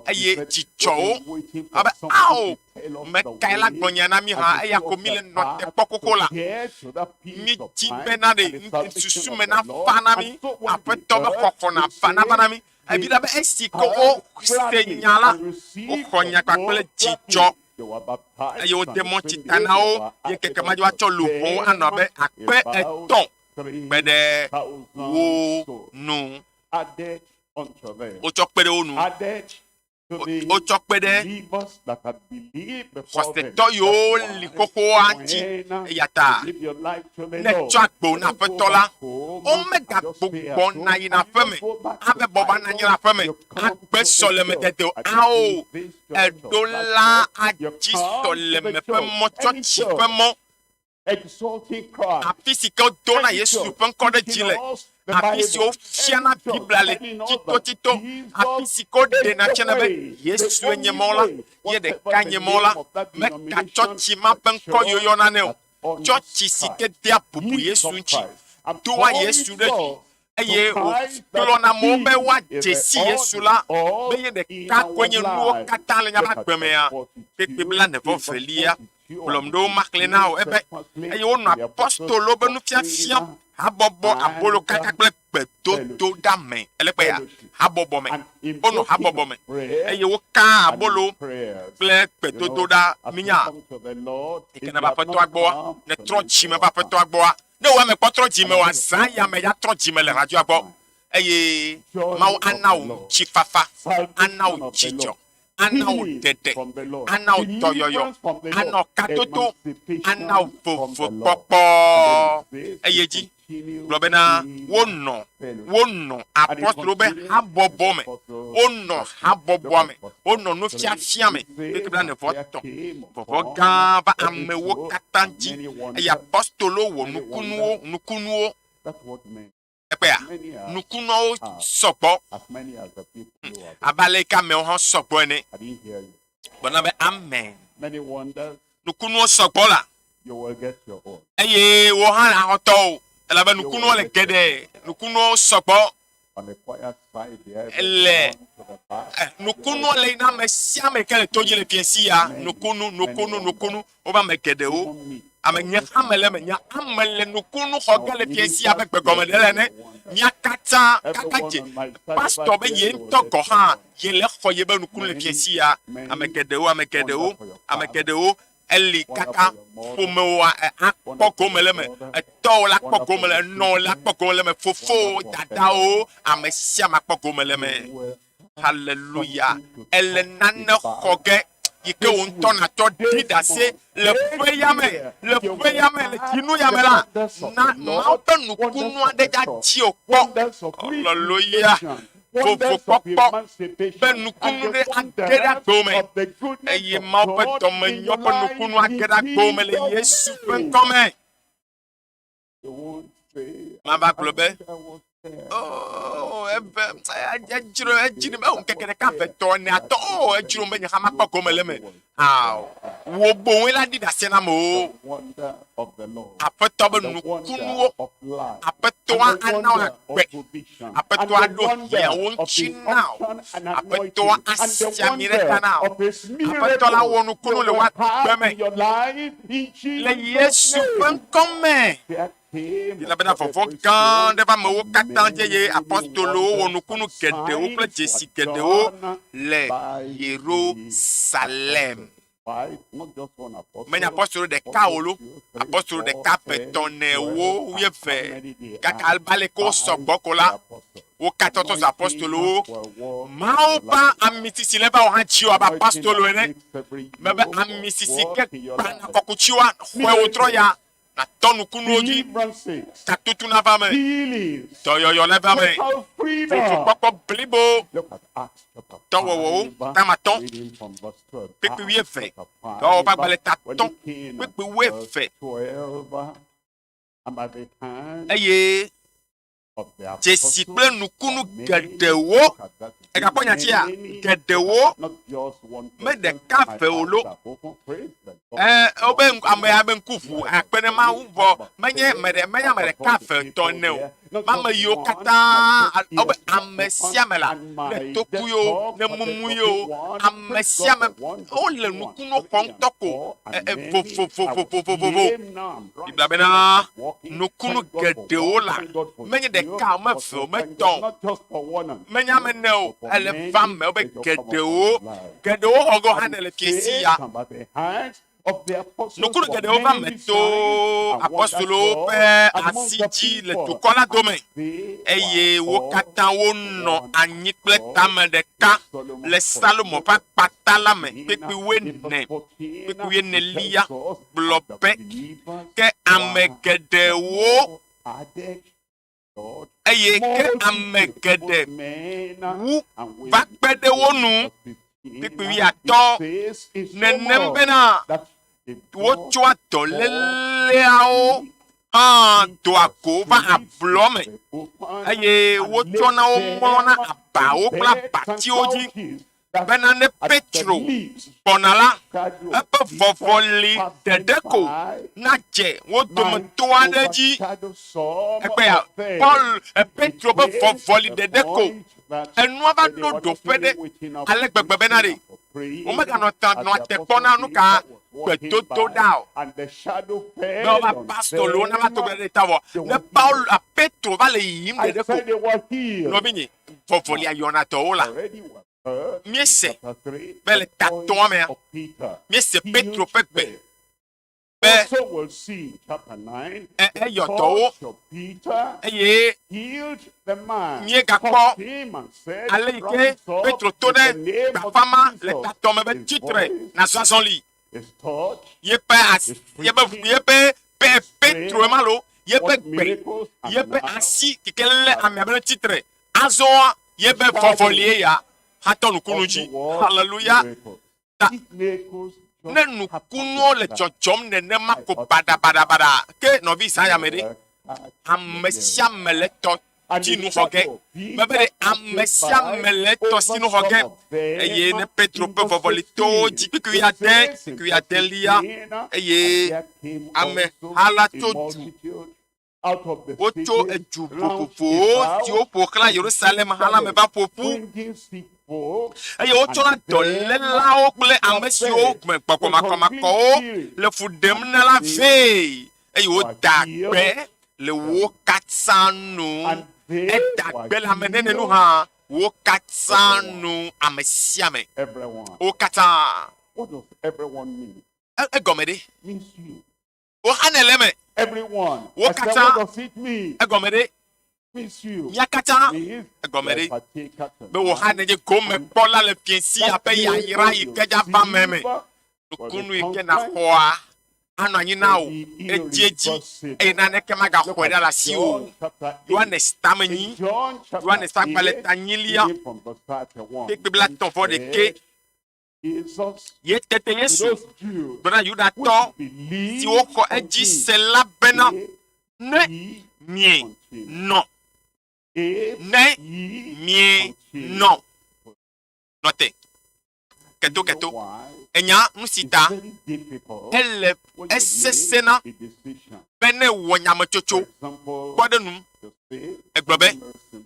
eye dzi dzɔ wo. Abe ao, mekae la gblɔ nya na mí hã eya ko mí le nɔ te kpɔ xoxo la. Mí dzi bena ɖe susu me nafa na mí, Aƒetɔ be xɔxɔ nafa nava na mí. Ebia be esi ke wose nya la, woxɔ nya kpakple dzidzɔ eye wode mɔtsi ta na wo ye keke ma dzi woatsɔ luʋɔwo anɔ abe 3000 kpe ɖe wo nu. Wotsɔ kpe ɖe wo nu. Wotsɔ kpe ɖe xɔsetɔ yiwo li xoxoa ŋuti. Eya ta ne ètsɔ agbo na Aƒetɔ la, womegagbugbɔ nayina aƒeme abe bɔbɔ anɔ anyi le aƒeme agbe sɔlemedede o. Ao, èɖo la adzi sɔleme ƒe mɔ, tsɔtsi ƒe mɔ. Afi si ke wodona Yesu ƒe ŋkɔ ɖe dzi le, afi si wofiana Biblia le tsitotsito, afi si ke woɖena fiana be Yesue nye mɔ la, ye ɖeka nye mɔ la. Meka tsɔtsi ma ƒe ŋkɔ yɔyɔna nɛ o. Tsɔtsi si ke dea bubu Yesu ŋuti, doa Yesu ɖe dzi, eye wògblɔna amewo be woadze si Yesu la be ye ɖeka koe nye nuwo katã le míaƒe agbe mea? Kpekpe blaene vɔ velia gblɔm ɖo maxlẽ na wò ebe, eye wonɔ apostolowo be nufiafia, habɔbɔ, abolokaka kple gbedodoɖa me. Ele kpea? Habɔbɔ me. Wonɔ habɔbɔ me eye wokaa abolo kple gbedodoɖa. Minya, yi ke neva Aƒetɔa gbɔa, nètrɔ dzime va Aƒetɔa gbɔa, Ne wò ame kpɔ trɔ dzime oa, zã ya me ya trɔ dzime le radioa gbɔ eye Mawu ana wò ŋutifafa, ana wò dzidzɔ. Ana wò ɖeɖe, ana wò dɔyɔyɔ, ana wò katoto, ana wò vovokpɔkpɔ. Eye dzi gblɔ bena wonɔ, wonɔ apɔstolowo be habɔbɔ me, wonɔ habɔbɔa me, wonɔ nufiafia me ŋkeke blaene vɔ etɔ̃. Vɔvɔ̃ gã va amewo katã dzi eye apɔstolowo wɔ nukunuwo, nukunuwo. Ekpea, nukunuawo sɔgbɔ abe ale yi ke amewo hã sɔgbɔ ene. Gblɔ be amen. Nukunuwo sɔgbɔ la, eye wò hã axɔ tɔwò elabe nukunuwo le geɖe. Nukunuwo sɔgbɔ le nukunuwo le na ame sia ame ke le to dzi le fiẽ ya. Nukunu, nukunu, nukunu. Wova ame geɖewo. Ame nye ame le eme, nye ame le nukunu xɔ ge le fiẽ sia abe gbegɔmeɖela ene. Mía katã kaka dze pastor be ye ŋutɔ gɔ̃ hã ye le xɔ ye be nukunu le fiẽ sia. Ame geɖewo, ame geɖewo, ame geɖewo eli kaka ƒomewoa akpɔ gome le eme, etɔwo la kpɔ gome le, enɔwo la kpɔ gome le eme, fofowo, dadawo, ame sia ame akpɔ gome le eme. Haleluya. Ele nane xɔ ge yi ke wò ŋutɔ nàtsɔ ɖi ɖase le ƒe ya me, le ƒe ya me, le dzinu ya me la, na Mawu ƒe nukunu aɖe dza dzi wò kpɔ. Haleluya. Vovokpɔkpɔ be nukunu ɖe age ɖe agbewò me eye Mawu ƒe dɔmenyɔ ƒe nukunu age ɖe agbewò me le Yesu ƒe ŋkɔ me. Mava gblɔ be, Oh, eve, edzro, edzi be ŋkeke ɖeka, eve, etɔ̃, ene, atɔ̃, oh, edzro be nye hã makpɔ gome le eme. Ao, wò boŋue la ɖi ɖase na amewo. Aƒetɔ be nukunuwo, Aƒetɔa ana wò agbe, Aƒetɔa aɖo hiãwo ŋuti na wò, Aƒetɔa asi ami ɖe ta na wò, Aƒetɔ la wɔ nukunu le wò agbe me. Le Yesu ƒe ŋkɔ me. Elabena vɔvɔ̃ gã aɖe va amewo katã dzi eye apostolowo wɔ nukunu geɖewo kple dzesi geɖewo le Yerusalem. Menye apostolo ɖeka o lo, apostolo ɖeka, eve, etɔ̃, ene, ewo, wuieve, gake abe ale ke wosɔ gbɔ ko la, wo katã trɔ zu apostolowo. Mawu ƒe ami sisi le va wò hã dziwò abe apostolo ene. Mebe ami sisi ke gbana kɔkutsiwoa, xɔe wòtrɔ ya natɔ nukunuwo dzi, tatutu nava eme, dɔyɔyɔ neva eme, vovokpɔkpɔ blibo, dɔwɔwɔwo, tamatɔ, kpekpe wuieve, dɔwɔwɔ ƒe agbalẽ tatɔ, kpekpe wuieve, eye dzesi kple nukunu geɖewo. Ègakpɔ nyatia? Geɖewo. Me ɖeka ve o lo. Ɛ wobe ame ya be ŋku ʋu akpe ne Mawu vɔ menye me ɖe menye ame ɖeka ve etɔ̃ ene o. Ame yiwo katã wobe ame sia ame la ne tokui o ne mumui o ame sia ame wole nukunu xɔm ŋutɔ ko vovovovovovovo. Biblia bena nukunu geɖewo la menye ɖeka o, meve o, metɔ̃ o, menye ame ene o, ele va me wobe geɖewo, geɖewo xɔ ge hã le fiesi ya. Nukunu geɖewo va me to apostolowo ƒe asi dzi le dukɔ la dome, eye wo katã wonɔ anyi kple tame ɖeka le Salomo ƒe akpata la me kpekpe wuiene, kpekpe wuienelia gblɔ be, Ke ame geɖewo, eye ke ame geɖe wu va kpe ɖe wo nu, kpukpui wuiatɔ̃, nenem bena wotsɔa dɔléleawo hã doa go va ablɔ me, eye wotsɔna wo mlɔna abawo kple abatiwo dzi bena ne Petro gbɔna la, eƒe vɔvɔli ɖeɖe ko nadze wo dometɔ aɖe dzi. Egbea, Paul, Petro ƒe vɔvɔli ɖeɖe ko enua va ɖo ɖoƒe ɖe ale gbegbe bena ɖe womeganɔ ta nɔa te kpɔ na nu ka gbedodo ɖa o. Be woava pastolowo nava to gbe ɖe ta vɔ. Ne Paul, Petro va le yiyim ɖeɖe ko, nɔvinye, vɔvɔlia yɔna dɔwo la, míese be le tatɔa mea, míese Petro ƒe gbe. Be Also we'll see in chapter 9, e- the eyɔ dɔwo touch of Peter eye healed the man, míegakpɔ touched him and said, ale yi ke "Rise up Petro to in ɖe the name of gbaƒã ma le Jesus." tatɔ me be His tsitre voice, nàzɔ azɔli. his touch, Yeƒe asi, yeƒe yeƒe pe Petro ema lo yeƒe what gbe miracles and yeƒe now asi yi ke lé amea be tsitre azɔa yeƒe vɔvɔlie ya hatɔ nukunu also dzi. what Hallelujah. miracles. Ta These miracles ne just happen nukunuwo le like that. dzɔdzɔm nenema ko baɖabaɖabaɖa ke nɔvi zã ya me ɖe ame sia ame le tɔ And tsi the nu xɔ ge disciple, mebe ɖe Peter ame sia passed ame le by tɔ si nu xɔ over ge some of them eye ne Petro in ƒe verse vɔvɔli towo 16. dzi kpikpi It ade says in kpikpi verse adelia 16, and eye there came ame also ha la a tso du multitude out of the wotso cities edu round vovovowo about siwo ƒo xlã Yerusalem hã la me va ƒo ƒu bringing sick folks eye wotsɔna and them dɔlélawo kple who ame siwo were me with gbɔgbɔ unclean makɔmakɔwo spirits, le fu ɖem na la they vɛ eye were woda healed gbe le wo katã nu. and they Eda were gbe le ame nene nu healed. hã wo katã nu ame sia ame. Everyone. Wo katã. What does everyone mean? E- Egɔme ɖe. Means you. Wo hã nele eme. Everyone. Wo I said, katã. what does it mean? Egɔme ɖe. Means you. Mía katã. Means Egɔme you ɖe. are partaker Be wo hã nenye gomekpɔla le fiẽsi That abe yayra yi miracle ke dza va me me. you receive Nukunu yi ke naxɔa anɔ anyi na wò edziedzi eye naneke magaxɔe ɖe le asi o. Yohanes tamenyi, John chapter Yohanes ƒe agbalẽ 8, tanyilia, reading from verse 31. kpekpe blatɔ̃ vɔ ɖeke. Jesus Ye tete to Yesu those Jews gblɔ na Yudatɔ which believed siwo xɔ on edzi him, se la bena if ne ye mie continue, nɔ if ne ye mie continue. nɔ nɔ te keto You know keto why? enya nu si It's ta very difficult ele when you esesẽna make a decision. be ne wɔ nyametsotso For example, kpɔ ɖe num to say, egblɔ be very simple,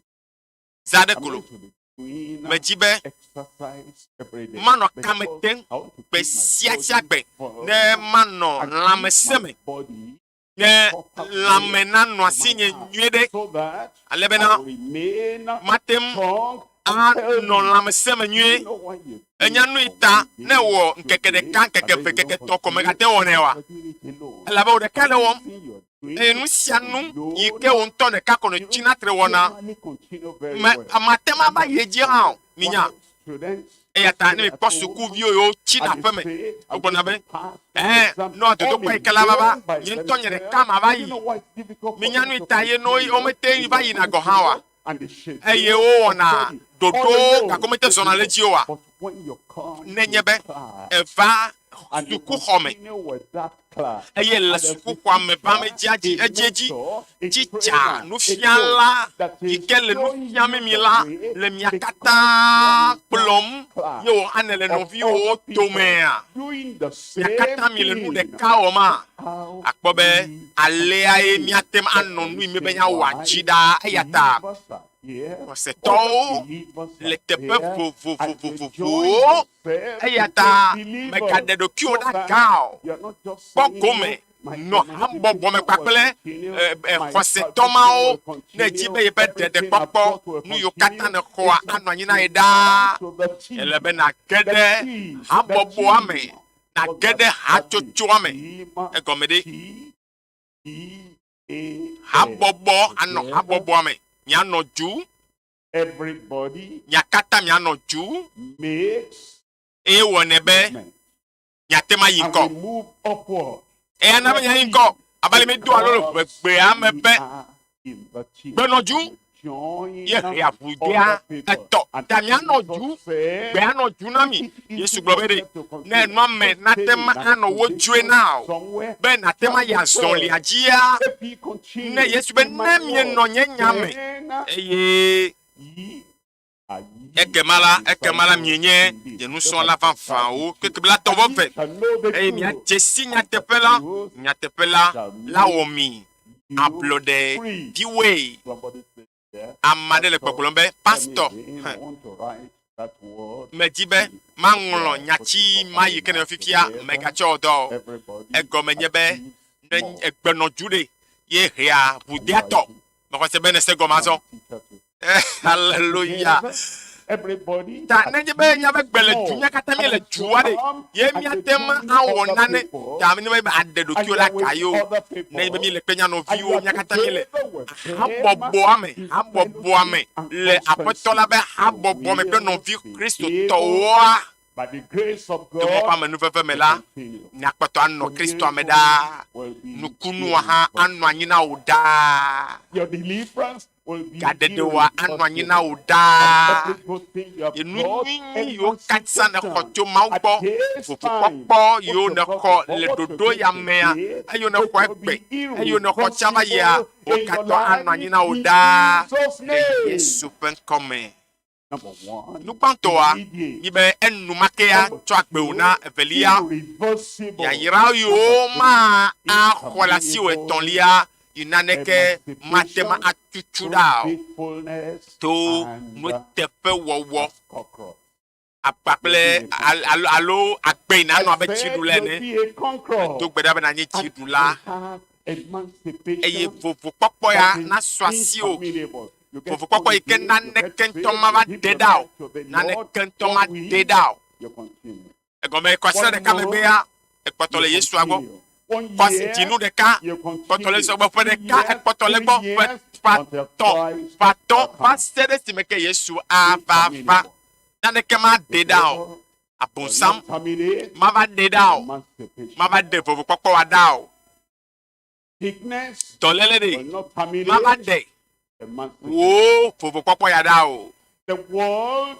za ɖe I'm kolo going to be doing medzi be exercise every day manɔ kame because tem I want to gbe keep my sia sia body gbe firm ne manɔ and keep lãmesẽ my me body ne proper lãme place nanɔ for my asinye heart nyuie ɖe so that ale I bena will remain mate ŋu strong and anɔ healthy. lãmesẽ me Do nyuie you know why you do enya it nu yi for ta one ne day, wɔ two ŋkeke days, ɖeka and ŋkeke then eve you ŋkeke don't tɔ̃ ko continue? megate wɔnɛ oa You are doing it alone. elabe wò ɖeka le wɔm Everything you are doing eye nu sia nu yi ke alone, wò ŋutɔ ɖeka ko you nètsina don't tre wɔna generally continue very me well. ame ate ŋu ava yi edzi hã o minya Why students eya ta stay ne at mikpɔ home sukuviwo yiwo tsina and aƒe me they say, I'm wogblɔna going be to pass this ɛɛ exam nɔ dodokpɔ all yi ke la va va alone by nye ŋutɔ nye ɖeka themselves. ma va You yi know why it's difficult for minya them nu yi to ta ye no continue? womete They va are yina going gɔ̃ hã oa to and the schedule eye of wowɔna study all ɖoɖowo alone. gake womete zɔna le edzi oa But when you come nenye to be class eva and you sukuxɔ me continue with that class, eye le and there's a sukuxɔa me vam teacher, edzia dzi a edziedzi mentor, a tsitsa trainer, a nufiala coach that yi is ke le nu showing fiam you mi the la way le mia because katã you are in that kplɔm class ye wò hã nèle of nɔviwòwo other people domea doing the mia same katã miele nu thing. ɖeka wɔma How akpɔ be we alea ye continue. míate ŋu That's anɔ the nu yi míebe reason míawɔ why adzi ɖaa eya ta believers are here, other xɔsetɔwo believers le are teƒe there, and they join vovovovovowo themselves eya to ta believers mègaɖe ɖokuiwò so ɖe that aga o you are not just kpɔ saying, gome my nɔ habɔbɔ me emancipation will kpakple continue, ɛ, ɛ, my xɔsetɔ salvation mawo will ne edzi continue, be yeƒe everything I've ɖeɖekpɔkpɔ got will nu yiwo katã continue. nèxɔa It's not anɔ anyi na ye to ɖaa to the team, ele be nàge the ɖe team, the habɔbɔa me team nàge was ɖe established. hatsotsoa me Team, egɔme ɖe T E A M. habɔbɔ anɔ Together, habɔbɔa me mianɔ du everybody mia katã mianɔ du makes eye wɔnɛ be movement miate ma yi and ŋgɔ we move upward. eya na be miayi ŋgɔ abe ale mi do alo le ʋegbea me We be are in the team. gbenɔdzu Join ye hea ʋudea other people. etɔ And ta mianɔ Jesus du said, gbea nɔ du na mi it is Yesu gblɔ be ɖe difficult to ne continue. nua me Just nate stay ma in that anɔ wo dzoe position na o somewhere. be nate ma yi azɔlia dzia If he continue ne Yesu be in ne my mienɔ word, nye nya me then eye ye are ye ekema la ekema la disciples mienye indeed. nye Look nusrɔ̃la at verse vavãwo 32. kpekpe la tɔ And vɔ ye ve shall know the eye truth, miadze si and the nyateƒe la truth nyateƒe la shall la make wɔ mi you ablɔɖe free. viwoe Somebody say there, ame aɖe le Pastor, gbɔgblɔm be tell me pastor again, I want to write that word. medzi be maŋlɔ nyatsi ma yi ke ne fifia megatsɔ wo dɔ o Everybody egɔme nye be achieves ne more. egbenɔdzu ɖe ye hea ʋudea tɔ mexɔ se be ne se gɔme azɔ Teacher to hallelujah Together, Ta nenye be míaƒe gbe le du, mía katã míele dua ɖe, ye míate ŋu awɔ nane. Ta nenye be aɖe ɖokuiwò ɖe aga ye o. Nenye be míele kple mía nɔviwo, mía katã míele habɔbɔa me, habɔbɔa me, le Aƒetɔ la ƒe habɔbɔ me kple nɔvi Kristotɔwoa, to Mawu ƒe amenuveve me la, míakpɔtɔ anɔ Kristoa me ɖaa. Nukunua hã anɔ anyi na wò ɖaa. Gaɖeɖewoa anɔ anyi na wò ɖaa. Ye nu nyuinyui yiwo katã nèxɔ tso Mawu gbɔ, vovokpɔkpɔ yiwo nèxɔ le ɖoɖo ya mea, eyiwo nèxɔ egbe, eyiwo nèxɔ tsã va yia, wo katã anɔ anyi na wò ɖaa le Yesu ƒe ŋkɔ me. Nu gbãtɔa, nyi be enumakea tsɔ agbe wò na evelia, yayra yiwo ma axɔ le asiwò etɔ̃lia yi naneke mate ŋu atutu ɖa o to nuteƒewɔwɔ kpakple alo alo agbe yi nanɔ abe dziɖula ene. Edo gbe ɖa be nànye dziɖula eye vovokpɔkpɔ ya nasu asiwò. Vovokpɔkpɔ yi ke naneke ŋutɔ mava ɖe ɖa o. Naneke ŋutɔ maɖe ɖa o. Egɔme kwasiɖa ɖeka megbea, ekpɔtɔ le Yesua gbɔ. Kwasi dzinu ɖeka kpɔtɔ le Yesua gbɔ. Ƒe ɖeka ekpɔtɔ le egbɔ. Ƒe ƒe atɔ̃, ƒe atɔ̃ va se ɖe esime ke Yesu ava va. Naneke maɖe ɖa o. Abosam mava ɖe ɖa o. Mava ɖe vovokpɔkpɔ wa ɖa o. Dɔléle ɖe mava ɖe wò vovokpɔkpɔ ya ɖa o.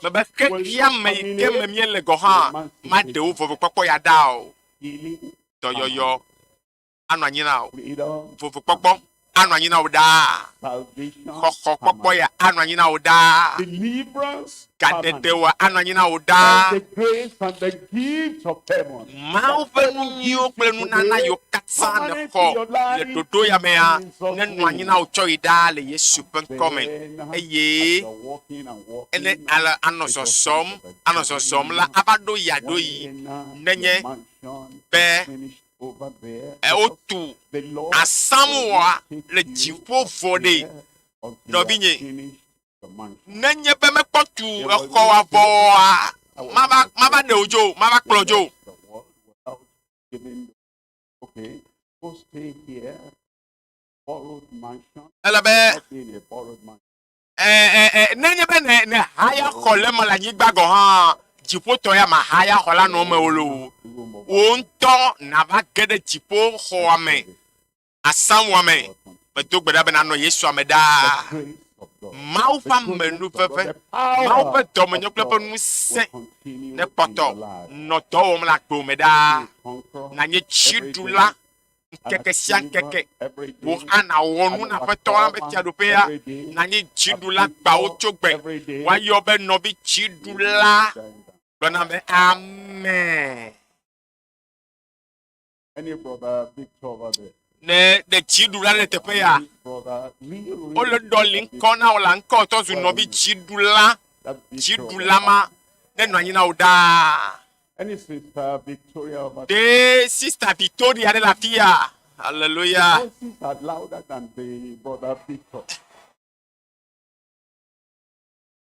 Mebe xexea me yi ke me míele gɔ̃ hã maɖe wò vovokpɔkpɔ ya ɖa o. Dɔyɔyɔ anɔ anyi na wò. Vovokpɔkpɔ anɔ anyi na wò ɖaa. Xɔxɔkpɔkpɔ ya anɔ anyi na wò ɖaa. Gaɖeɖewoa anɔ anyi na wò ɖaa. Mawu ƒe nu nyuiwo kple nunana yiwo katã nèxɔ le ɖoɖo ya mea nenɔ anyi na wò tsɔ yi ɖaa le Yesu ƒe ŋkɔ me. Eye ne ale anɔ zɔzɔm, anɔ zɔzɔm la, ava ɖo yaɖoɣi nenye be wotu asamuwɔa le dziƒo vɔ ɖe, nɔvinye, nenye be mekpɔ tu exɔa vɔ oa, mava, mava ɖe wò dzo, mava kplɔ dzo. Elabe ɛ, ɛ, ɛ, nenye be ne, ne haya xɔ le eme le anyigba gɔ̃ hã, dziƒotɔ ya mahaya xɔ la nɔ eme o loo. Wò ŋutɔ nàva ge ɖe dziƒoxɔa me, asaŋua me. Medo gbe ɖa be nànɔ Yesua me ɖaa. Mawu ƒe amenuveve, Mawu ƒe dɔmenyo kple eƒe ŋusẽ nekpɔtɔ nɔ dɔ wɔm le agbewò me ɖaa. Nànye dziɖula ŋkeke sia ŋkeke. Wò hã nàwɔ nu na Aƒetɔ la ƒe Fiaɖuƒea. Nànye dziɖula gbawo tso gbe. Woayɔ be nɔvi dziɖula. Gblɔ nam be, Amen. Ne ɖe dziɖula le teƒe ya, wole ɖɔli ŋkɔ na wò la ŋkɔ tɔ zu nɔvi dziɖula. Dziɖula ma nenɔ anyi na wò ɖaa. Any sister Victoria over Ɖe sista Victoria ɖe le afi ya? Hallelujah. The voices are louder than the brother Victor.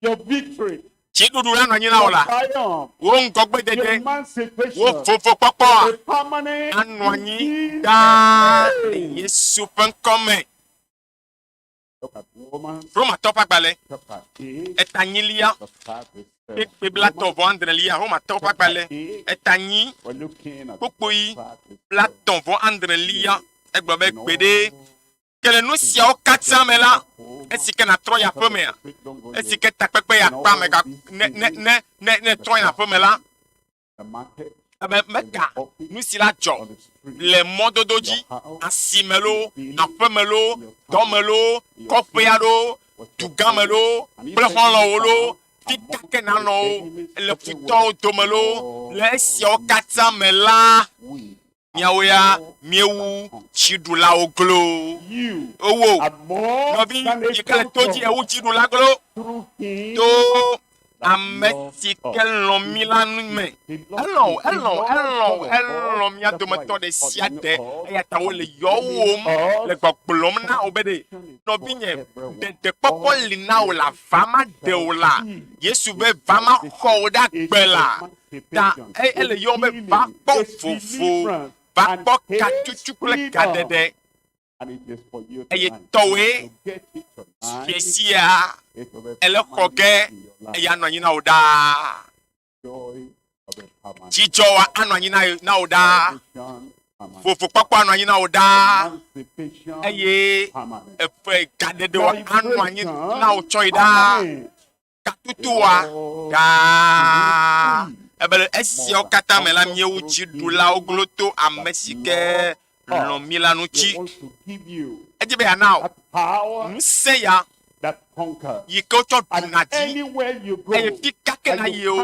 Your victory. Dziɖuɖu la nɔ anyi na wò la. Your triumph. Wò ŋgɔgbedede. Your emancipation. Wò vovokpɔkpɔa The permanent anɔ anyi ɖaa le Yesu ƒe ŋkɔ me. Romatɔ ƒe agbalẽ etanyilia kpekpe blatɔ vɔ adrelia. Romatɔ ƒe agbalẽ etanyi kpukpui blatɔ vɔ adrelia. Egblɔ be gbeɖe ke le nu siawo katã me la, esi ke nàtrɔ yi aƒemea, esi ke takpekpe ya kpa me ga ne ne ne ne ne trɔ yi aƒeme la, Ebe meka nu si la dzɔ le mɔdodo dzi, asime loo, aƒeme loo, dɔme loo, kɔƒea loo, dugã me loo, kple xɔlɔ̃wo loo, fika ke nànɔ o, le futɔwo dome loo, le esiawo katã me la, míawo ya míewu dziɖulawo glo. Owó, nɔvi yi ke le to dzi, ewu dziɖula glo to. Ame si ke lɔ̃ mí la nu me. Elɔ̃ wò, elɔ̃ wò, elɔ̃ wò, elɔ̃ mía dometɔ ɖe sia ɖe. Eya ta wole yɔwòm le gbɔgblɔm na wò be ɖe, nɔvinye, ɖeɖekpɔkpɔ li na wò la, va maɖe wò la. Yesu be va maxɔ wò ɖe agbe la. Ta ele yɔwòm be va kpɔ vovo, va kpɔ katutu kple gaɖeɖe. Eye tɔwòe fiẽ sia ele xɔ ge eye anɔ anyi na wò ɖaa. Dzidzɔ anɔ anyi na wò ɖaa. Vovokpɔkpɔ anɔ anyi na wò ɖaa. Eye eƒe gaɖeɖewo anɔ anyi na wò tsɔe ɖaa. Katutua ɖaa. Ebe le esiawo katã me la, míewu dziɖulawo glo to ame si ke lɔ̃ mí la ŋuti. Edzi be yeana wò ŋusẽ ya yi ke wotsɔ ɖuna dzi, eye fi ka ke nàyi o,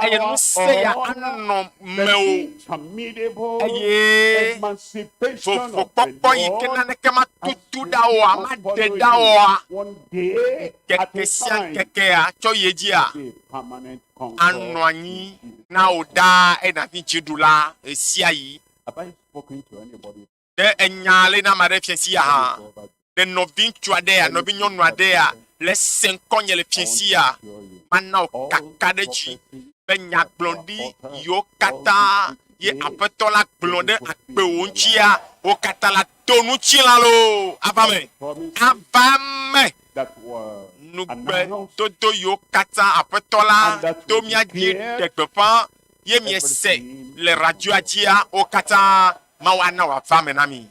eye ŋusẽ ya anɔ mewò, eye vovokpɔkpɔ yi ke naneke matutu ɖa oa, maɖe ɖa oa, ŋkeke sia ŋkekea tsɔ yi edzia, anɔ anyi na wò ɖaa eye nànye dziɖula ɣesiaɣi. Ɖe enya ale na ame aɖe fiẽ sia hã? Ɖe nɔviŋutsu aɖea, nɔvinyɔnu aɖea le ese ŋkɔnye le fiẽ sia? Mana wò kakaɖedzi be nyagblɔɖi yiwo katã ye Aƒetɔ la gblɔ ɖe agbewò ŋutia, wo katã la do ŋutilã loo. Ava me. Ava me. Nugbedodo yiwo katã Aƒetɔ la to mía dzi ɖe gbeƒã ye miese le radioa dzia, wo katã Mawu ana wòava eme na mi.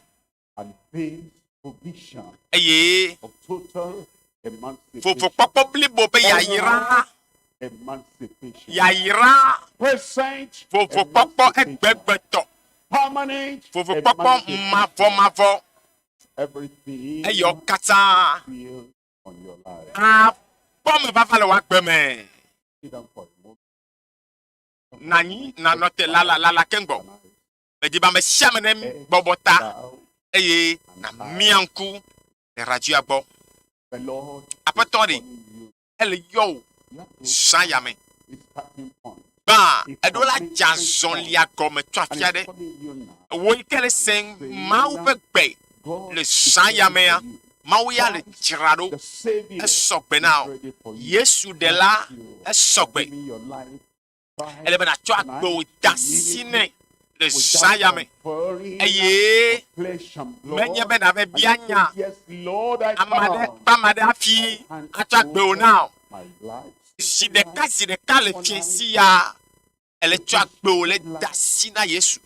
Eye vovokpɔkpɔ blibo be yayra, yayra, vovokpɔkpɔ egbegbetɔ, vovokpɔkpɔ mavɔmavɔ, eyawo katã akpɔ mevava le wò agbe me. Nanyi nanɔ te lala lala keŋgbɔ. Medi be ame sia ame ne bɔbɔ ta eye nàmia ŋku le radioa gbɔ. Aƒetɔ ɖe, ele yɔ wò zã ya me. Gbã, eɖo la dze azɔlia gɔme tso afi aɖe. Wò yi ke le se Mawu ƒe gbe le zã ya mea, Mawu ya le dzra ɖo. Esɔ gbe na wò. Yesu ɖela, esɔ gbe. Ele be nàtsɔ agbewo de asi nɛ le zã ya me. Eye menye be nàve bia nya ame aɖe kple ame aɖe hafi atsɔ agbewo na o. Zi ɖeka zi ɖeka le fiẽ si ya ele tsɔ agbewo le de asi na Yesu.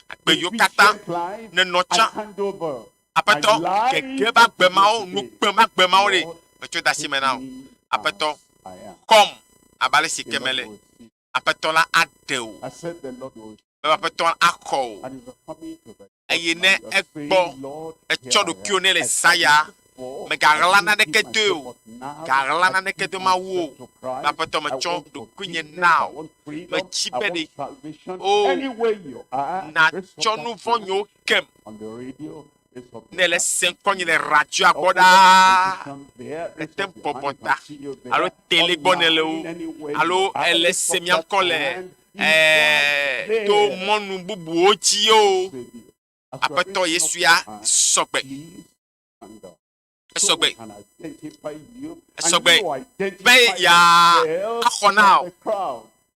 Agbe yiwo katã nènɔ tsã, Aƒetɔ, gege be agbe mawo, ŋukpe be agbe mawo ɖe, metsɔ de asi me na wò. Aƒetɔ, xɔm abe ale si ke mele. Aƒetɔ la aɖe wò. Be Aƒetɔ la axɔ wò. Eye ne egbɔ etsɔ ɖokuiwò nɛ le zã ya, mègaɣla naneke doe o. Gaɣla naneke do Mawu o. Be Aƒetɔ, metsɔ ɖokuinye na wò. Metsi be ɖe, o, nàtsɔ nu vɔ̃ nyewo kem. Ne ele se ŋkɔnye le radioa gbɔ ɖaa, ete ŋu bɔbɔ ta alo tele gbɔ nèle o, alo ele se mía ŋkɔ le ɛɛ to mɔnu bubuwo dzi o. Aƒetɔ Yesu ya sɔgbe. Esɔgbe. Esɔgbe be yeaxɔ na wò.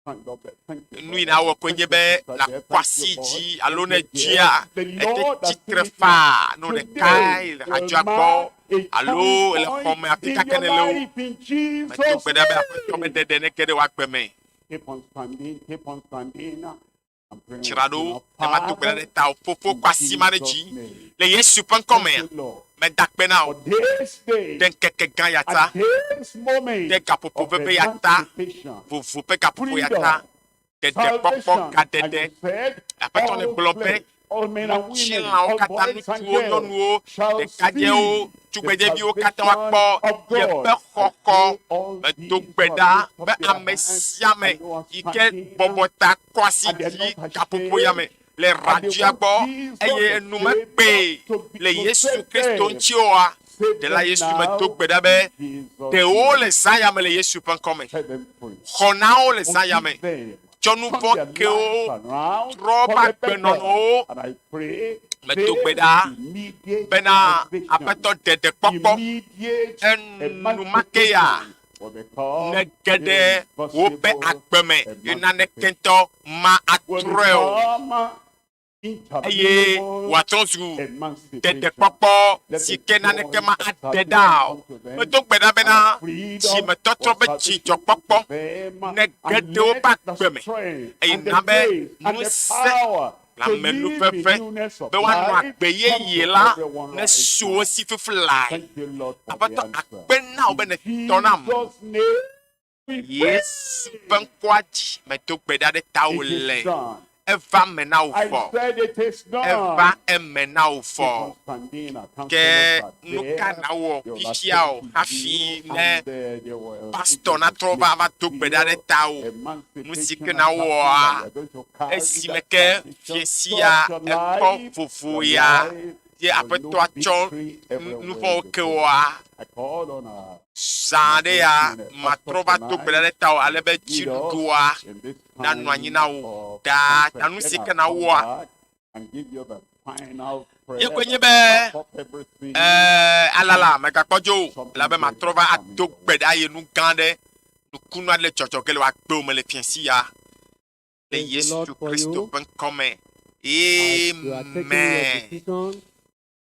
Nu yi nawɔ koe nye be nàkɔ asi dzi alo ne dzia, ete tsitre faa nɔ ɖekae le hadzoa gbɔ alo le xɔ me afi ka ke nèle o. Medo gbe ɖa be Aƒetɔ be ɖeɖe nege ɖe wò agbe me. Dzra ɖo ne mado gbe ɖa ɖe tawò. Fofo, kɔ asi ma ɖe dzi. Le Yesu ƒe ŋkɔ mea, meda akpe na wò ɖe ŋkeke gã ya ta, ɖe gaƒoƒo veve ya ta, vovo ƒe gaƒoƒo ya ta, ɖeɖekpɔkpɔ gaɖeɖe. Aƒetɔ nègblɔ be, Ŋutilãwo katã, ŋutsuwo, nyɔnuwo, ɖekadzewo, tugbedzeviwo katã woakpɔ yeƒe xɔxɔ. Medo gbe ɖa be ame sia ame yi ke bɔbɔ ta kɔ asi dzi gaƒoƒo ya me le radioa gbɔ eye enu mekpee le Yesu Kristo ŋuti oa, Ɖela Yesu medo gbe ɖa be, ɖe wo le zã ya me le Yesu ƒe ŋkɔ me. Xɔ na wo le zã ya me. Tsɔ nu vɔ̃ ke wo, trɔ woƒe agbenɔnɔwo. Medo gbe ɖa bena Aƒetɔ ɖeɖekpɔkpɔ enumake ya nege ɖe woƒe agbe me ye naneke ŋutɔ ma atrɔe o eye wòatrɔ zu ɖeɖekpɔkpɔ si ke naneke ma aɖe ɖa o. Medo gbe ɖa bena dzimetɔtrɔ ƒe dzidzɔkpɔkpɔ nege ɖe woƒe agbe me eye na be ŋusẽ le amenuveve be woanɔ agbe yeye la nesu wo si fifi lae. Aƒetɔ, akpe na wò be nètɔ nam. Yesu ƒe ŋkɔa dzi medo gbe ɖa ɖe tawò le. Eva eme na wò vɔ. Eva eme na wò vɔ. Ke nuka nàwɔ fifia o hafi ne pastɔ natrɔ va ava do gbe ɖa ɖe tawò? Nu si ke nàwɔa, esime ke fiẽsi ya ekpɔ vovo ya ye Aƒetɔa tsɔ nu vɔ̃wo ke woa, zã aɖe ya matrɔ va do gbe ɖa ɖe tawò ale be dziɖuɖua nanɔ anyi na wò ɖaa. Ta nu si ke nàwɔa, ye koe nye be ɛɛ alala mègakpɔ dzo o, elabe matrɔ va ado gbe ɖa eye nu gã aɖe, nukunu aɖe le dzɔdzɔ ge le wò agbewo me le fiẽsi ya. Le Praise the Yesu Lord for Kristo you ƒe ŋkɔ me. as you are taking your Amen. decision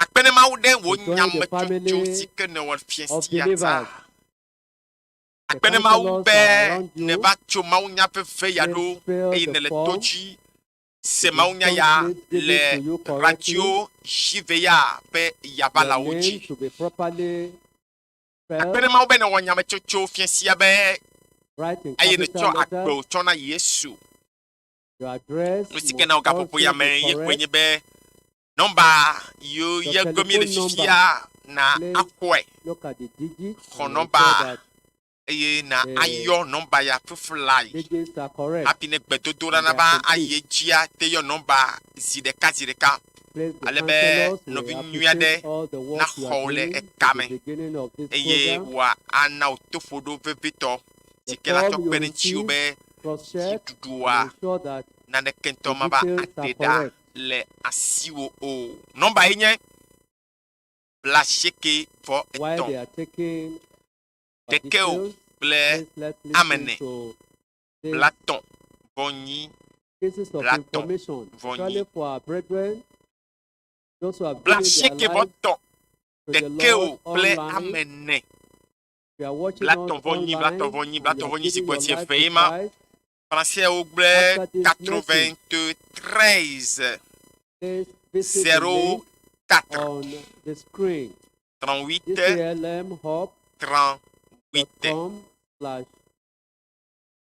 Akpe ne Mawu ɖe wò to join the nyametsotso family si ke nèwɔ of fiẽsi ya ta. believers. The Akpe ne Mawu counselors be are around you. nèva tso mawunya veve ya Please ɖo fill eye the nèle to form. dzi se The mawunya ya instructions given le to you correctly. radio JVA ƒe Your yaʋalawo name dzi. should be properly Akpe spelled. ne Mawu be nèwɔ nyametsotso fiẽsia be Write in eye capital nètsɔ letters. agbe tsɔ na Yesu. Your address Nu si ke must na wò gaƒoƒo also ya be me ye koe correct. nye be nɔmba yiwo Your ye gbe míele telephone fifia number. na Please axɔe. look at the digits Xɔ and nɔmba ensure that eye na the ayɔ nɔmba ya fifi lae. digits are correct Hafi ne gbedodoɖa and they nava are ayi complete. edzia, te yɔ nɔmba zi ɖeka zi ɖeka Please, the ale be counselors will nɔvi nyui aɖe appreciate all the work you naxɔ are wò le doing eka at the me beginning of this eye program. wòa ana wò toƒoɖo vevitɔ The si ke la tsɔ form you kpe ɖe ŋutiwò receive, be cross-check dziɖuɖua and ensure that naneke ŋutɔ the mava details aɖe are ɖa correct. le asiwò o. Nɔmba ye nye blaasieke vɔ While etɔ̃ they are taking our ɖekɛ o details, kple please let's ame listen ene to this blatɔ̃ vɔ nyi pieces of blatɔ̃ information, vɔ nyi especially for our brethren, those who have given their blaasieke vɔ lives tɔ̃ to the ɖekɛ o Lord kple online. ame ene If you are watching us blatɔ̃ vɔ nyi online blatɔ̃ vɔ nyi and you blatɔ̃ have vɔ nyi si given gbɔ your zi life eve to ye ma Christ, Françaiswo gblẽ after this message, 93 please visit the 04 link on the screen. 38 GCLMhub.com 38 slash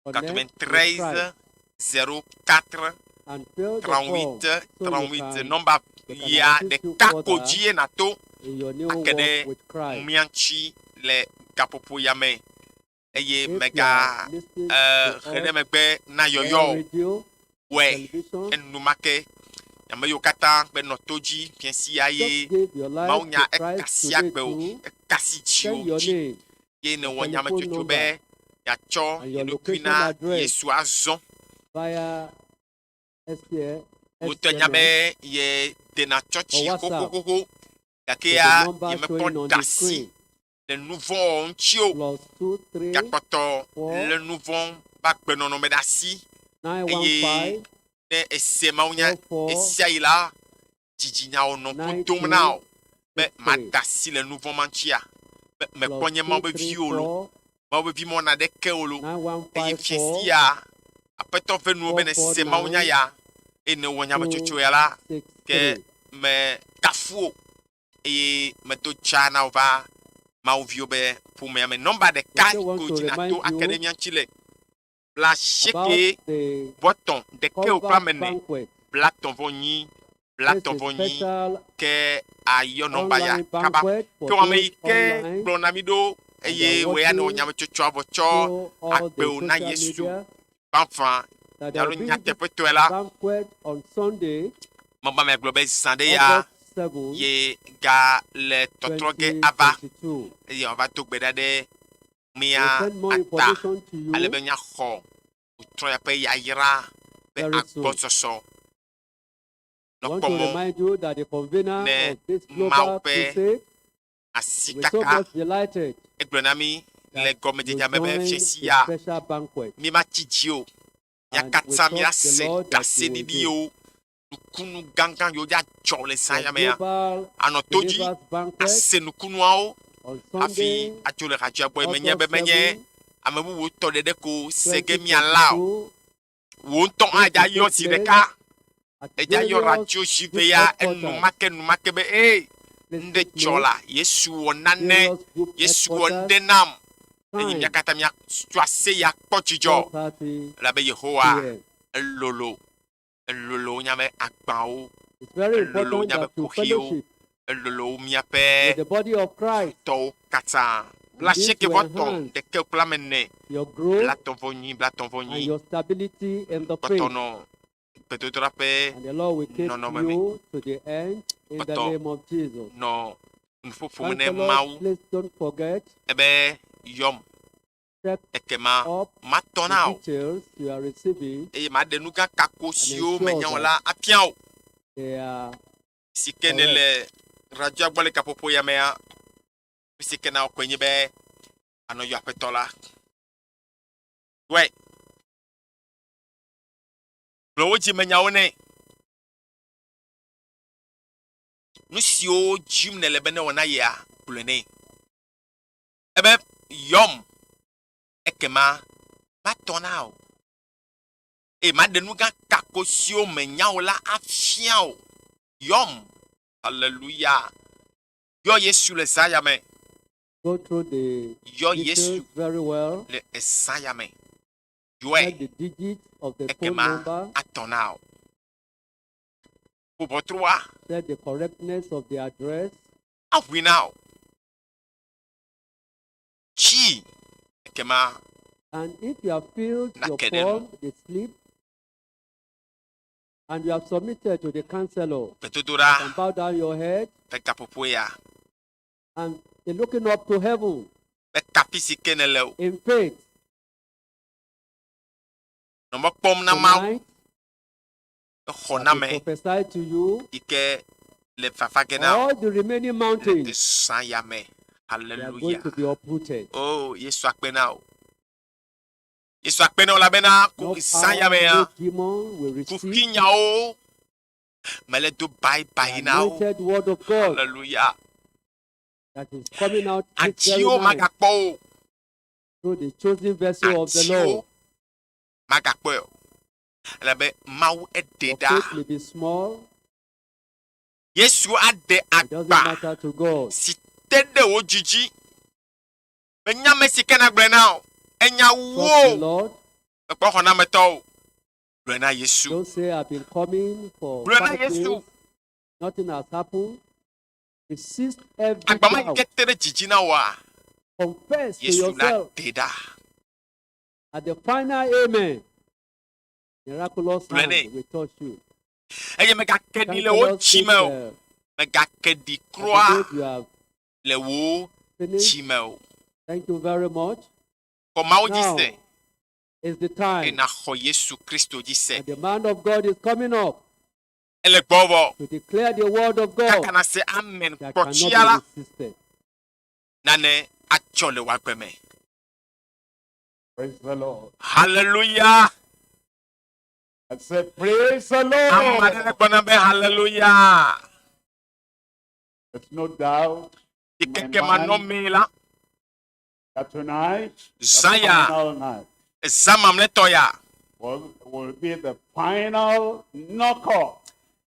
connect with 93 Christ 04 and fill the form 38 so you 38 can nɔmba they can ya assist you ɖeka ko further dzie nàto in your new ake ɖe walk with Christ. mía ŋuti le gaƒoƒo ya me eye If you mega are listening eh, to he ɖe us megbe na via yɔyɔ o. radio, Wɔe television, enumake ame yiwo katã be nɔ to dzi fiẽ sia just ye give your life mawunya to Christ ekasi today agbe o too. ekasi Send dziwò your dzi name, ye your nèwɔ telephone nyametsotso number, be yeatsɔ and ye your ɖokui location na address Yesu azɔ. via SCA, Wotɔ nya SMS be ye dena or tsɔtsi WhatsApp xoxoxoxo gake to the ya number yemekpɔ showing on da the asi screen. le nu vɔ̃ wɔwɔ ŋuti o. +2 3 Gakpɔtɔ 4 le nu vɔ̃ ƒe agbenɔnɔ me ɖe asi 9 1 eye 5 ne ese mawunya 4 4 ɣesiaɣi la, didinyawo nɔ ƒo 9 dom 2 na wò be 6 3 mada asi le nu vɔ̃ ma ŋutia be mekpɔ nye +2 Mawu ƒe 3 vi o lo, 4 Mawu ƒe vi mewɔna ɖeke o lo. 9 1 Eye 5 fiẽ 4 sia, Aƒetɔ ƒe nuwo be 4 nèse 4 mawunya 9 ya eye nèwɔ 2 nyametsotso ya la, 6 ke 3. mekafu wò eye medo tsa na wò va Mawu viwo be ƒomea me. Nɔmba We ɖeka still want ko to dzi remind nàto ake ɖe you mía ŋuti le about blaasieke the vɔ tɔ̃ ɖekɛ o kple Convert ame ene Banquet. blatɔ̃ vɔ nyi This blatɔ̃ is vɔ nyi special ke ayɔ nɔmba ya online kaba. banquet for Ke wò ame those yi ke online gblɔ na mí ɖo and they eye are wò ya nèwɔ watching nyametsotsoa vɔ tsɔ through all the agbe wò na social Yesu media vavã that there alo will be this nyateƒetɔe la, banquet on Sunday, meva me gblɔ be zã ɖe ya August 7, Ye ga le tɔtrɔ ge ava 2022. eye wòava do gbe ɖa ɖe We'll mía send more ata information to you ale be míaxɔ wòtrɔ ya ƒe yayra ƒe very soon. agbɔsɔsɔ. I want Nɔkpɔ to mɔ remind you that the convener ne of this Mawu global ƒe crusade asi will be so kaka much delighted egblɔ na mí le that you gɔmedzedzea me be join fiẽ si the ya special banquet. mímatsi dzi o. Mía And we katã trust the míase Lord that you will ɖaseɖiɖi do. yiwo nukunu gãgã yiwo dza dzɔ le zã The ya mea. global Anɔ to dzi believers banquet ase nukunuawo on hafi Sunday, adzo le radioa gbɔ. Menye be August menye 7, ame bubuwo tɔ ɖeɖe ko se ge míala o. 2022, Wò ŋutɔ hã going dza to yɔ take zi place ɖeka. at Edza yɔ various radio zi group ve ya headquarters. enumake enumake be ee Please ŋɖe take dzɔ note, la Yesu wɔ nane various group Yesu wɔ headquarters, ŋɖe nam eye time mía katã míatso aseye akpɔ dzidzɔ 4:30 elabe Yehowa p.m. elolo elolo míaƒe agbawo It's very elolo important míaƒe that you kuxiwo fellowship elolo míaƒe with the body of Christ. tɔwo katã. And Bla this asieke will vɔ tɔ̃ enhance ɖeke kple ame ene your growth bla tɔ̃ vɔ nyui bla tɔ̃ vɔ and nyui your stability in the kpɔtɔ faith. nɔ gbedodoɖa ƒe And the Lord will keep nɔnɔme me. you to the end in the Kpɔtɔ name of Jesus. nɔ nuƒoƒom ne Counselors, Mawu please don't forget, ebe yɔm check ekema up matɔ the na wò details you are receiving eye maɖe nu gã kako and siwo ensure menya o that la afia wò they are si ke ne correct. le radioa gbɔ le gaƒoƒo ya mea nu si ke na wò koe nye be anɔ yɔ aƒetɔ la wɔe gblɔ wo dzimenyawo nɛ nu siwo dzim nèle be newɔ na yea gblɔe nɛ ebe yɔm ekema matɔ na wò eye maɖe nu gã kako siwo menya o la afia wò yɔm haleluya yɔ yesu le zã ya me Go through the yɔ yesu details very well. le ezã ya me yɔe Check the digits of the phone ekema number. atɔ na wò ƒo ʋɔtrua Check the correctness of the address. aʋui na wò tsi ekema And if you have filled your nake ɖe nu form, the slip, and you have submitted to the counselor, gbedodoɖa you can bow down your head ƒe gaƒoƒo ya and be looking up to heaven be kafi si ke nèle o in faith. nɔ mɔ kpɔm na Mawu Tonight, ƒe I xɔname will prophesy to you yi ke le fafa ge na wò all the remaining le mountains ezã ya me they are going hallelujah to be uprooted. o Yesu akpe na wò Yesu akpe na wò elabena ku No zã ya power, mea no demon will receive kuxinyawo mele do bye bye the na wò anointed word of God hallelujah that is coming out this very adziwo night magakpɔ o through the chosen vessel of the adziwo Lord. magakpɔe o elabe Mawu eɖe Your ɖa faith may be small, Yesu aɖe it doesn't agba matter to God. si te ɖe wò dzidzi menya ame si ke nagblɔe na o enya Trust the wo Lord. mekpɔ xɔnametɔwo gblɔe na Yesu Don't say I've been coming for gblɔe na five Yesu days, nothing has happened. Resist every agba ma yi doubt. ke te ɖe dzidzi na wòa Confess to Yesu la yourself ɖe ɖa at the final amen. Miraculous gblɔe hand nɛ will touch you. eye megake ɖi le wò Counselors, dzi please, me o megake ɖi I kura believe you have le wò finished. dzi me o Thank you very much. xɔ Mawu dzi Now se is the eye time. nàxɔ Yesu Kristo dzi se And the man of God is coming up ele gbɔ vɔ to declare the word of God kaka na se amen that kpɔtsia cannot la be resisted. nane atsɔ le wò agbe me Praise the Lord. hallelujah I said, Praise the ame aɖe le Lord. gblɔ na be hallelujah There's no doubt in my ɖikeke mind manɔmee la that tonight, the zã ya final night, zã mamlɛtɔ ya will, will be the final knockout.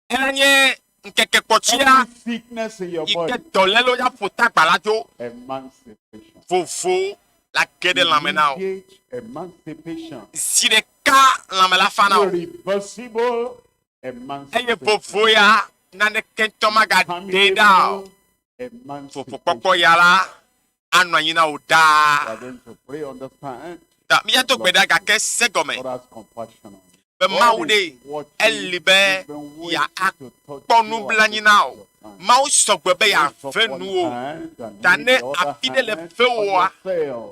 ela nye ŋkeke kpɔtsia Every sickness in your yi ke body, dɔlélewo ya ƒo ta agba la dzo emancipation. vovo la ge ɖe lãme na wò Immediate emancipation. zi ɖeka lãme la fa na wò Irreversible eye emancipation. vovo ya naneke ŋutɔ magaɖe ɖa o Terminable vovokpɔkpɔ ya la anɔ anyi na wò We ɖaa are going to pray, understand. ta míado gbe ɖa gake se gɔme God has compassion on you. be God Mawu is ɖe watching. eli be He's been ya waiting to touch akpɔ you nublanui at na this wò juncture. Mawu sɔgbɔ be yeave nuwò. Ta ne afi ɖe le vewòa,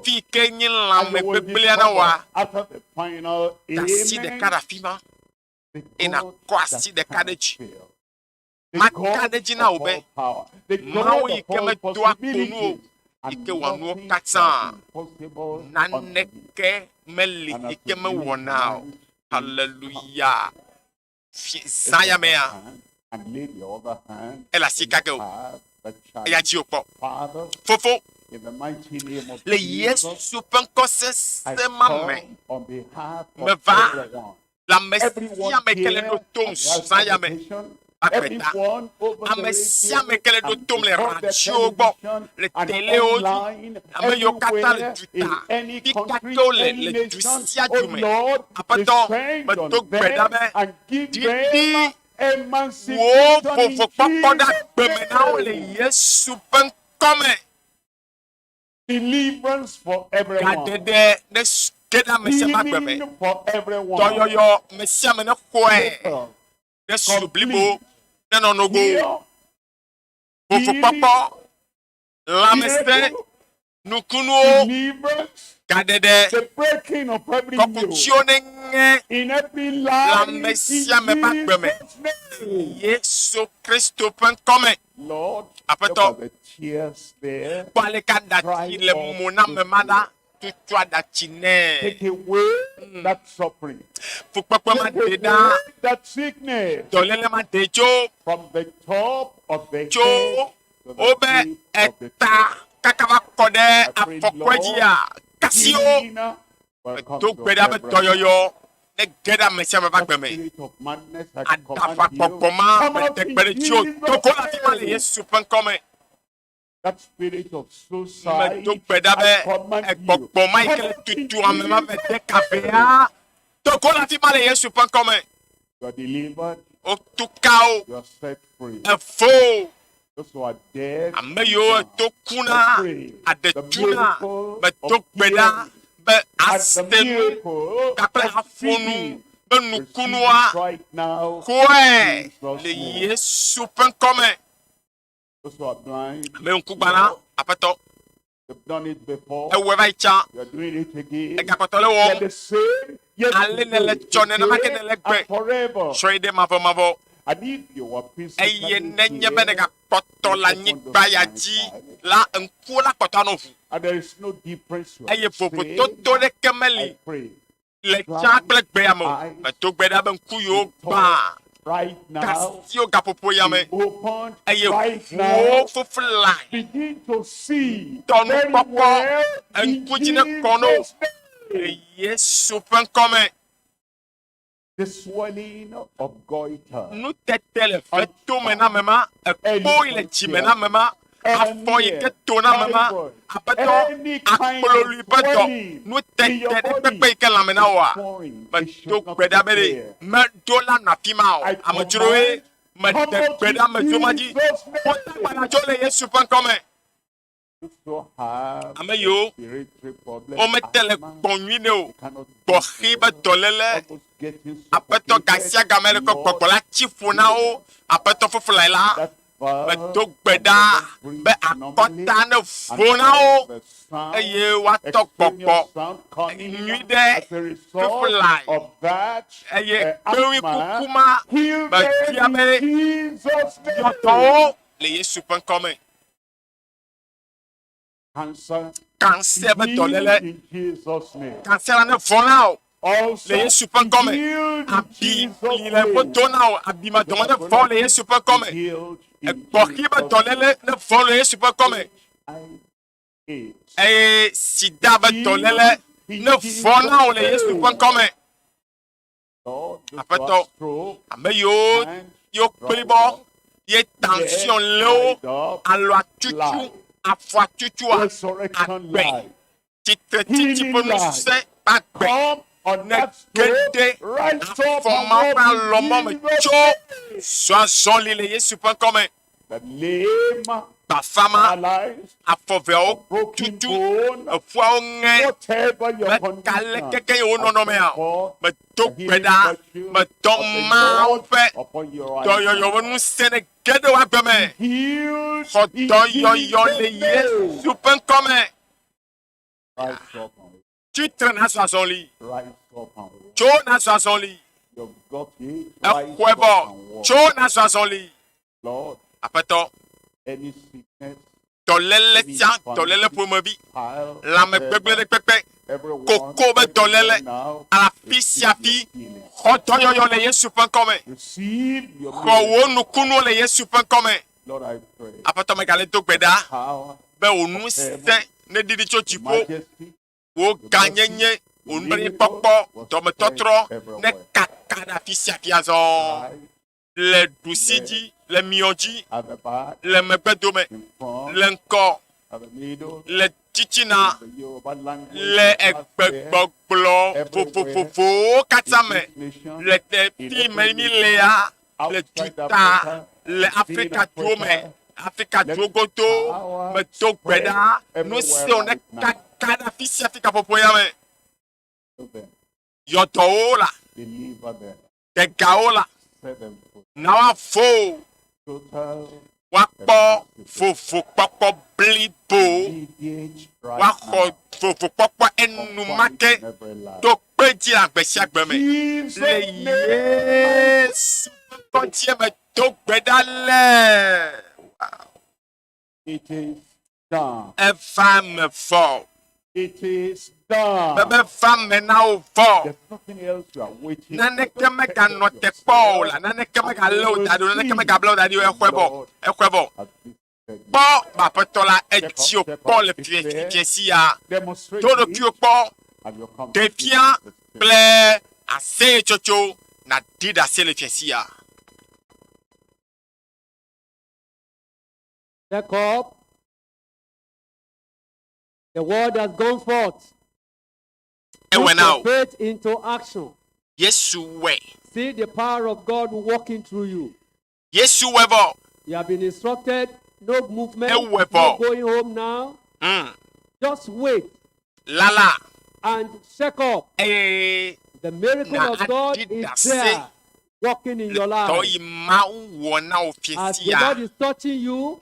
fi yi ke nye lãme gbegblẽa na wòa, da asi ɖeka ɖe afi ma eye nàkɔ asi ɖeka ɖe dzi. Maka ɖe edzi na wò be Mawu yi ke medoa kpo nu o, yi ke wɔa nuwo katã, naneke meli yi ke mewɔna o. Haleluya. Fi zã ya mea, ele asi ka ge o. Eya dzi wòkpɔ. Fofo, le Yesu ƒe ŋkɔ sesẽ ma me, meva le ame sia ame ke le ɖo tom zã ya me agbe ta. Ame sia ame ke le ɖo tom le radiowo gbɔ, le telewo dzi, ame yiwo katã le duta, fi ka ke wole le du sia du me. Aƒetɔ, medo gbe ɖa be ɖiɖi wò vovokpɔkpɔ ɖe agbe me na wo le Yesu ƒe ŋkɔ me. Deliverance for everyone. Gaɖeɖe ne ge ɖe ame sia ame agbe me. Healing for everyone. Dɔyɔyɔ ame sia ame ne xɔe. Ne su blibo, ne nɔ nogo. Vovokpɔkpɔ, lãmesẽ, nukunuwo, gaɖeɖe, kɔkutsiwo ne ŋe le ame sia ame ƒe agbe me. Yesu Kristo ƒe ŋkɔ me. Aƒetɔ, kpɔ aleke aɖatsi le mo na ame ma ɖa. Tutu aɖatsi nɛ. Fukpekpe ma ɖe ɖa. Dɔléle ma ɖe tso. Tso wobe eta kaka va kɔ ɖe afɔkɔe dzia, kasiwo. Medo gbe ɖa be dɔyɔyɔ ne ge ɖe ame sia ame ƒe agbe me. Aɖaʋa gbɔgbɔ ma mede gbe ɖe dziwò do go le afi ma le Yesu ƒe ŋkɔ me. Medo gbe ɖa be egbɔgbɔ ma yi ke le tutu ame ma ƒe de kavea do go le afi ma le Yesu ƒe ŋkɔ me. Wotu ka wo, evo wo, ame yiwo eto kuna, aɖe tuna, medo gbe ɖa be ase nu kpakple aƒo nu be nukunua xɔe le Yesu ƒe ŋkɔ me. Ame ŋkugbãla, Aƒetɔ, ewɔe va yi tsã, egakpɔtɔ le wɔm. Ale nèle tsɔ nenema ke nèle gbe, tsɔe ɖe mavɔmavɔ. Eye nenye be nègakpɔtɔ le anyigba ya dzi la, ŋkuwo la kpɔtɔ anɔ ʋu. Eye vovototo ɖeke meli le tsã kple gbea me o. Medo gbe ɖa be ŋku yiwo gbã gasiwo gaƒoƒo ya me eye ʋuwo fuflae tɔ nukpɔkpɔ ŋku dzi ne kɔ no le Yesu ƒe ŋkɔ me. Nutete le ʋetome na ame ma, ekpo yi le dzime na ame ma, afɔ yi ke to na ame ma, Aƒetɔ, akplolui ƒe dɔ, nutete ɖe kpekpe yi ke lãme na wòa, medo gbe ɖa be ɖe meɖo la nɔ afi ma o. Amedzroe, meɖe gbe ɖe amedzro ma dzi. Kpɔ tagbanadzo le Yesu ƒe ŋkɔ me. Ame yiwo womete le gbɔ nyui ɖe o, gbɔxi be dɔléle, Aƒetɔ gasiagame le kɔ gbɔgbɔ la tsi ƒo na wo, Aƒetɔ fofolae la, medo gbe ɖa be akɔta ne vo na wo eye woatɔ gbɔgbɔ nyui ɖe fiflae eye kpewi kuku ma mefia be yɔdɔwo le Yesu ƒe ŋkɔ me. Cancer ƒe dɔléle. Cancer la ne vɔ na wò le Yesu ƒe ŋkɔ me. Abi li le ƒodo na wò, abi ma dɔme ne vɔ le Yesu ƒe ŋkɔ me. Egbɔxi ƒe dɔléle ne vɔ le Yesu ƒe ŋkɔ me. Eye sida ƒe dɔléle ne vɔ na wò le Yesu ƒe ŋkɔ me. Aƒetɔ, ame yiwo yiwo kplibɔ ye tension lé wo, alɔ atutu, afɔ atutua, agbe, tsitretsitsi ƒe ŋusẽ ƒe agbe ne ge ɖe afɔ ma ƒe alɔmɔ me tso zɔ azɔli le Yesu ƒe ŋkɔ me. Bafa ma, afɔveawo tutu, eƒuawo ŋe, meka le keke ye wo nɔnɔmea o. Medo gbe ɖa, medɔ Mawu ƒe dɔyɔyɔ ƒe ŋusẽ ne ge ɖe wò agbe me. Xɔ dɔyɔyɔ le Yesu ƒe ŋkɔ me. Tsitre nazɔ azɔli. Tso nazɔ azɔli. Exɔe vɔ. Tso nazɔ azɔli. Aƒetɔ, dɔléle sia dɔléle ƒomevi, lãmegbegblẽ ɖe kpekpe, koko be dɔléle, afi sia fi, xɔ dɔyɔyɔ le Yesu ƒe ŋkɔ me. Xɔ wò nukunuwo le Yesu ƒe ŋkɔ me. Aƒetɔ, megale do gbe ɖa be wò ŋusẽ neɖiɖi tso dziƒo, wò gãnyenye, wò nublanuikpɔkpɔ, dɔmetɔtrɔ nekaka ɖe afi sia afi azɔ. Le ɖusi dzi, le miɔ dzi, le megbedome, le ŋkɔ, le titina, le egbegbɔgblɔ vovovovowo katã me, le teƒe me mi lea, le duta, le Afrika duwo me, Afrika duwo godo, medo gbe ɖa, nu siwo ne kaka ɖe afi sia afi gaƒoƒo ya me. Yɔdɔwo la, ɖegawo la, na woavo, woakpɔ vovokpɔkpɔ blibo, woaxɔ vovokpɔkpɔ enumake to kpe dzi le agbe sia gbe me. Le Yesu ƒe ŋkɔ dzi medo gbe ɖa le. It is done. Eva eme vɔ. It is done. Bebe va me na wò vɔ. There's nothing else you are waiting. Naneke meganɔ te kpɔ o la, naneke megalé wò da ɖi o, naneke megabla wò da ɖi o, exɔe vɔ, exɔe vɔ. Kpɔ be Aƒetɔ la edzi wò kpɔ le fiẽ sia. Do ɖokuiwò kpɔ, ɖe fia kple aseyetsotso nàɖi ɖase le fiẽ sia. Jacob, the word has gone forth. Ewɔe Put na your wò. faith into action. Yesu wɔe. See the power of God working through you. Yesu wɔe vɔ. You have been instructed, no movement, Ewɔe no vɔ. going home now. Just wait Lala. and check up. Eye The miracle na of God aɖi is ɖase there working in le your dɔ life. yi Mawu wɔ na wò As the fiasia. Lord is touching you,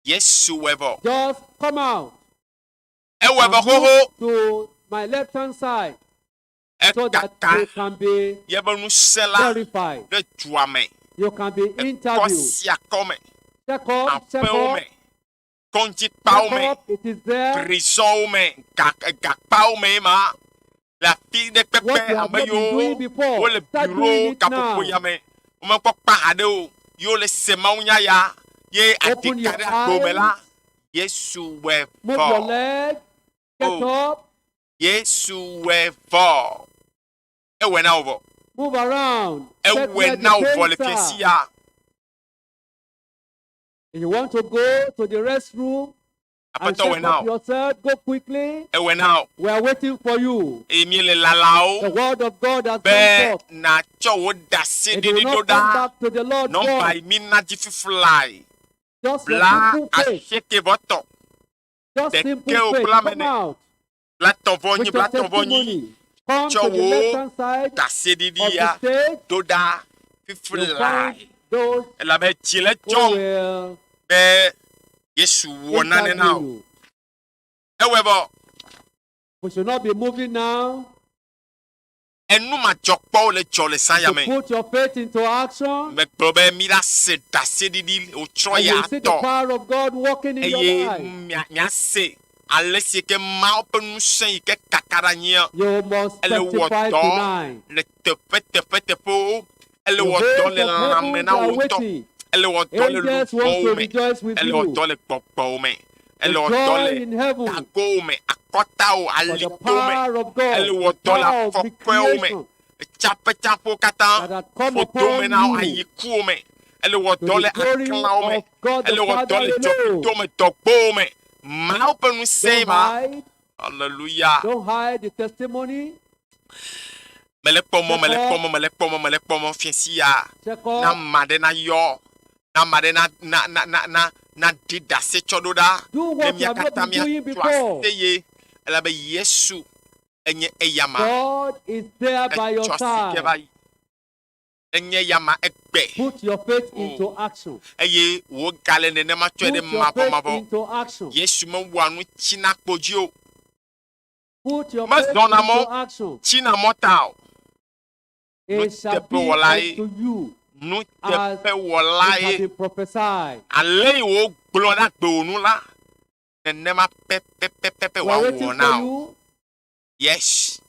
Yesu wɔe vɔ. just come out Ewɔe and vɔ xoxo. move to my left hand side so that Ekaka you can be yebe ŋusẽ la verified. ɖe dua me, You can be ekɔ interviewed. sia kɔ me, Check up, check aƒewo up, me, kɔdzikpawo check me, up. It is there. prisɔnwo me, ga gakpawo me ma. Le afi ɖe kpekpe What you have ame not been yiwo doing before, wole start bureau doing it gaƒoƒo now. ya me, womekpɔ kpa haɖe o, ye wole se mawunya ya ye Open aɖi your ka ɖe agbo me la, eyes, Yesu wɔe move your vɔ. leg, get Oh. up, Yesu wɔe vɔ. Ewɔe na wò vɔ. move around, check Ewɔe where na the wò vɔ le pains fiasi are. ya. If you want to go to the restroom and Aƒetɔ check wɔe na up wò. yourself, go quickly. Ewɔe na wò. We are waiting for you. Eye míele lalawo The word of God has be gone forth. nàtsɔ wò It will ɖaseɖiɖi ɖo not come ɖa. back to the Lord Nɔmba void. yi mína dzi fiflae. Just your Bla simple faith. asieke vɔ tɔ. Just simple Ɖekɛwo faith. kple ame Come ene. out Bla tɔ vɔ nyi, with your bla tɔ vɔ nyi. testimony. Come Tsɔ to the wò left hand side of ɖaseɖiɖi the ya stage. do ɖa You fiflae. find those Elabe dzi le who dzɔm will be Yesu wɔ nane na interview wò. you. Ewɔe vɔ. We should not be moving now. Enu madzɔkpɔwo le dzɔ le zã ya To me. put your faith into action Megblɔ be mi la se ɖaseɖiɖi wòtrɔ and ya you see the tɔ power of God working in your eye life. mia miase ale si ke Mawu ƒe ŋusẽ yi ke kaka ɖe anyia You must ele wɔ testify dɔ tonight. le teƒe teƒe teƒewo. Ele The wɔ dɔ host le of lãme heaven na are wò ŋutɔ. waiting. Ele wɔ dɔ le Angels want luʋɔwo to me. rejoice with Ele wɔ you. dɔ le gbɔgbɔwo me. The Ele wɔ dɔ joy le in heaven tagowo me, akɔtawo, for the alitowo me. power of God, Ele wɔ the dɔ le power of afɔkɔewo me. recreation Tsaƒetsaƒewo katã that had come ƒodo me upon na wo, you ayikuwo me. Ele wɔ to dɔ the le glory aklãwo me. of God the Ele wɔ dɔ Father le alone. dzɔƒito me, dɔgbowo me. Mawu ƒe ŋusẽ Don't ma. hide, Hallelujah. don't hide the testimony. Mele kpɔ mɔ, Check mele kpɔ up, mɔ, mele kpɔ mɔ, mele kpɔ mɔ fiẽ sia. check Na up. ame aɖe nayɔ, na ame aɖe na na na na na Naɖi ɖase tsɔ ɖo ɖa Do ne what you mía have not katã been doing míatso before. aseye elabe Yesu enye eyama. God is there by your Etsɔ asi ke va side. yi. Enye eyama egbe. Put your faith into action. Eye wògale nenema tsɔe ɖe Put your faith mavɔmavɔ. into action. Yesu mewɔa nu tsina kpo dzi o. Put your faith Mezɔna into mɔ action. tsina mɔ ta o. It shall be Nuteƒewɔlae. unto you as it Nuteƒewɔlae. has been prophesied. Ale yi wògblɔ ɖe agbewò nu la, nenema pɛpɛpɛpɛ We are wòawɔ waiting na for wò. you. Yes.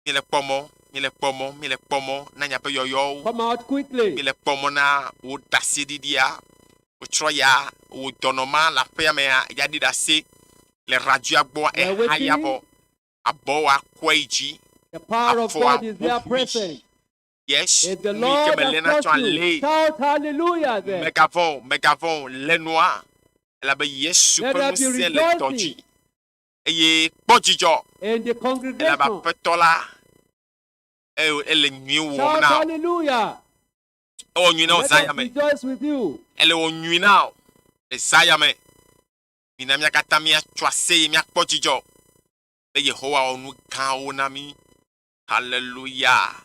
Míele kpɔ mɔ, míele kpɔ mɔ, míele kpɔ mɔ na miaƒe yɔyɔwo. Come out quickly. Míele kpɔ mɔ na wò ɖaseɖiɖia. Wòtrɔ ya wò dɔnɔ ma le aƒea mea, ya ɖi ɖase le radioa gbɔa, We are eha ya waiting. vɔ. Abɔwò akɔe yi dzi. The power of Afɔa God is there ƒoƒui. present. Yes. If the Nu yi ke Lord melena has tsɔ touched you, alée. shout hallelujah there. Megavɔ̃ o, megavɔ̃ o, lé nua. Elabe Yesu Let ƒe there be ŋusẽ le dɔ dzi. rejoicing Eye kpɔ dzidzɔ. in the Elabe congregation. Aƒetɔ la, e- ele nyui wɔm Shout na wò. hallelujah. Ewɔ nyui na wò Let zã us ya me. rejoice with you. Ele wɔ nyui na wò le zã ya me. Mina mía katã míatso aseye, míakpɔ dzidzɔ be Yehowa wɔ nu gãwo na mí. Hallelujah.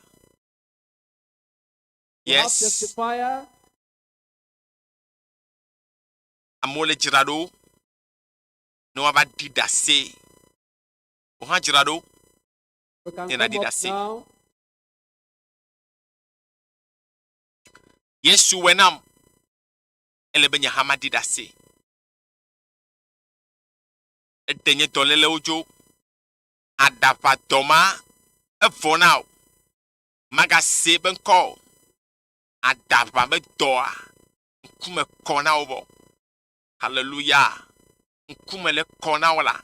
We have Yes. testifier. Amewo le dzra ɖo ne woava ɖi ɖase. Wò hã dzra ɖo We can ne come nàɖi up ɖase. now. Yesu wɔe nam. Ele be nye hã maɖi ɖase. Eɖe nye dɔlélewo dzo. Aɖaʋadɔ ma evɔ na wò. Magase eƒe ŋkɔ o. Aɖaʋa be dɔa ŋkume kɔ na wò vɔ. Haleluya. Ŋkume le kɔ na wò la.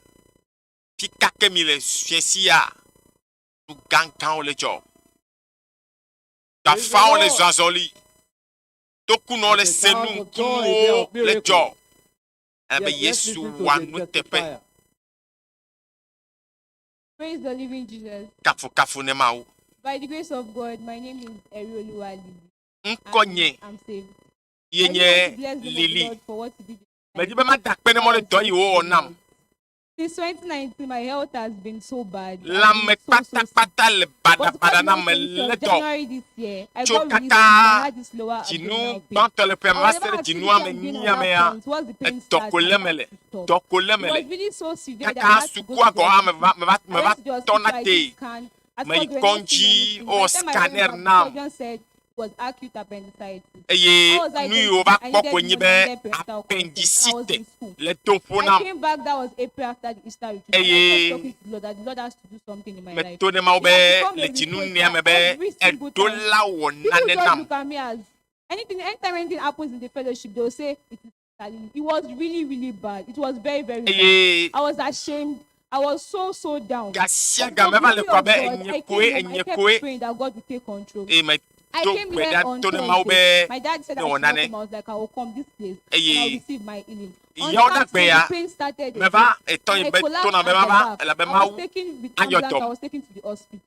Fika ke mi le fiẽ sia, nu gãgãwo le dzɔ. Praise the Bafawo le Lord. zɔ azɔli. Tokunɔwo le It's a se shout nu of joy, day ŋkunuwo of le miracle. dzɔ. Elabe Yes, let's Yesu listen to wɔa the nuteƒe. testifier. Praise the living Jesus. Kafukafu ne Mawu. By the grace of God, my name is Erioluwa Lily. Ŋkɔnye And I'm saved. ye I nye just want to bless the name of the Lily. Lord for what he did. Medi be mada akpe ne mɔ ɖe dɔ yi wowɔ nam. Since 2019, my health has been so bad. I've Lãme been so, so sick. kpatakpata le But to baɖabaɖa cut na long me story lé short, dɔ. January this year, I Tso got released kaka and I had this lower dzinu abdominal pain. gbãtɔ le ƒea me I va was se never ɖe actually dzinua me I'm doing at nyia that mea, point. Once the pain edɔ starts, ko I lé had me le. to stop. Dɔ ko lé It me was le. really so severe that I Kaka had to go sukua to the gɔ̃ hã meva hospital. meva I meva went to the hospital, tɔna I did tee. scan. At Meyi first, they were not kɔdzi seeing anything. By wowɔ the time I went scanner back, the nam. surgeon said it was acute appendicitis. Eye How was I nu going yi to wova I kpɔ needed koe nye money, be I needed parental consent, and I was appendicite in school. le to ƒo I nam. came back, that was April after the Easter retreat, and I kept Eye talking to the Lord that the Lord has to do something in my life. meto ne Mawu It be has become le a dzinu reproach nea me that be every single eɖo time la wɔ people nane just nam. look at me as anything, anytime anything happens in the fellowship, they'll say it is Lily. It was really, really bad. It was very, very bad. Eye I was ashamed. I was so, so down. gasia But game the va le glory kɔ of be God, enye I koe came home, I enye kept koe praying that God would take control. eye I medo came gbe here ɖa on to ne Mawu Thursday. be My dad said ne I wɔ should not nane. come. I was like, I will come this place and I'll Eye receive my healing. On yawo ɖe Saturday, gbe ya the pain started meva again etɔ and yi I be collapsed tona at be the mava back. elabe I was Mawu taken with ayɔ ambulance. I dɔm. was taken to the hospital.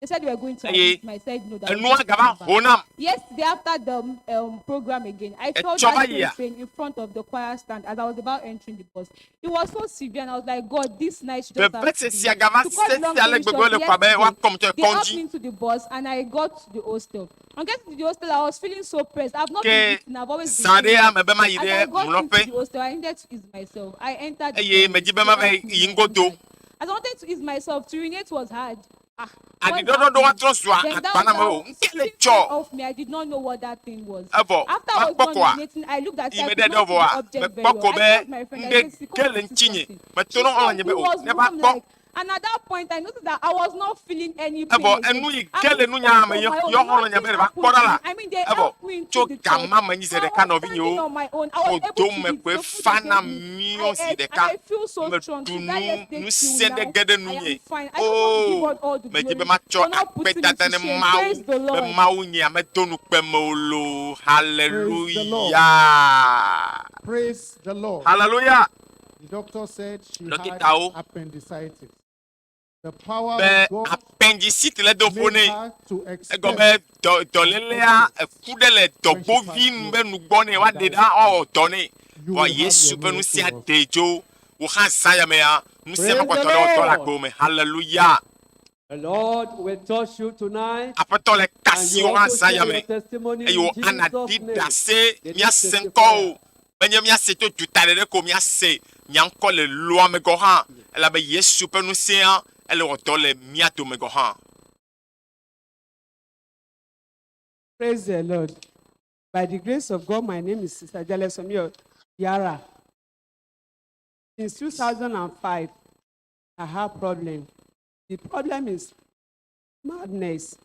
They said they were going to Eye admit me. I said no, that I was enua not gava coming back. ho nam. Yesterday, after the program again, I felt Etsɔ va that same yia. pain in front of the choir stand as I was about entering the bus. It was so severe, and I was like, God, this night should just have to be Vevesesia me. gava To cut long sesia le story gbegbe short, le kɔ abe yesterday, woakɔm tso they helped kɔdzi. me into the bus, and I got to the hostel. On getting to the hostel, I was feeling so pressed. I've not been Ke eating. I've always been zã ɖea skinny. mebe mayi As ɖe I got into mlɔƒe the hostel, I needed to ease myself. I entered the eye toilet. medzi be They mava helped me. yi I ŋgodo. entered. As I wanted to ease myself, to urinate was hard. Ah, what's Aɖiɖɔɖɔɖo happening? woatrɔ zua Then that agba was na me how o. Ŋke le something tsɔ. came off me. I did not know what that thing was. Evɔ After I was makpɔ done koa urinating, I looked at it. yi I me could ɖe not ɖe see the vɔa object mekpɔ very well. ko I be called my friend. I ŋɖe said, "See, ge come le and see ŋutinye. something." Meto She ne saw xɔlɔ̃nye it be o was neva warm kpɔ. like, and at that point, I noticed that I was not feeling any pain Evɔ again. enu yi I ge le couldn't nunya stop me on ye my own. yɔ xɔlɔ̃nye be Nothing ne va happened kpɔ ɖa to me. la. I mean, they Evɔ helped me into tso the gama church. me nyi zi I ɖeka was nɔvinyewo standing on my own. I was able ƒodo to me eat. koe The food fa they na gave me, míɔ I zi ate, and ɖeka. I feel so strong. Meɖu Since that nu yesterday till ŋusẽ ɖe now, ge ɖe I nunye. am fine. I just want to give Oo God all the medzi be glory matsɔ for not putting me akpedada to ne shame. Mawu Praise the be Lord. Mawu nye amedo nukpeme o loo. Praise the Lord. Hallelujah. Praise the Lord. Hallelujah. The doctor said she had Dɔkitawo appendicitis. The power be of God appendicite le do ƒo made nɛ. her to Egɔme be expect dɔ dɔlélea eku ɖe le dɔgbovi nu be nugbɔ nɛ woaɖe ɖa woawɔ dɔ nɛ. Vɔa will have Yesu your ƒe ŋusẽa miracle also. ɖee dzo. Wò hã zã ya mea, ŋusẽ Praise makpɔtɔ the ɖe wò dɔ le Lord. agbewo me. Hallelujah. The Lord will touch you tonight. Aƒetɔ le And kasi you wò hã also zã share ya your me. testimony Eye in wò ana Jesus' ɖi name. ɖase The míase next ŋkɔ o. testifier. Menye míase to duta ɖeɖe ko o, míase nya ŋkɔ le loa me gɔ̃ hã. Elabe Yesu ƒe ŋusẽa ele wɔ dɔ le mía dome gɔ̃ hã. Praise the Lord. By the grace of God, my name is Sister Jalesomio Yara. Since 2005, I have problem. The problem is madness,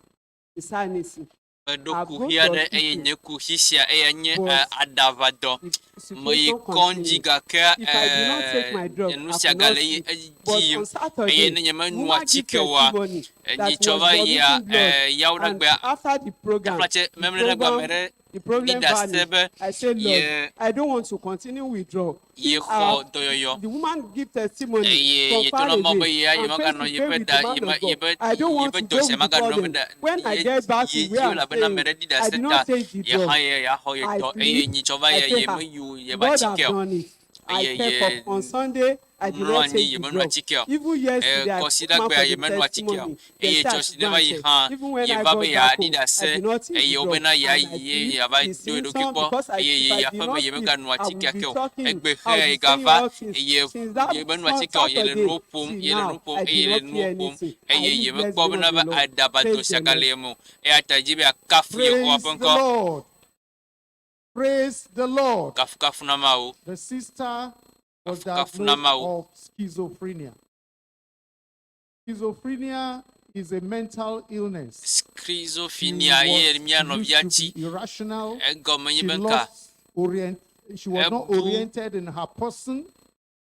insanity. Meɖo I've go kuxi to aɖe eye hospital, nye kuxi sia eya nye but eh, aɖaʋadɔ. the Meyi situation kɔdzi continues. gake If I do not take my eh, drug, nu I sia could gale not ye sleep. edzi But yim on eye Saturday, ne nyemenu woman give atike oa, testimony eh, that nyitsɔ was va yia vomiting blood. eh, yawo ɖe And gbea after the program, taflatse the memle ɖe gbe ame program, ɖe the ɖi problem ɖase vanished. be I say, Lord, ye I don't want to continue withdrawal. ye If xɔ our, dɔyɔyɔ the woman give testimony eye from ye far tɔnɔ mɔ be away yea and yemeganɔ face to face yeƒe with the da man yeme of God. yeƒe I don't want yeƒe to dɔ go sia with the maganɔ eme problem. ɖe When I ye get back to ye where dzi o I'm elabena ame staying, ɖe ɖi I ɖase do ta not take the ye drug. hã ye yeaxɔ ye I tɔ eye sleep. nyitsɔ va I ye say, ye ah, meyi o yeva God have atike o done it. I eye kept ye up on Sunday. I did mlɔ not anyi take the yemenu drug. atike o Even e yesterday, I kɔsiɖa came out gbea for the yemenu atike o testimony. They eye said I tsɔ should si go ne va and yi check. hã Even when I yeva got be back yeaɖi home, I ɖase did not take the eye drug. wobena And I yeayi ye sleep. yeava The do ye ɖokui symptom, kpɔ because I, eye if ye I did yeaƒe me not sleep, yemeganu I will atike be ake o talking. egbe I xe will be saying yegava all things. eye Since that yemenu atike o yele Saturday nuwo ƒom till yele now, nu ƒom I eye did yele not nuwo hear ƒom anything. I eye only bless yemekpɔ the name bena of be the Lord. aɖabadɔ Praise sia the gale Lord. ye me o eya ta dzi be yeakafu Yehowa Praise ƒe the ŋkɔ Lord. Praise the Lord. kafukafu na Mawu The sister was kafukafu na diagnosed Mawu of schizophrenia. Schizophrenia is a mental illness. She Schizophrenia ye was mía nɔvia used tsi to be irrational. egɔme nye She be nka lost orient. She was not Ebu oriented in her person.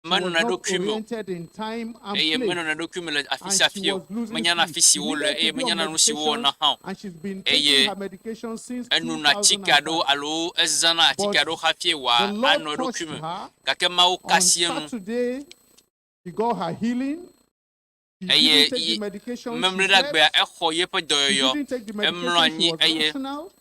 She was menɔna not ɖokui me o oriented in time and eye place. menɔna ɖokui me le afi And sia she afi o was losing menyana sleep. afi si She wole needed eye to be on menyana nu si medication, wowɔna hã o and she's been taking eye her medication since enona atike aɖewo 2005. alo ezãna atike But aɖewo hafi wòa the Lord anɔ touched eɖokui me her gake Mawu on ka asi enu Saturday. She got her healing. She eye didn't take ye the medication. She memleɖagbea slept. exɔ yeƒe She dɔyɔyɔ didn't take the emlɔ medication. She anyi was eye rational.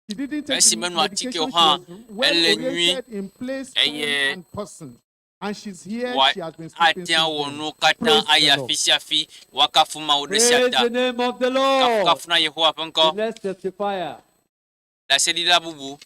She didn't take esi the menɔ atike o medication. She hã was well ele nyui oriented in place, time, eye and person. And she's here. wòa She has been sleeping ate since awɔ then. nuwo katã Praise ayi the Lord. afi sia afi woakafu Mawu ɖe sia Praise ta the name of the Lord. kafukafu na Yehowa ƒe The ŋkɔ next testifier. ɖaseɖila bubu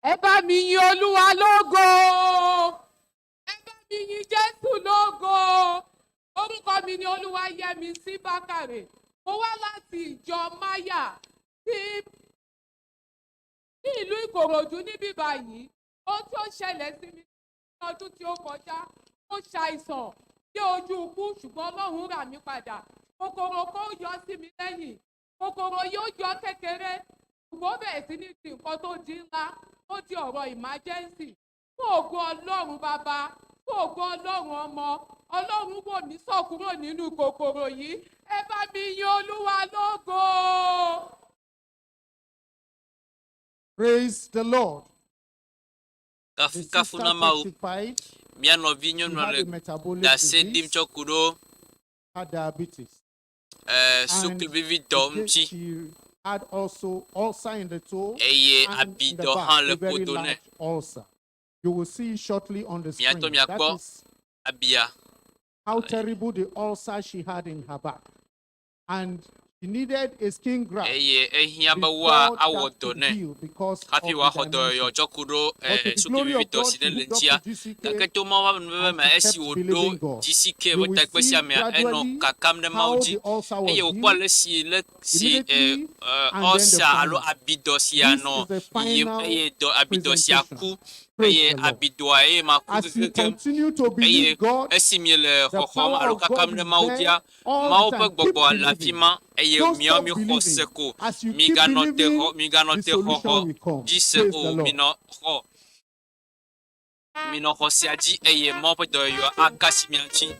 Ẹ bá mi yin Olúwa lógo. Ẹ bá mi yin Jésù lógo. Orúkọ mi ni Olúwayẹmisí Bákàrè. Mo wá láti ìjọ Máyà tí ní ìlú Ìkòròdú níbí báyìí. Ohun tí ó ṣẹlẹ̀ sí mi ní ọdún tí ó kọjá, mo ṣàìsàn dé ojú ikú ṣùgbọ́n Ọlọ́run rà mí padà. Kòkòrò kan yọ sí mi lẹ́yìn. Kòkòrò yóò yọ kékeré ṣùgbọ́n ó bẹ̀rẹ̀ sí ní di nǹkan tó di ńlá tó di ọ̀rọ̀ emergency fún ògo Ọlọ́run bàbá fún ògo Ọlọ́run ọmọ Ọlọ́run wò mí sàn kúrò nínú kòkòrò yìí ẹ bá mi yin Olúwa lógo. Praise the Lord. The kafukafu sister na Mawu testified mía nɔvi she nyɔnua had le a metabolic ɖase ɖim disease, tsɔ ku ɖo had diabetes. eh, And suklivividɔ she, ŋuti she had also ulcer in the toe eye and in the abidɔ back, hã a le very ƒodo nɛ large ulcer. You will see shortly on the miatɔ screen. That miakpɔ is abia how terrible the ulcer she had in her back. And she needed a skin graft eye ehiã be woa before awɔ that dɔ could nɛ heal because of hafi the wòaxɔ dɔyɔyɔ dimension. tsɔ ku ɖo But eh, to the glory of suklivividɔ God, si she ne le hooked up ŋutia to GCK gake to Mawu ƒe nubebe and me she esi kept wòɖo believing God. GCK You ƒe will takpe see sia mea enɔ gradually kakam ɖe Mawu how dzi the ulcer was eye wòkpɔ healed ale si le si eh, immediately eh, and then the ulcer alo final. abidɔ sia This nɔ is the yiyim final eye dɔ abidɔ sia presentation. ku Praise eye the Lord. abidoa eye maku As you kekekem continue to eye believe God, esi miele the xɔxɔm power alo of kakam God ɖe is Mawu there dzia, all Mawu the ƒe time. Keep gbɔgbɔa le afi believing. ma eye Don't miawo stop mixɔ se believing. ko. As you keep Miganɔ te believing, xɔ miganɔ the te solution xɔxɔ will come. dzi se Praise the o. Lord. Minɔ xɔ minɔ xɔ sia dzi eye Mawu ƒe dɔyɔyɔ aka asi mia ŋuti.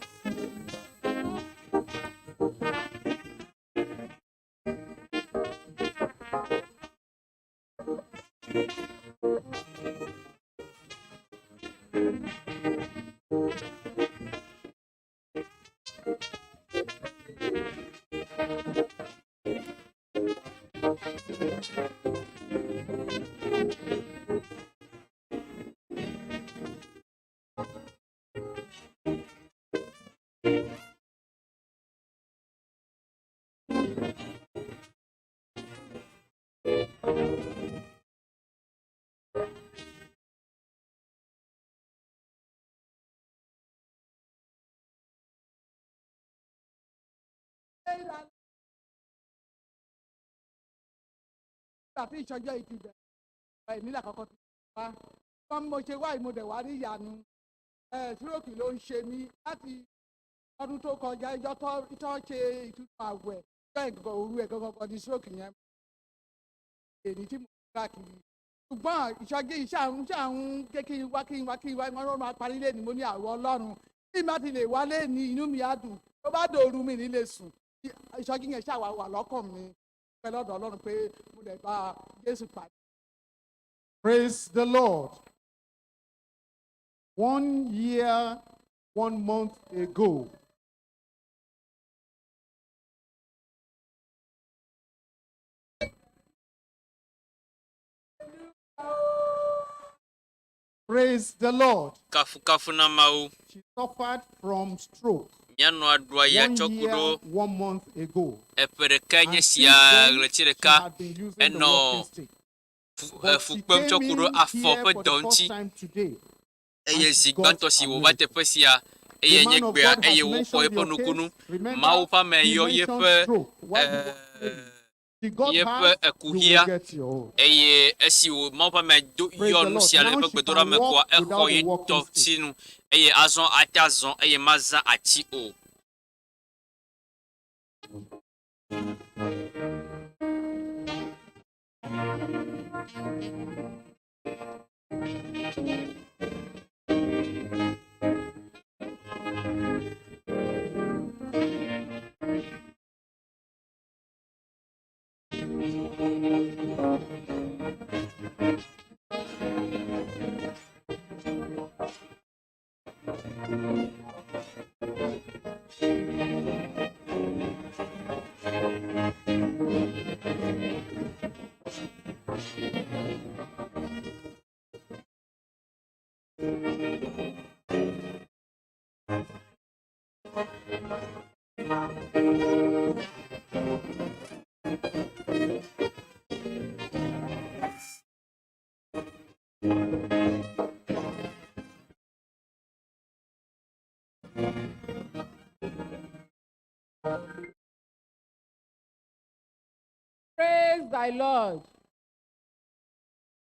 Tàbí ìṣọjọ́ yìí ti bẹ̀rẹ̀ ẹ̀ nílẹ̀ àkọ́kọ́ ti wá wọ́n mo ṣe wá ìmọ̀dẹ̀ wá rí ìyanu ẹ̀ síròkì ló ń ṣe mí láti ọdún tó kọjá ìjọ tó tó ṣe ìtúnu àwẹ̀ ìjọ ìgbọ̀ngàn òru ẹ̀ gangan ní síròkì yẹn èyí tí mo ń káàkiri ṣùgbọ́n ìṣọjí iṣẹ́ àwọn iṣẹ́ àwọn ké kí n wá kí n wá kí n wá wọn ló máa parí lé ní mo ní àwọ̀ ọlọ́run bí má ti lè wá lé ní inú mi á dùn tó bá dòru mi ní lè sùn ìṣọjí yẹn ṣàwà wà lọ́kàn mi pẹ́ lọ́dọ̀ ọlọ́run pé mo lè bá Jésù pàdé. Praise the Lord. 1 year, 1 month ago, Praise the Lord. Kafukafu na Mawu. She suffered from stroke Míanɔ aɖua ya one tsɔ ku year, ɖo 1 month ago. eƒe ɖekae nye And sia since then, ɣleti she ɖeka had been using the enɔ walking stick. fu But fu she kpem tsɔ came ku ɖo in afɔ here ƒe for the dɔ first ŋuti time today eye and zi she got gbãtɔ si her wòva miracle. teƒe sia The eye nye man of gbea God has eye wòxɔ mentioned eƒe your nukunu. case. Remember, Mawu ƒe ame he yɔ mentioned yeƒe stroke while he was praying. She got yeƒe hers, you will ekuxia get your own. eye esi wo Mawu ƒe ame do Praise yɔ the nu Lord. sia le Now eƒe she gbedoɖa can me koa walk exɔ without the ye walking tɔ stick. sinu eye azɔ ate azɔ eye mazã ati o. Praise thy Lord.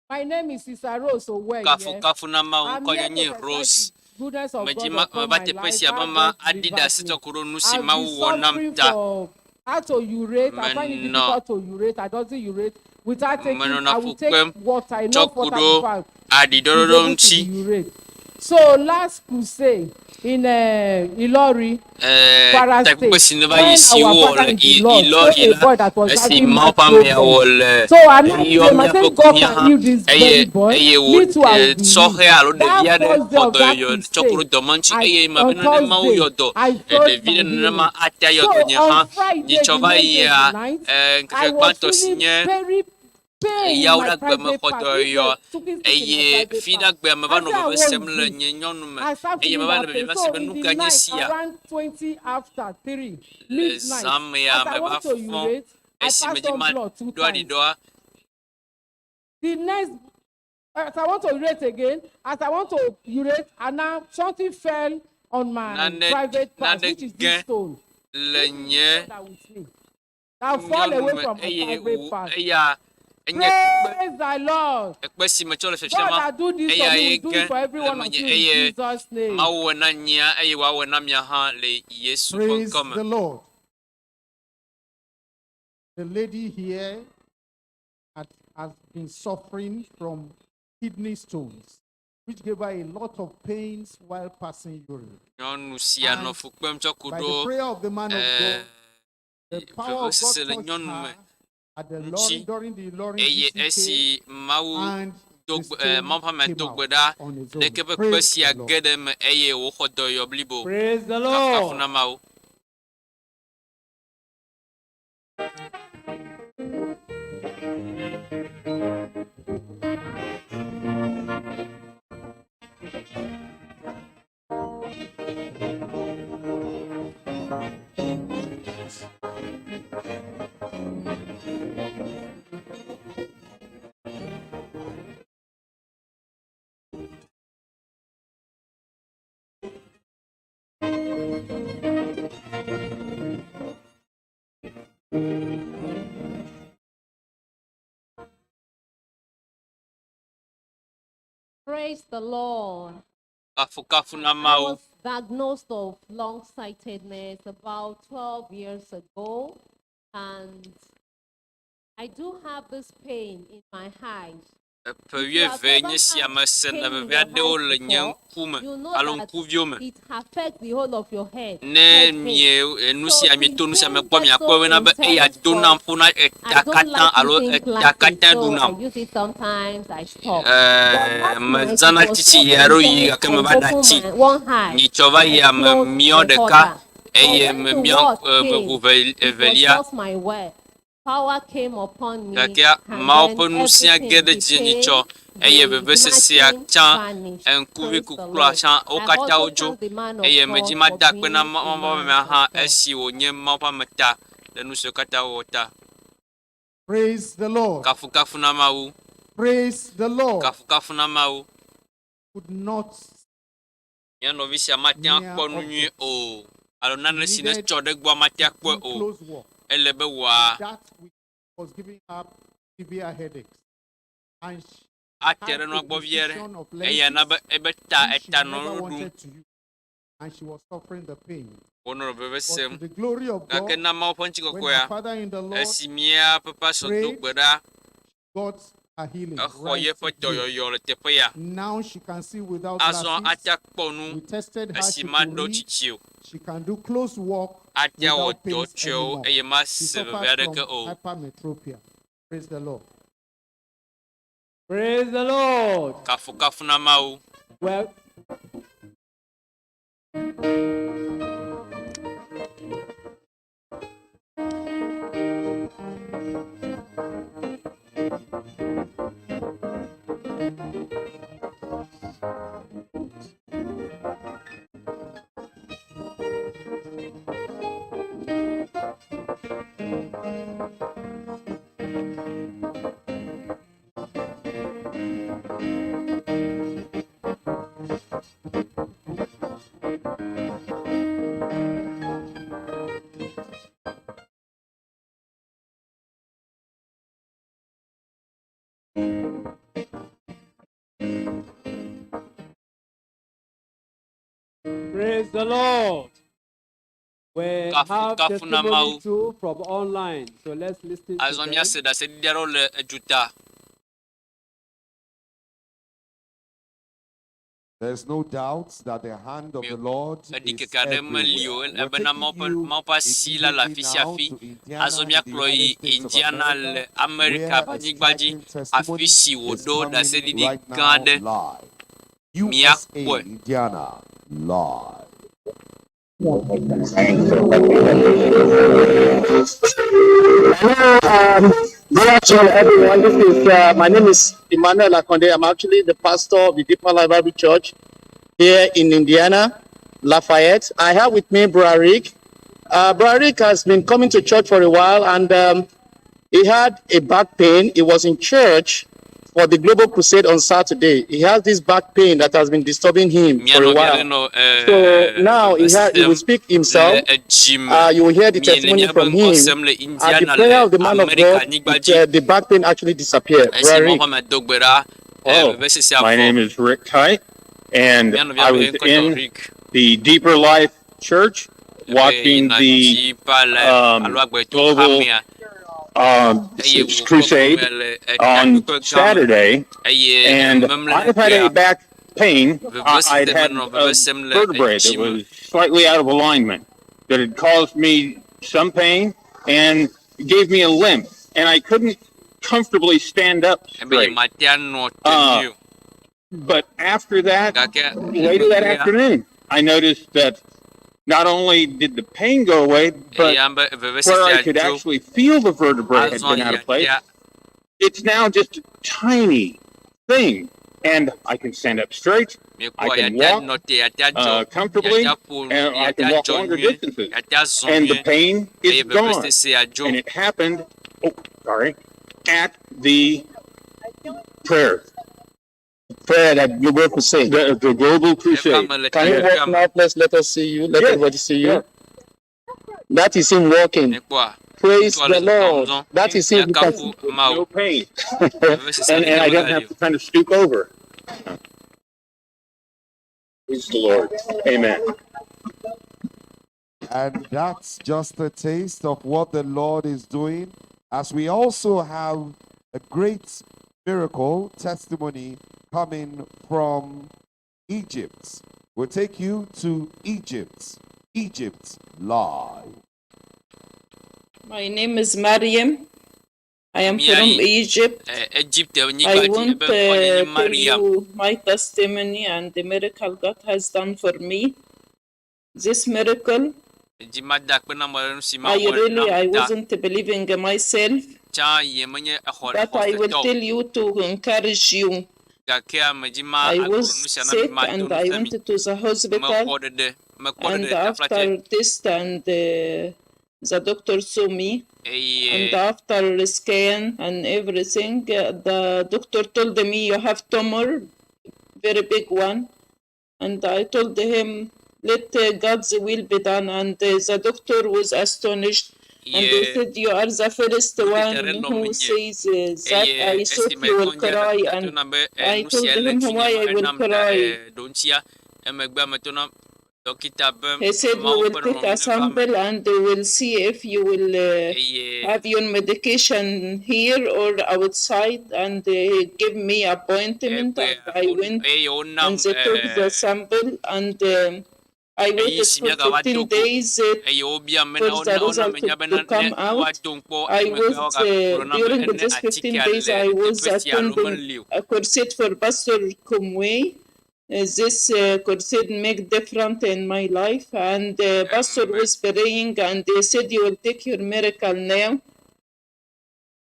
My name is Sister Rose Oweye. Kafukafu na Mawu I'm ŋkɔ here nye to nye testify Rose. the goodness of Medzi God ma upon meva my teƒe life, sia how be ma God aɖi delivered ɖase me. tsɔ ku ɖo nu si I've Mawu been wɔ nam suffering ta. for how to urate. I find it Menɔ difficult to urate. I doesn't urate without taking. menɔna I fu will take kpem water, tsɔ enough ku water ɖo before I be aɖiɖɔɖɔɖɔ able to ŋuti. urate. So last crusade in Ilori, Eh, Kwara takpekpe State, si neva yi when si our wowɔ father le in the I- Lord Ilori saw a la boy that was esi having Mawu heart ƒe ameawo problem. le So I now yɔ pray, I míaƒe say God kunya can hã heal this eye very boy. eye wo Me too, I will eh, be sɔhɛ healed. alo That ɖevi aɖe first day xɔ of that dɔyɔyɔ tsɔ ku ɖo crusade, dɔme ŋuti I eye me on be ne Mawu Thursday, yɔ dɔ I eh, felt ɖevi my ɖe nenema healing. ate ayɔ So dɔ nye on hã Friday, nyitsɔ the va next day, yia the night, eh, I ŋkeke was gbãtɔ si feeling nye very pain in eyawo my ɖe agbe me private xɔ part. dɔyɔyɔ If they took it stick in my eye private fi ɖe part. agbea me va I nɔ said, veve what sem is le this? nye nyɔnu me I start eye feeling meva le that pain. veve So sem be in nu the ka nye night, sia around 20 after 3, le midnight, zã me ya as I meva want to fɔ urate, I esi passed medzi on ma blood 2 ɖo times. aɖiɖɔa The next, as I want to urate again, as I want to urate, and now something fell on my nane private part, nane which is this ge stone. le nye That with me. That fall nyɔnu away me from my eye private wo part. eya Enye kpe Praise the Lord. ekpe si metsɔ le fiafia God ma that do this eya for me ye will do ge it for every le one of menye you in eye Jesus' name. Mawu wɔ na nyia eye wòawɔ na mia hã le Yesu ƒe Praise ŋkɔ me. the Lord. The lady here has, has been suffering from kidney stones, which gave her a lot of pains while passing urine. Nyɔnu sia nɔ And fu kpem tsɔ ku by ɖo the prayer of the man of eh, God, the power of God vevesese le touched nyɔnu me her at the ŋuti Loring, during the Loring eye GCK, esi Mawu and do the gbe eh, stone Mawu ƒe amea came do out gbe ɖa on its own. leke ƒe kpe Praise sia the Lord. ge ɖe eme eye wòxɔ dɔyɔ blibo. Praise the Kafukafu Lord. na Mawu. Praise the Lord. Kafukafu na I Mawu. was diagnosed of long sightedness about 12 years ago, and I do have this pain in my eyes. Eƒe wuieve nye sia mese Pain le in veve your aɖewo eyes le nye before, ŋkume you know alo that ŋkuviwo me. it affects the whole of your head. Ne head pain. mie nu So sia the mieto nu sia pain mekpɔ gets miakpɔ so bena be eya intense, dona but ƒo na I eta don't katã like alo using eta glasses, katã so ɖunam. I use it sometimes. I stop. Eh, But last night it mezãna was tsitsi so ɣe aɖewo yi intense. gake I meva ɖe opened atsi. my one eye. Nyitsɔ va I yia closed memiɔ the ɖeka other. But eye when the memiɔ word eh, came, meʋu ve it was evelia. just my word. Power came upon me, Gakea and Mawu then ƒe ŋusẽa ge everything, ɖe the dzinye pain, nyitsɔ eye the vevesesea marking tsã, vanished. eŋkuvi Praise the kuklua Lord. tsã, wo I katã also wodzo thank the man of eye medzi God for mada akpe being na a Mawu ƒe man amea of hã God. esi wònye Mawu ƒe ame ta le nu siwo katã wòwɔ ta. Praise the Lord. Kafukafu na Mawu. Praise the Lord. Kafukafu na Mawu. Could not Mía nɔvi sia mate ŋu near akpɔ nu nyuie objects. o alo nane si Needed netsɔ ɖe egbɔa mate ŋu akpɔe do o. close work. Ele be wòa That which was giving her severe headaches. And she ate had ɖe a nua gbɔ vie ɖe precision of eya na be lenses ebe ta which she eta nɔ never nu ɖum wanted to use. And she was suffering the pain. wònɔ veve But to sem. the glory of Gake God, na Mawu ƒe when her ŋutikɔkɔea father in the Lord esi mía ƒe pastor do prayed, gbe ɖa got her healing exɔ right yeƒe here. dɔyɔyɔ le teƒe ya. Now she can see without Azɔ glasses. ate akpɔ nu We tested her, esi she could maɖo read. tsitsi o. She can do close work Ate awɔ without dɔ pains tsɔewo anymore. eye She mase veve suffers aɖeke from o. hypermetropia. Praise the Lord. Praise the Lord. Kafukafu na Mawu. Well, praise the Lord. We have Kafukafu na testimony Mawu. too from online. So let's listen to Azɔ them. míase ɖaseɖiɖi aɖewo le eduta. There's no doubt that the hand of the Lord is Eɖikeke aɖe meli o everywhere. We're elabena Mawu taking ƒe you Mawu ƒe asi la le afi immediately sia now afi. to Indiana Azɔ in the míakplɔ yi United States of Indiana America, le Amerika where ƒe a anyigba dzi striking testimony afi si is wòɖo coming ɖaseɖiɖi right gã now aɖe. live. USA, Míakpɔe. Indiana, live. Hello, good afternoon, everyone. This is my name is Emmanuel Akonde. I'm actually the pastor of the Deeper Life Bible Church here in Indiana, Lafayette. I have with me Brother Rick. Brother Rick has been coming to church for a while, and he had a back pain. He was in church for the Global Crusade on Saturday. He has this back pain that has been disturbing him Mía for a nɔvi aɖe while. nɔ eh, So now he, veve ha- he will sem speak himself. le edzime. You will hear the Míele testimony míaƒe from ŋkɔ him. sem le At the Indiana prayer le of the man of Amerika God, nyigba it, dzi. the back pain actually disappeared. Esi Brother Mawu Rick. ƒe ame do gbe ɖa, eh, Oh. vevesesea My vɔ. name is Rick Kite, and Mía nɔvia I ƒe was ŋkɔe nye in Rick. the Deeper Life Church Ebe watching yina the Deeper Life alo Agbeto global hamea eye wòkpɔ crusade gome le on takpekpe gã me Saturday, eye and memle I've had ŋkea a back pain. I'd vevesese had menɔ a veve sem le vertebrae that edzime. was slightly out of alignment that had caused me some pain and gave me a limp, and I couldn't comfortably stand up Ebe straight. nyemate anɔ te nyuie o. But after that, Gake later that emegbea afternoon, I noticed that not only did the pain go away, but eya be where I vevesesea could dzo. actually feel the vertebrae had Azɔ been out of place, yatea it's now just a tiny thing. And I can stand up straight, I míekpɔ can yatea walk nɔ te yatea dzɔ comfortably, yatea ƒo nu and I can yatea walk dzɔ longer nyuie distances. yatea zɔ And the nyuie pain eye is gone. vevesesea dzo. And it happened, oh, sorry, at the prayer. Prayer that Global Crusade. The Global Crusade. Eva me le Can you takpekpea walk me. now? Please let us see you. Let Yes. everybody see you. Yeah. That is him walking. Míekpɔa Praise ŋutsua the le zɔzɔm Lord. zɔm. That is him. You can Míakafu Mawu. No pain. Vevesese And aɖeke I don't megali have o. to kind of stoop over. Praise the Lord. Amen. And that's just a taste of what the Lord is doing, as we also have a great miracle testimony coming from Egypt. We'll take you to Egypt, Egypt Live. My name is Mariam. I am Mía from yi Egypt. eh, Egypte nyigba I dzi want ebe ŋkɔ nye nye to tell Mariam. you my testimony and the miracle God has done for me. This miracle, Edzi mada akpe na ame ɖe nu si Mawu I wɔ really nam I ta. wasn't believing myself, Tsã ye menye exɔ but I will xɔsetɔ o. tell you to encourage you. Gake ame dzi ma I agblɔ was nu sia na mi sick mado and I ŋusẽ went mi. to the hospital, Mexɔ ɖeɖe mekpɔ and ɖeɖe taflatse after test and the doctor saw me. And eye after scan and everything, the doctor told me you have tumor, very big one. And I told him, let God's will be done. And the doctor was astonished. And ye they said, you are the first ɖokite one ɖe nɔ who menye says that eye I thought esime you will kɔndzia cry. ɖɔkita to And nam be eh, I nu told sia le him ŋutinye why me I will enam ta cry. eh, ɖoŋtsia emegbe ame to nam ɖɔkita be He said, we Mawu will ƒe take lɔlɔ̃nu a neva eme sample and we will see if you will eye have your medication here or outside. And they give me appointment egbe and I went eye wonam and they took eh, the sample and I eyi waited si for míagava 15 do go days eye wobiam bena for the wona wona result menya to bena come ne out. woado ŋkpɔ I emegbe was woagagblɔ nam be during ene this 15 atikea days le I was teƒe sia alo attending meli o. a crusade for Pastor Kumwe. This crusade make difference in my life, and Pastor was praying, and they said you will take your miracle now.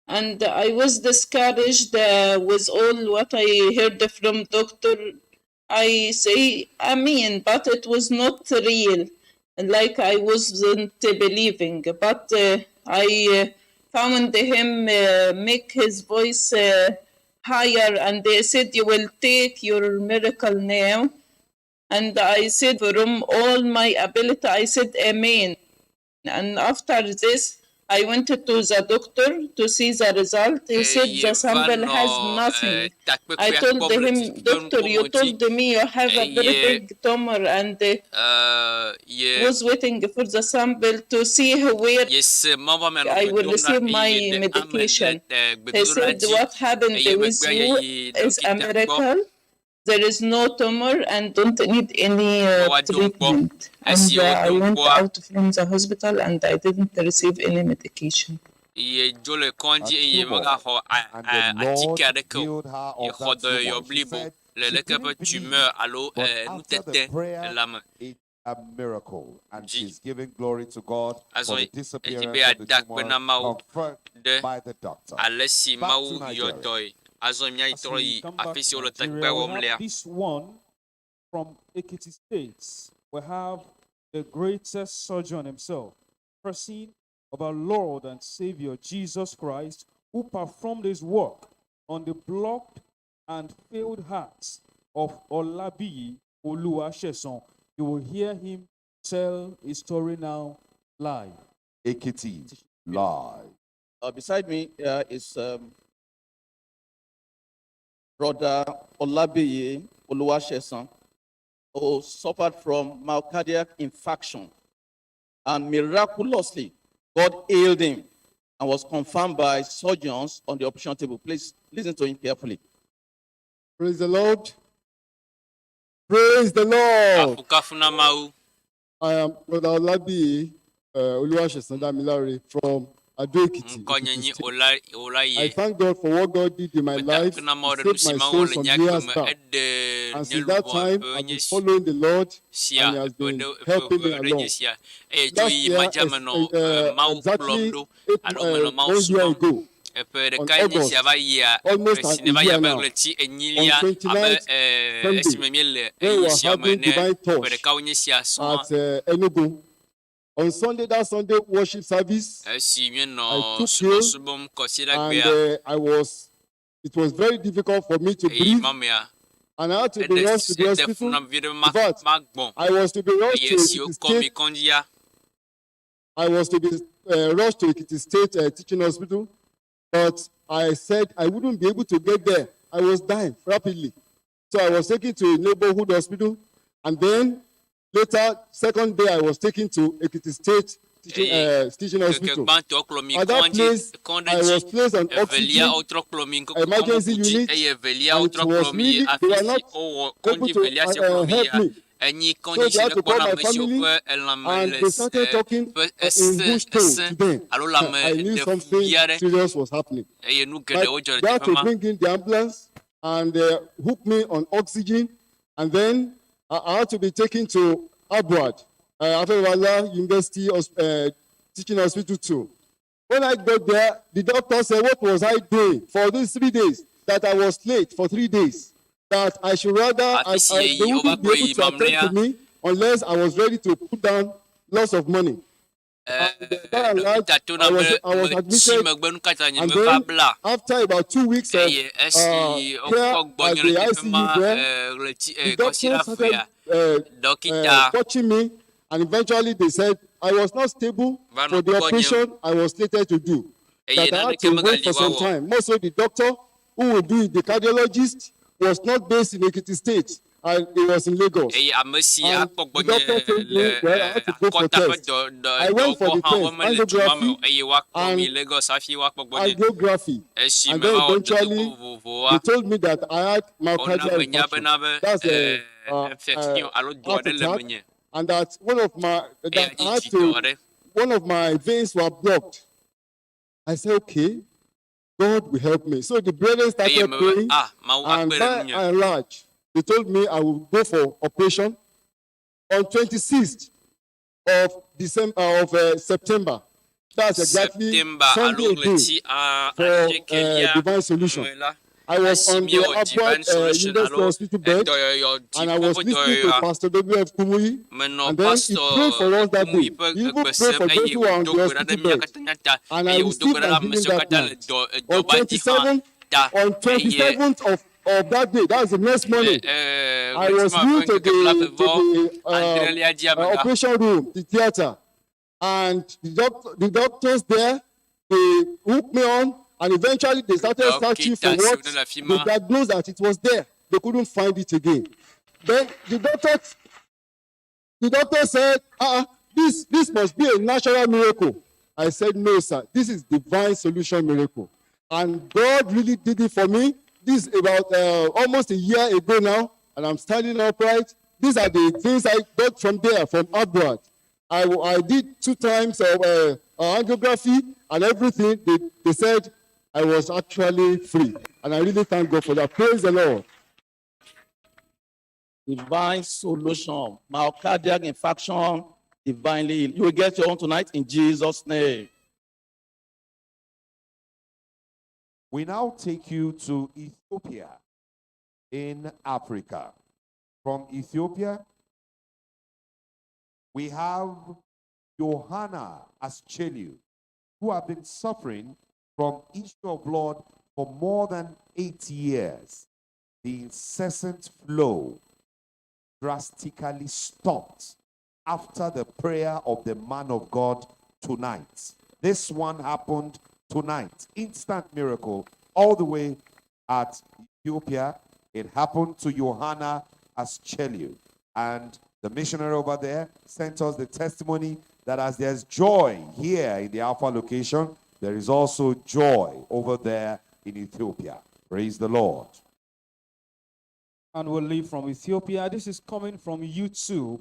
And I was discouraged with all what I heard from doctor. I say Amen, but it was not real. Like I wasn't believing, but I found him make his voice higher, and they said, "You will take your miracle now." And I said, from all my ability, I said, Amen. And after this, I went to the doctor to see the result. He said Eye the va sample has nɔ eh, nothing. I takpekpea told kpɔm le him, dzidzɔ Doctor, you nuƒomɔ dzi told me you have a very eye big tumor and eh, ye was waiting for the sample to see where yese Mawu ƒe ame nɔ I gbe will dom ɖa receive eye my yeɖe ame le medication. eh, He gbedodoɖa said, dzi What happened eye with megbea you yeyi is a ɖɔkita gbɔ miracle. There is no tumor and don't need any be woado ŋkpɔ. treatment. And Esi I wodo went ŋkpɔa out from the hospital and I didn't receive any medication. ye dzo le A kɔdzi eye tumor. megaxɔ a- And a- the Lord atike aɖeke o. healed her of Yexɔ that tumor. dɔyɔyɔ She blibo said le she leke didn't ƒe believe, tumeur alo but eh, after the nutete le prayer, lãme. it's a miracle. And Dzi. she's giving glory to God for Azɔ the edzi be disappearance of the yeada akpe tumor na Mawu confirmed ɖe by the doctor. ale si Back to Mawu yɔ Nigeria. dɔe. Azɔ míayi As trɔ we yi come back afi to si wole Nigeria, takpekpea we wɔm have lea. this one from Ekiti State. We have the greatest surgeon himself, person of our Lord and Savior Jesus Christ, who performed his work on the blocked and failed hearts of Olabiyi Oluwasesan. You will hear him tell his story now live. Ekiti live. Beside me here is Brother Olabiyi Oluwasesan, who suffered from myocardial infarction. And miraculously, God healed him and was confirmed by surgeons on the operation table. Please listen to him carefully. Praise the Lord. Praise the Lord. Kafukafu na Mawu. I am Brother Olabiyi Oluwasesan Damilare from Ado Ekiti. Ŋkɔ nye Ekiti nyi State. Ola Olaye. I thank God for what God did in my life. Na Mawu He ɖe nu saved si my Mawu soul le some nye agbe years me. back. Eɖe And nye since that luʋɔ time, ƒe I've nye been following the Lord sia and He has ƒe been ɖe ƒe helping me ʋe ɖe along. nye sia. Eye tso Last yi year, madza menɔ Mawu kplɔm exactly ɖo eight, alo menɔ Mawu one year subɔm. ago, Eƒe on ɖeka nye August, sia va yia almost ƒe si an ne va yi year abe now, ɣleti on enyilia abe 29th Sunday, esime míele when we eyi were sia me having ene. divine Ƒe touch ɖekawo nye sia sɔŋ. at Enugu. On Sunday, that Sunday worship service, Esi I míenɔ took ill subɔsubɔm and kɔsiɖagbea it was very difficult for me to eyi breathe, ma mea, and I had to be eɖe rushed to the eɖe fu hospital. nam vi ɖe In ma fact, magbɔn. I was to be rushed Eye to esi Ekiti wokɔ mi State. kɔdzia, I was to be rushed to Ekiti State Teaching Hospital, but I said I wouldn't be able to get there. I was dying rapidly. So I was taken to a neighborhood hospital, and then later, second day, I was taken to Ekiti State Teaching, eye Teaching ŋkeke Hospital. gbãtɔ kplɔ mi At that kɔdzi place, kɔɖe I dzi. was placed on Evelia oxygen, wotrɔ kplɔ mi ŋkeke emergency kɔŋ dzi unit, eye evelia and it wotrɔ was kplɔ mi yi really, they afi were si not wowɔ able kɔdzi to velia si kplɔ mi help yia. me. Enyi So kɔdzi they si had ne to call kpɔna my ame siwo family, ƒe elãme and le they started talking ƒe in esẽ bush tone esẽ to them. alo lãme I knew ɖe fu something vi aɖe serious was happening. eye nu But geɖewo dzɔ le they had teƒe to ma. bring in the ambulance and hook me on oxygen, and then I had to be taken to Abuad, Afewala University Teaching Hospital too. When I got there, the doctor said, "What was I doing for these 3 days? That I was late for 3 days. That I should rather, Afi si I, eyi they wova wouldn't be kplɔ able yi to attend mamlɛa to me unless I was ready to put down lots of money." By and large, dɔkita to na I be was, I was metsi admitted, megbe nu katã nye and meva then bla. after about 2 weeks of Eye esi care wokpɔ at gbɔnye the le teƒe ICU ma there, ɣleti the doctor kɔsiɖa started fea, dɔkita touching me, and eventually they said I was not stable va nɔ for the gbɔnye operation I was slated to do. eye That I had naneke to wait megali for some woawɔ. time. More so, the doctor who would do it, the cardiologist, was not based in Ekiti State, and he was in Lagos. Eye ame si And akpɔ the doctor gbɔnye told me, le well, I had to go for akɔta ƒe tests. dɔ dɔ I went for dɔwɔƒe the hã test, womele du ma me o angiography eye woakplɔ mi and Lagos hafi woakpɔ gbɔnye. angiography. Esi And then meva wɔ dodokpɔ eventually, vovovowoa, they told me that I had wona myocardial menya infarction. bena be That's a infection alo dɔ heart aɖe le attack, menye and that one of my eya that I had dzi dzi dɔ to aɖe. one of my veins were blocked. I said, okay, God will help me. So the brethren Eye started mebe praying, ah Mawu and akpe ɖe by ŋunye. and large, they told me I will go for operation on 26th of December of September. That's exactly September alo Sunday again ɣleti for asiɖekɛlia divine solution. me la, I was esi on the míewɔ Abuad divine solution University alo Hospital bed, edɔyɔyɔ and I was dziƒo ƒe listening to dɔyɔyɔa, Pastor W.F. Kumuyi, menɔ and then he pastor prayed for us that Kumuyi day. ƒe He even egbe prayed sem for those eye who were on wòdo the gbe ɖa ɖe hospital mía bed, katã mía ta and I eye wòdo received gbe ɖa my ɖe ame healing siwo that katã le night. dɔ On edɔba dzi hã 27th, ta on eye 27th of that day, that's the next morning, I ɣleti was ma ƒe moved to ŋkeke blaeve the to vɔ the adrelia dzia me la, operation room, the theater, and the doctors there, they hooked me on, and eventually they started searching for dɔkita siwo what ne le afi they ma diagnosed that it was there. They couldn't find it again. Then the doctor said, this must be a natural miracle. I said, no, sir, this is divine solution miracle. And God really did it for me. This is about almost a year ago now, and I'm standing upright. These are the things I got from there, from abroad. I did 2 times of angiography and everything. They said I was actually free. And I really thank God for that. Praise the Lord. Divine solution, myocardial infarction, divinely healed. You will get your own tonight in Jesus' name. We now take you to Ethiopia in Africa. From Ethiopia, we have Johanna Aschelu, who have been suffering from issue of blood for more than 8 years. The incessant flow drastically stopped after the prayer of the man of God tonight. This one happened tonight. Instant miracle all the way at Ethiopia. It happened to Johanna Aschelu. And the missionary over there sent us the testimony that as there's joy here in the Alpha location, there is also joy over there in Ethiopia. Praise the Lord. And we'll leave from Ethiopia. This is coming from YouTube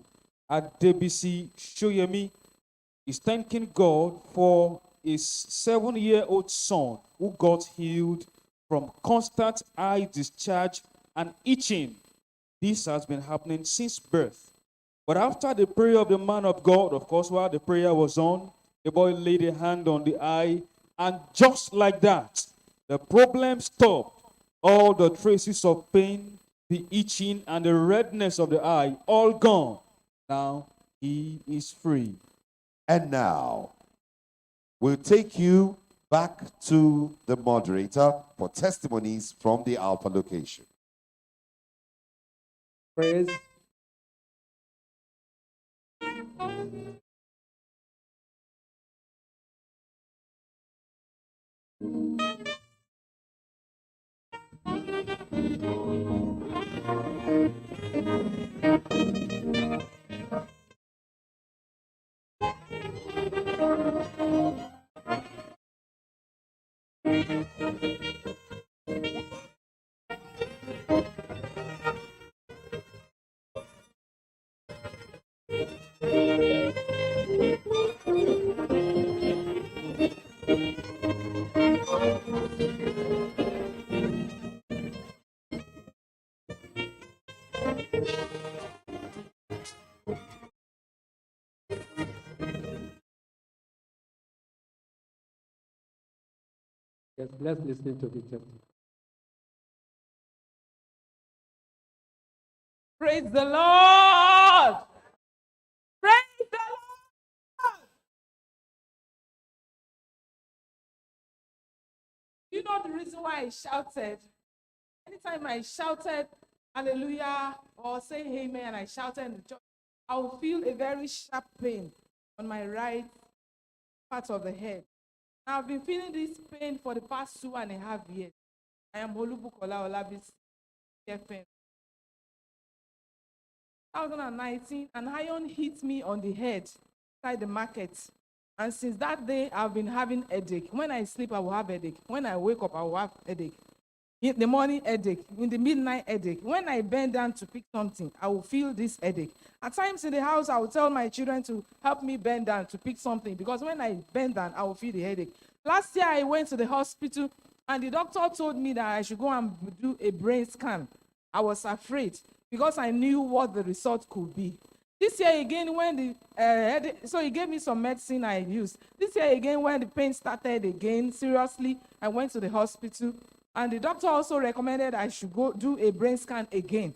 at DBC Shoyemi. Is thanking God for his 7-year-old son who got healed from constant eye discharge and itching. This has been happening since birth. But after the prayer of the man of God, of course, while the prayer was on, the boy laid a hand on the eye, and just like that, the problem stopped. All the traces of pain, the itching, and the redness of the eye, all gone. Now he is free. And now, we'll take you back to the moderator for testimonies from the Alpha location. Praise. Yes, let's listen to the testimony. Praise the Lord. Praise the Lord. You know the reason why I shouted? Anytime I shouted hallelujah or say amen, I shouted in the church, I will feel a very sharp pain on my right part of the head. I've been feeling this pain for the past 2.5 years. I am Olubukola Olabisi, FM. 2019, an iron hit me on the head inside the market. And since that day, I've been having headache. When I sleep, I will have headache. When I wake up, I will have headache. In the morning, headache. In the midnight, headache. When I bend down to pick something, I will feel this headache. At times in the house, I will tell my children to help me bend down to pick something, because when I bend down, I will feel the headache. Last year, I went to the hospital, and the doctor told me that I should go and do a brain scan. I was afraid because I knew what the result could be. This year again, when the headache, so he gave me some medicine I used. This year again, when the pain started again, seriously, I went to the hospital, and the doctor also recommended I should go do a brain scan again.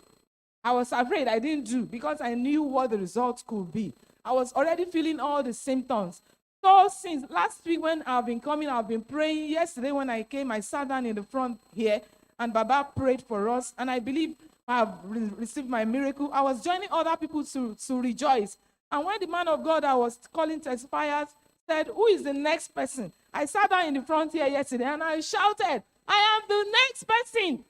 I was afraid. I didn't do, because I knew what the result could be. I was already feeling all the symptoms. So since last week when I've been coming, I've been praying. Yesterday when I came, I sat down in the front here, and Baba prayed for us, and I believe I've received my miracle. I was joining other people to rejoice. And when the man of God I was calling testifiers said, who is the next person? I sat down in the front here yesterday and I shouted, I am the next person.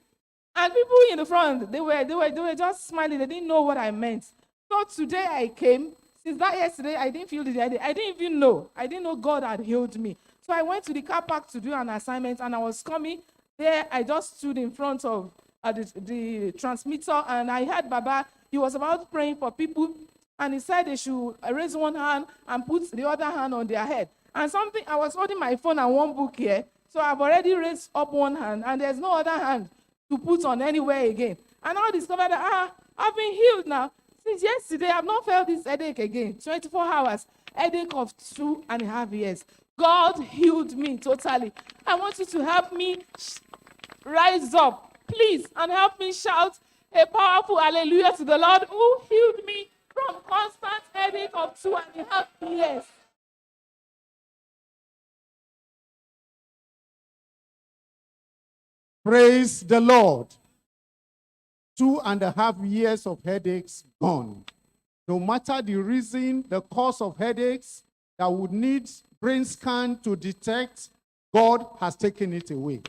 And people in the front, they were just smiling. They didn't know what I meant. So today I came. Since that yesterday, I didn't feel the idea. I didn't even know. I didn't know God had healed me. So I went to the car park to do an assignment, and I was coming there. I just stood in front of the transmitter, and I heard Baba. He was about praying for people, and he said they should raise one hand and put the other hand on their head. And something, I was holding my phone and one book here, so I've already raised up one hand, and there's no other hand to put on anywhere again. And I discovered that I've been healed now. Since yesterday, I've not felt this headache again. 24 hours, headache of 2.5 years. God healed me totally. I want you to help me rise up, please, and help me shout a powerful hallelujah to the Lord who healed me from constant headache of 2.5 years. Praise the Lord. 2.5 years of headaches gone. No matter the reason, the cause of headaches that would need brain scan to detect, God has taken it away.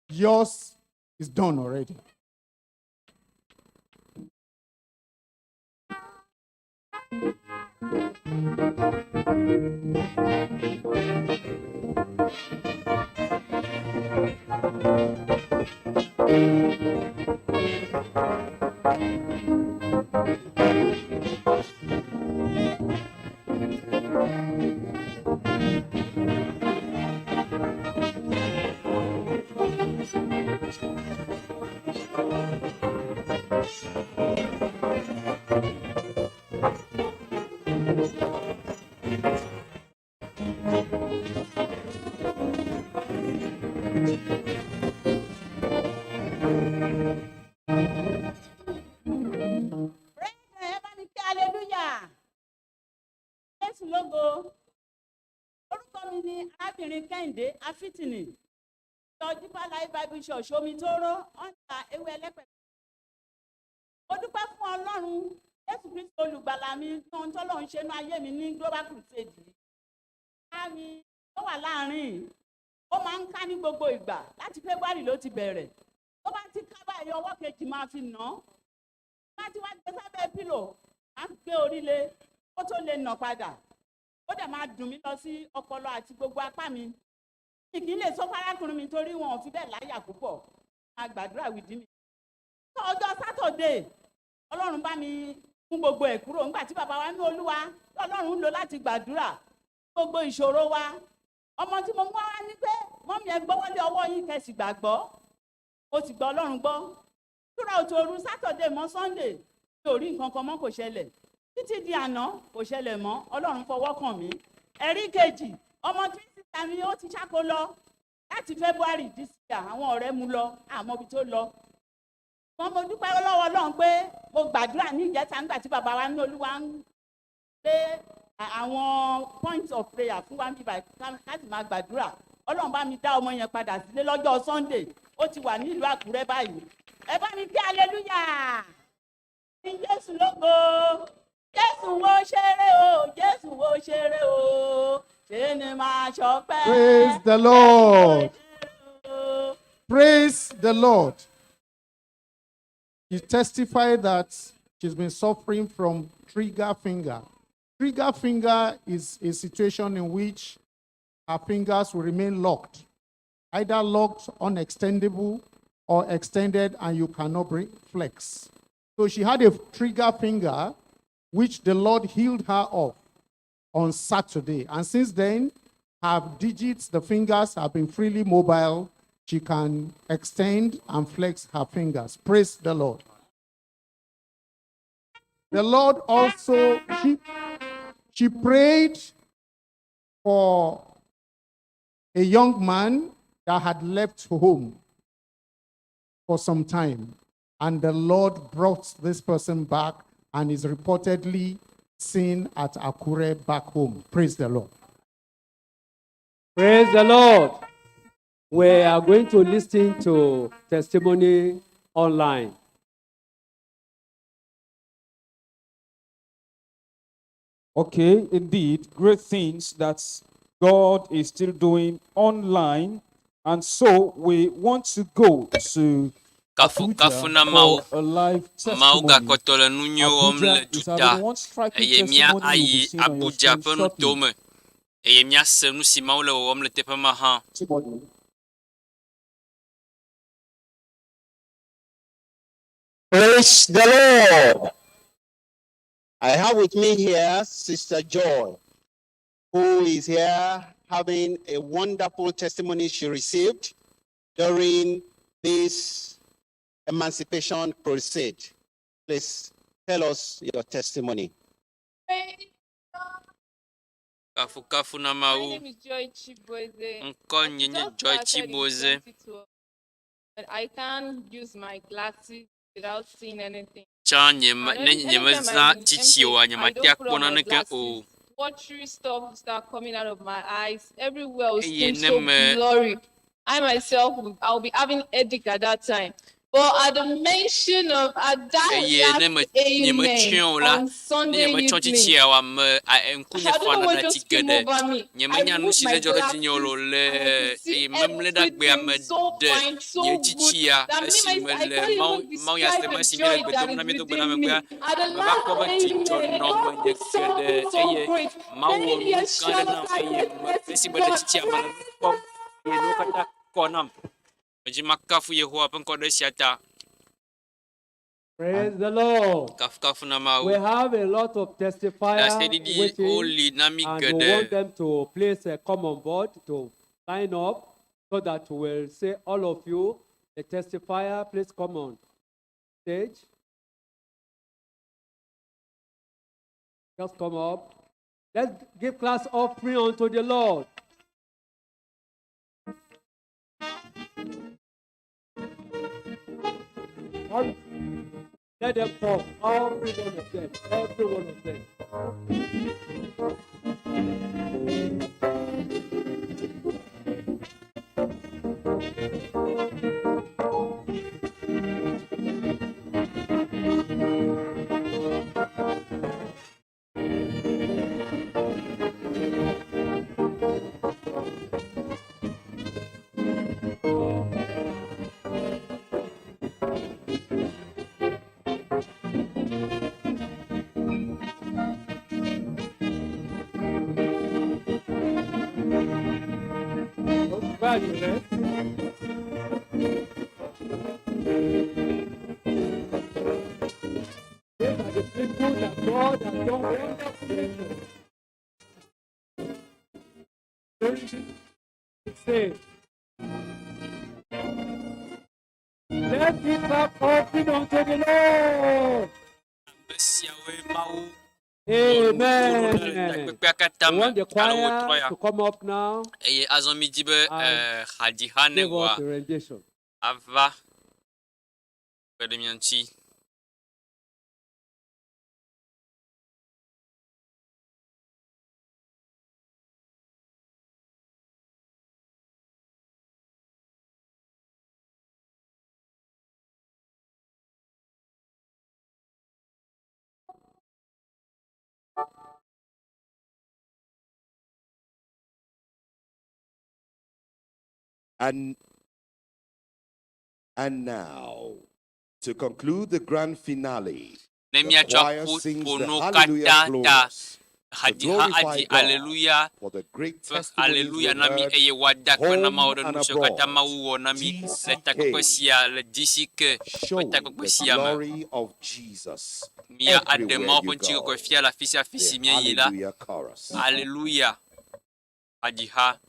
Yours is done already. Ẹ bá mi kí hallelujah. Jésù lógo. Orúkọ mi ni arábìnrin Kẹ́hìndé Afítìnì. Ìjọ Deeper Life Bible Church omi tó ró ọ̀nà ewé ẹlẹ́pẹ̀. Mo dúpẹ́ fún Ọlọ́run Jésù Kristo olùgbàlà mi ní ohun tọ́lọ́run ṣe ní ayé mi ní Global Crusade yìí. Ká mi tó wà láàárín ó máa ń ká ní gbogbo ìgbà láti February ló ti bẹ̀rẹ̀. Tó bá ti ká báyìí ọwọ́ kejì máa fi nà án. Bá ti wá gbé sábẹ́ pílò, á gbé orí lé kó tó lè nà padà. Ó dẹ̀ máa dùn mí lọ sí ọpọlọ àti gbogbo apá mi. Mi kì í lè sọ fárákùnrin mi torí wọn ò fi bẹ́ẹ̀ láyà púpọ̀. Máa gbàdúrà wìdí mi. Ní ọjọ́ Sátọ̀dé, Ọlọ́run bá mi mú gbogbo ẹ̀ kúrò nígbà tí bàbá wa ní Olúwa tí Ọlọ́run ń lò láti gbàdúrà gbogbo ìṣòro wa. Ọmọ tí mo mú wá ní pé mọ́mí ẹ gbọ́wọ́lé ọwọ́ yín kẹ́ sì gbàgbọ́. Mo sì gbọ́ Ọlọ́run gbọ́. Túra òtò òru Sátọ̀dé mọ́ Sọ́ndè mi ò rí nǹkan kan mọ́ kò ṣẹlẹ̀. Títí di àná kò ṣẹlẹ̀ mọ́ Ọlọ́run fọwọ́ kàn mí. Ẹ̀rí kejì ọmọ twin sister mi ó ti ṣáko lọ láti February this year àwọn ọ̀rẹ́ mu lọ àmọ́ ibi tó lọ. Wọ́n mo dúpẹ́ lọ́wọ́ Ọlọ́run pé mo gbàdúrà ní ìjẹta nígbà tí bàbá wa ní Olúwa ń gbé àwọn points of prayer fún wa níbà láti máa gbàdúrà. Ọlọ́run bá mi dá ọmọ yẹn padà sílé lọ́jọ́ Sunday ó ti wà nílùú Àkúrẹ́ báyìí. Ẹ bá mi kí hallelujah! Ní Jésù lógo! Jésù wo ṣeré o! Jésù wo ṣeré o! Ṣé ni màá ṣọpẹ́? Praise the Lord. Praise the Lord. She testified that she's been suffering from trigger finger. Trigger finger is a situation in which her fingers will remain locked, either locked unextendable or extended and you cannot bring flex. So she had a trigger finger, which the Lord healed her of on Saturday. And since then, her digits, the fingers, have been freely mobile. She can extend and flex her fingers. Praise the Lord. The Lord also, she prayed for a young man that had left home for some time. And the Lord brought this person back and is reportedly seen at Akure back home. Praise the Lord. Praise the Lord. We are going to listen to testimony online. Okay, indeed, great things that God is still doing online. And so we want to go to Kafukafu na Abuja Mawu. for a live Mawu testimony. gakpɔtɔ le nu nyuiwo wɔm le Abuja is duta having one striking eye mía testimony will be ayi seen on your Abuja screen ƒe shortly. nutome eye míase nu si Mawu le wɔwɔm le teƒe ma hã. Praise the Lord. I have with me here Sister Joy, who is here having a wonderful testimony she received during this Emancipation Crusade. Please tell us your testimony. Kafukafu na My Mawu. name is Joy Chibueze. Ŋkɔ nye nye Just Joy started in Chibueze. 2012, but I can't use my glasses without seeing anything. Tsã nye me And ne any, nye anytime mezã I'm in tsitsi MK, oa, I nyemate don't put akpɔ on my naneke glasses. o. Watery stuff will start coming out of my eyes. Everywhere will Eye seem ne so me blurry. I myself, I'll be having headache at that time. But at the mention of at that Eye last ne me nye metsyɔe o amen la, on ne Sunday nye metsyɔ evening, tsitsia oa, me a ŋkunye I don't fana know what ɖe just ati came geɖe. over me. Nye I menya nu removed si my ne dzɔ ɖe dzinye o glasses lo le and I could see eye memle ɖe agbea me everything so ɖe fine, so nye good tsitsia that me esi myself, I mele can't Mawu even Mawu ya describe sem the esi míele joy gbe that dom na is míedo gbe na within me. megbea, At the meva last kpɔ be dzidzɔ amen, nɔ God menye did geɖe something so eye great. Mawu wɔ Many nu years gã aɖe nam eye me short-sightedness esi is meɖe gone. tsitsia mele nu kpɔm eye nuwo katã kɔ nam. Medzi makafu Yehowa ƒe ŋkɔ ɖe esia ta. Praise the Lord. Kafukafu na Mawu. We have a lot of testifiers Ɖaseɖiɖi waiting, woli na mí and we geɖe. want them to please come on board to line up so that we will say all of you, the testifier, please come on stage. Just come up. Let's give class offering unto the Lord. All- Let them come, every one of them, every one of them. Where are you, eh? These are the people that God has done wonderful things. Say, Let it clap offering unto the Lord. Ame siawoe Mawu Amen. takpekpea katã We me want the alo wotrɔ choir ya. to come up now Eye azɔ mídi be and eh, hadziha give newoa us the rendition. ava kpe ɖe mía ŋuti. And now, to conclude the grand finale, Ne the míatsɔ choir aƒo sings ƒo the nuwo Hallelujah katã ta, chorus to hadziha glorify adzi God aleluya for the great ƒe testimonies aleluya we've na mí heard eye woada akpe na home Mawu ɖe and nu siwo katã abroad. Mawu wɔ na mí le takpekpe GCK sia le DCK ƒe showing takpekpe the sia me. glory of Jesus Mía aɖe everywhere Mawu you ƒe ŋutikɔkɔe go. fia le afi sia afi The si míeyi la. Hallelujah chorus. Aleluya hadziha.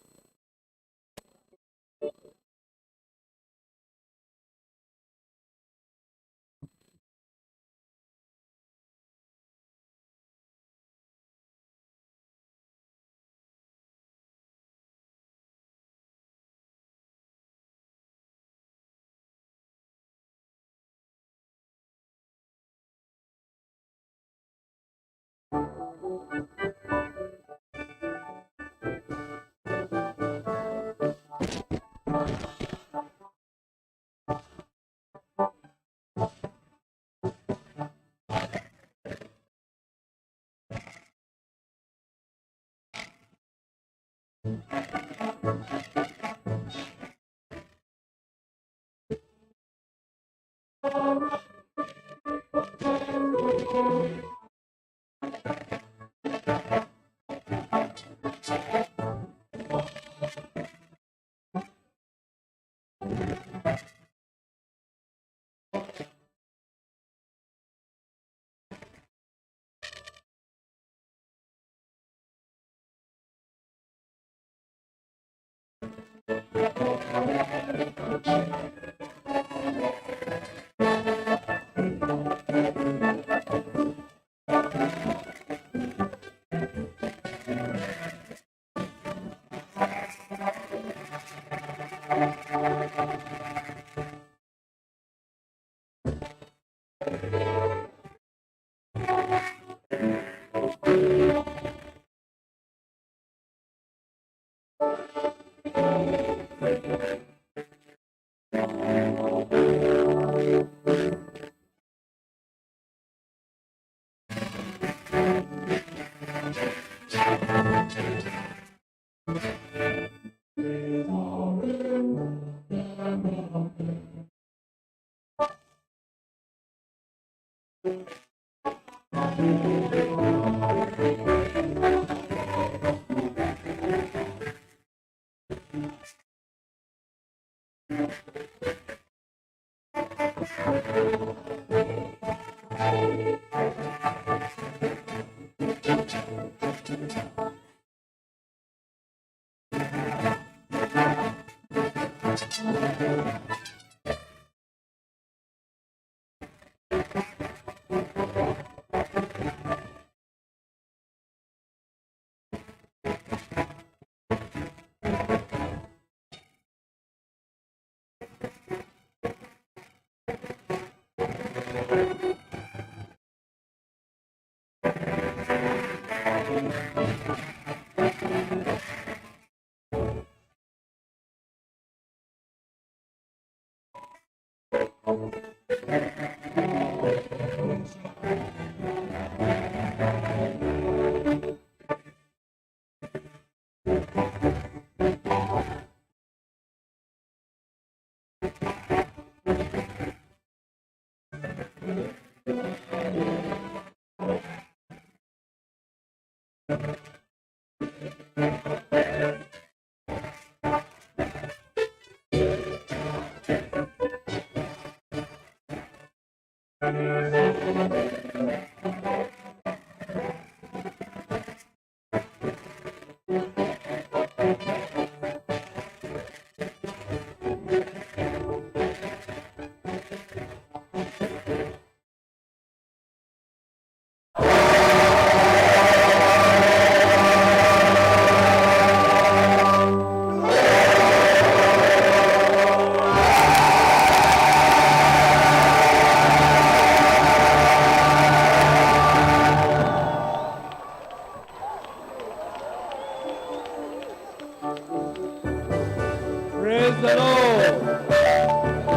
Praise the Lord.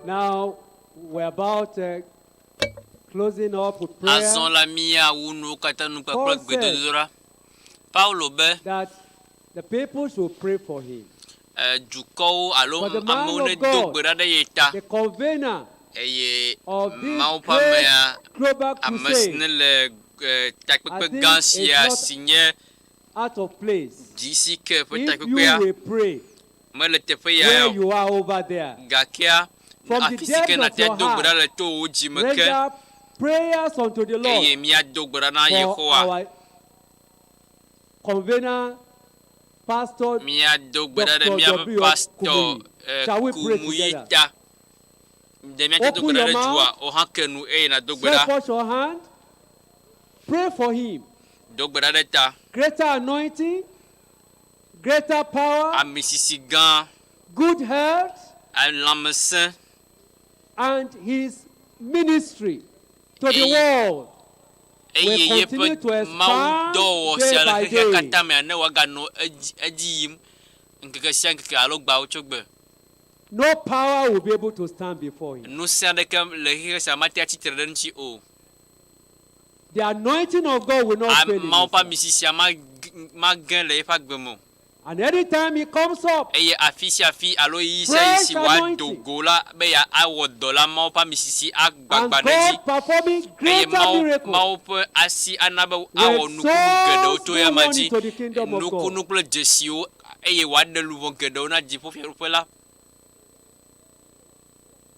Now we're about closing up with prayer. Azɔ la míawu nuwo katã nu kpakple Paul said gbedodoɖa. Paulo be that the people should pray for him. eh, dukɔwo alo For the man amewo of nedo God, gbe ɖa ɖe ye ta the convener eye of this Mawu ƒe great amea global ame si crusade, ne le eh, takpekpe I think gã it's sia not si nye out of place. GCK ƒe If you takpekpea will pray mele teƒe ya where o. you are over there, Gakea From the afi si ke depth of nàte your do gbe ɖa heart, le to wò dzi me ke render prayers unto the Lord eye míado gbe ɖa na for Yehowa. our convener, Pastor Míado gbe ɖa ɖe Dr. míaƒe W. pastɔ Kumuyi. eh, Shall we pray Kumuyi together? ta. Ɖe míate do Open gbe ɖa your ɖe dua mouth. o hã ke nu eye nàdo gbe Stretch ɖa. forth your hand. Pray for him. Do gbe ɖa ɖe ta. Greater anointing, greater power, Ame sisi gã, good health, lãmesẽ and his ministry to the Eye- world will eye yeƒe continue to Mawu expand dɔwɔwɔ day sia le by xexea day. katã mea ne wòaganɔ edzi edzi yim ŋkeke sia ŋkeke alo gbawo tso gbe. No power will be able to stand before him. Ŋusẽ aɖeke le xexe sia mate atsitre ɖe eŋuti o. The anointing of God will not Am- fail in Mawu his ƒe ami sisia mage mage le eƒe agbe me o. And anytime he comes up, Eye afi sia afi alo ɣeyiɣi sia ɣeyiɣi si Fresh wòado anointing. go la be yeawɔ dɔ la, Mawu ƒe ami sisi and agbagba ɖe edzi. God performing Eye greater Mawu miracles Mawu ƒe asi ana be awɔ will nukunu geɖewo souls to be eya ma won dzi. into the kingdom of God. Nukunu kple dzesiwo eye wòaɖe luʋɔ geɖewo na dziƒofiaɖuƒe la.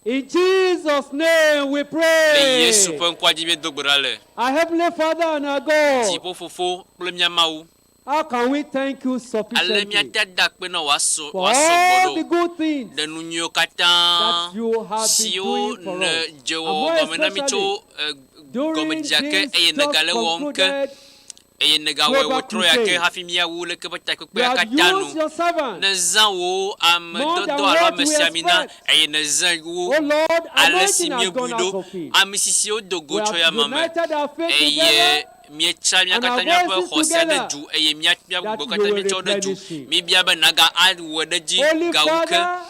In Jesus' name we Le pray. Yesu ƒe ŋkɔa dzi míedo gbe ɖa le. Our Heavenly Father and our God, Dziƒofofo kple mía Mawu. how can we thank you Ale sufficiently míate ada akpe na wòasɔ for wòasɔ gbɔ all the ɖo good things ɖe nu nyuiwo katã that you have been siwo doing for ne us? dze And wɔwɔ more gɔme na mí tso especially eh, during gɔmedzedzea ke this eye just nègale wɔm ke concluded eye nègawɔe global wòtrɔ ya ke crusade. hafi míawu leke ƒe You takpekpea have katã used nu. your servant Nèzã wò more than amedɔdɔ alo what we amesiamina expect. eye nèzã wo Oh Lord, ale si anointing has míebui gone ɖo. out of him. Ame sisiwo do go We tso have ya ma me united our faith eye together míetsa mía and katã our míaƒe voices xɔse ɖe together du eye mía that míagbɔ you katã will míetsɔ ɖe du. replenish him. Míbia be nàga awɔe ɖe edzi Holy gawu ke Father,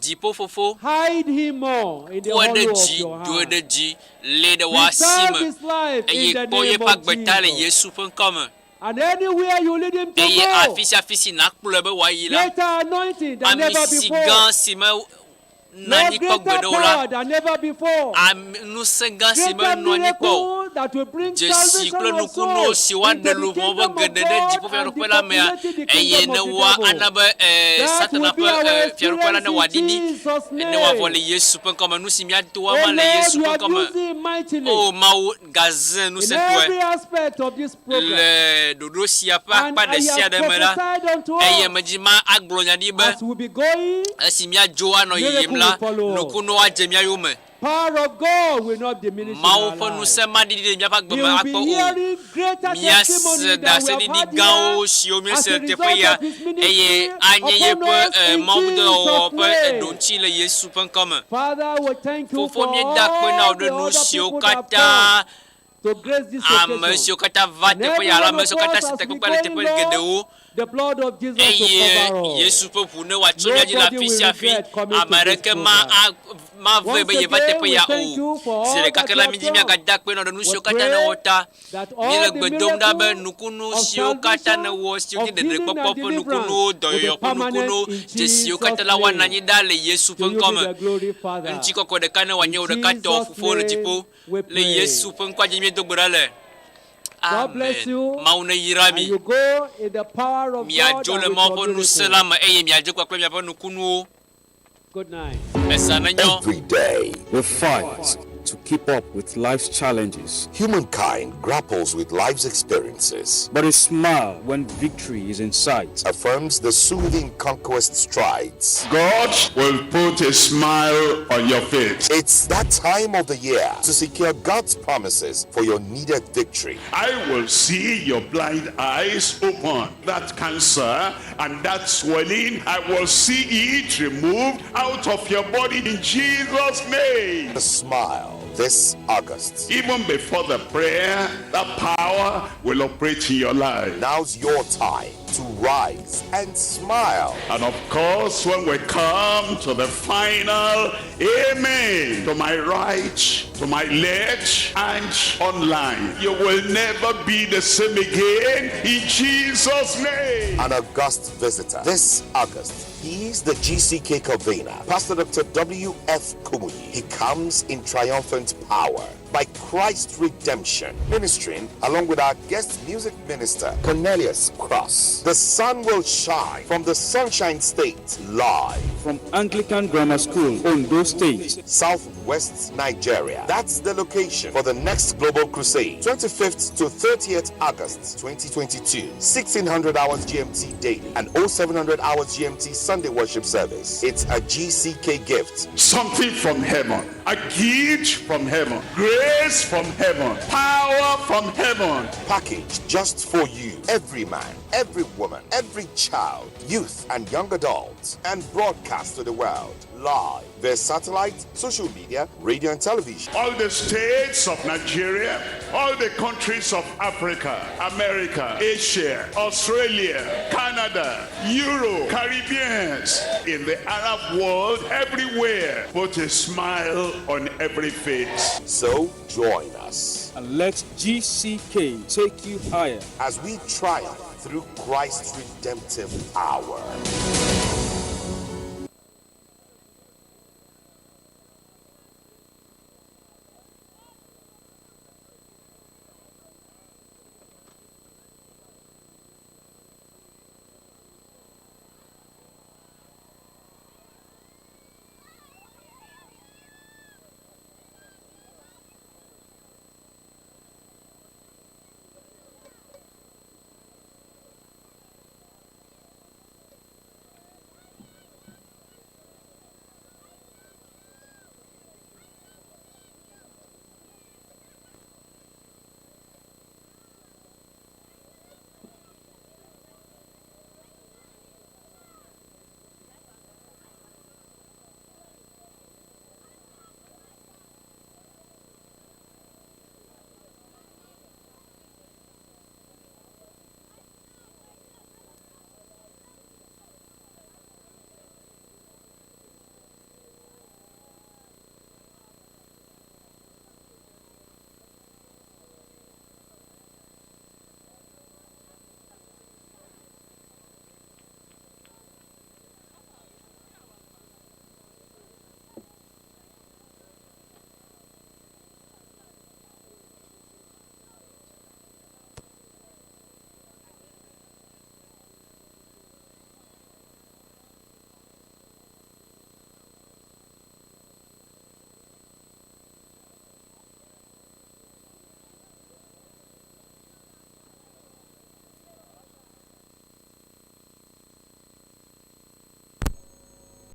Dziƒofofo, Hide him more in the kɔe ɖe hollow of dzi, your doe hand. ɖe dzi, lée ɖe wò asi Preserve me, his life in eye the kpɔ name yeƒe of agbe ta le Jesus. Yesu ƒe ŋkɔ me. And anywhere you lead him to Eye go, afi sia afi si nàkplɔe be wòayi la, greater anointing than ami ever si before. gã si me nɔ Lord, anyi kpɔ greater gbeɖe o la, power than ever before. ami ŋusẽ gã si Greater menɔ anyi kpɔ o, miracle that will bring dzesi salvation kple of nukunuwo souls si woaɖe into the luʋɔ ƒe kingdom of geɖe ɖe God and dziƒofiaɖuƒe la mea, depopulating the eye kingdom ne of the woa devil. ana be eh, That Satana will be ƒe our eh, fiaɖuƒe la ne experience in wòaɖiɖi, Jesus' ne wòavɔ le name. Yesu ƒe ŋkɔme. Nu si míado Oh ama le Lord, Yesu you ƒe have ŋkɔme. used him mightily O Mawu, gazẽ in ŋusẽtɔe every aspect of this program. le ɖoɖo sia ƒe And akpa I ɖe sia have ɖe me la, prophesied unto eye us medzi ma agblɔ nya ɖi be as we be going, esi míadzo anɔ yiyim miracle la, will follow us. nukunuwo adze mía yome. Power of God will not diminish in Mawu our ƒe lives. ŋusẽ maɖiɖi ɖe míaƒe agbe We me will be akpɔ o. hearing greater Míase testimony than we have ɖaseɖiɖi had gãwo here siwo as míese a le teƒe result ya of his eye ministry anye upon yeƒe us eh, in mawudɔwɔwɔ Jesus' ƒe name. ɖoŋtsi le Yesu ƒe ŋkɔme. Father, we thank you Fofo for míeda akpe na wò all ɖe the nu other siwo people that have katã come to grace this ame occasion. siwo katã va And teƒe every ya alo one ame of siwo katã us si as we takpekpe le going, teƒe Lord, geɖewo the blood of Jesus will eye cover us. Yesu ƒe ʋu ne wòatso mía dzi le Nobody afi will sia afi. regret coming Ame to this aɖeke ma program. a- mave Once be yeva again, teƒe we ya thank o. you for Zi all ɖeka that ke you la have mídzi done. míagada akpe na wò ɖe nu We siwo katã nèwɔ pray ta. that Míele all the gbe dom ɖa be miracles nukunu of siwo katã salvation, nèwɔ siwo of nye healing ɖeɖekpɔkpɔ and ƒe deliverance nukunuwo, will be dɔyɔyɔ ƒe permanent nukunuwo, in dzesiwo Jesus' katã la woanɔ name. anyi ɖa le Yesu To ƒe you be ŋkɔme. the glory, Father. Ŋutikɔkɔe ɖeka ne wòanye wò In ɖeka tɔ, Jesus' Fofo le name dziƒo. we Le pray. Yesu ƒe ŋkɔa dzi míedo gbe ɖa le. God bless Amen. you. Mawu neyra And mi. you go in the power of God Miadzo and le with Mawu your ƒe ŋusẽ miracle. la me eye miadzo kpakple miaƒe nukunuwo. Good night. Eza nenyo. Every day, We fight to keep up with life's challenges. Humankind grapples with life's experiences. But a smile when victory is in sight affirms the soothing conquest strides. God will put a smile on your face. It's that time of the year to secure God's promises for your needed victory. I will see your blind eyes open. That cancer and that swelling, I will see it removed out of your body in Jesus' name. The smile this August. Even before the prayer, that power will operate in your life. Now's your time to rise and smile. And of course, when we come to the final amen, to my right, to my left, and online, you will never be the same again in Jesus' name. An august visitor this August. He is the GCK convener, Pastor Dr. W.F. Kumuyi. He comes in triumphant power by Christ's redemption, ministering along with our guest music minister, Cornelius Cross. The sun will shine from the Sunshine State live From Anglican Grammar School, Ondo State. Southwest Nigeria. That's the location for the next Global Crusade, 25th to 30th August 2022, 1600 hours GMT daily and 0700 hours GMT Sunday worship service. It's a GCK gift. Something from heaven, a gift from heaven, grace from heaven, power from heaven. Package just for you, every man, every woman, every child, youth and young adults, and broadcast to the world live via satellite, social media, radio and television. All the states of Nigeria, all the countries of Africa, America, Asia, Australia, Canada, Europe, Caribbeans, in the Arab world, everywhere. Put a smile on every face. So join us. And let GCK take you higher as we triumph through Christ's redemptive power.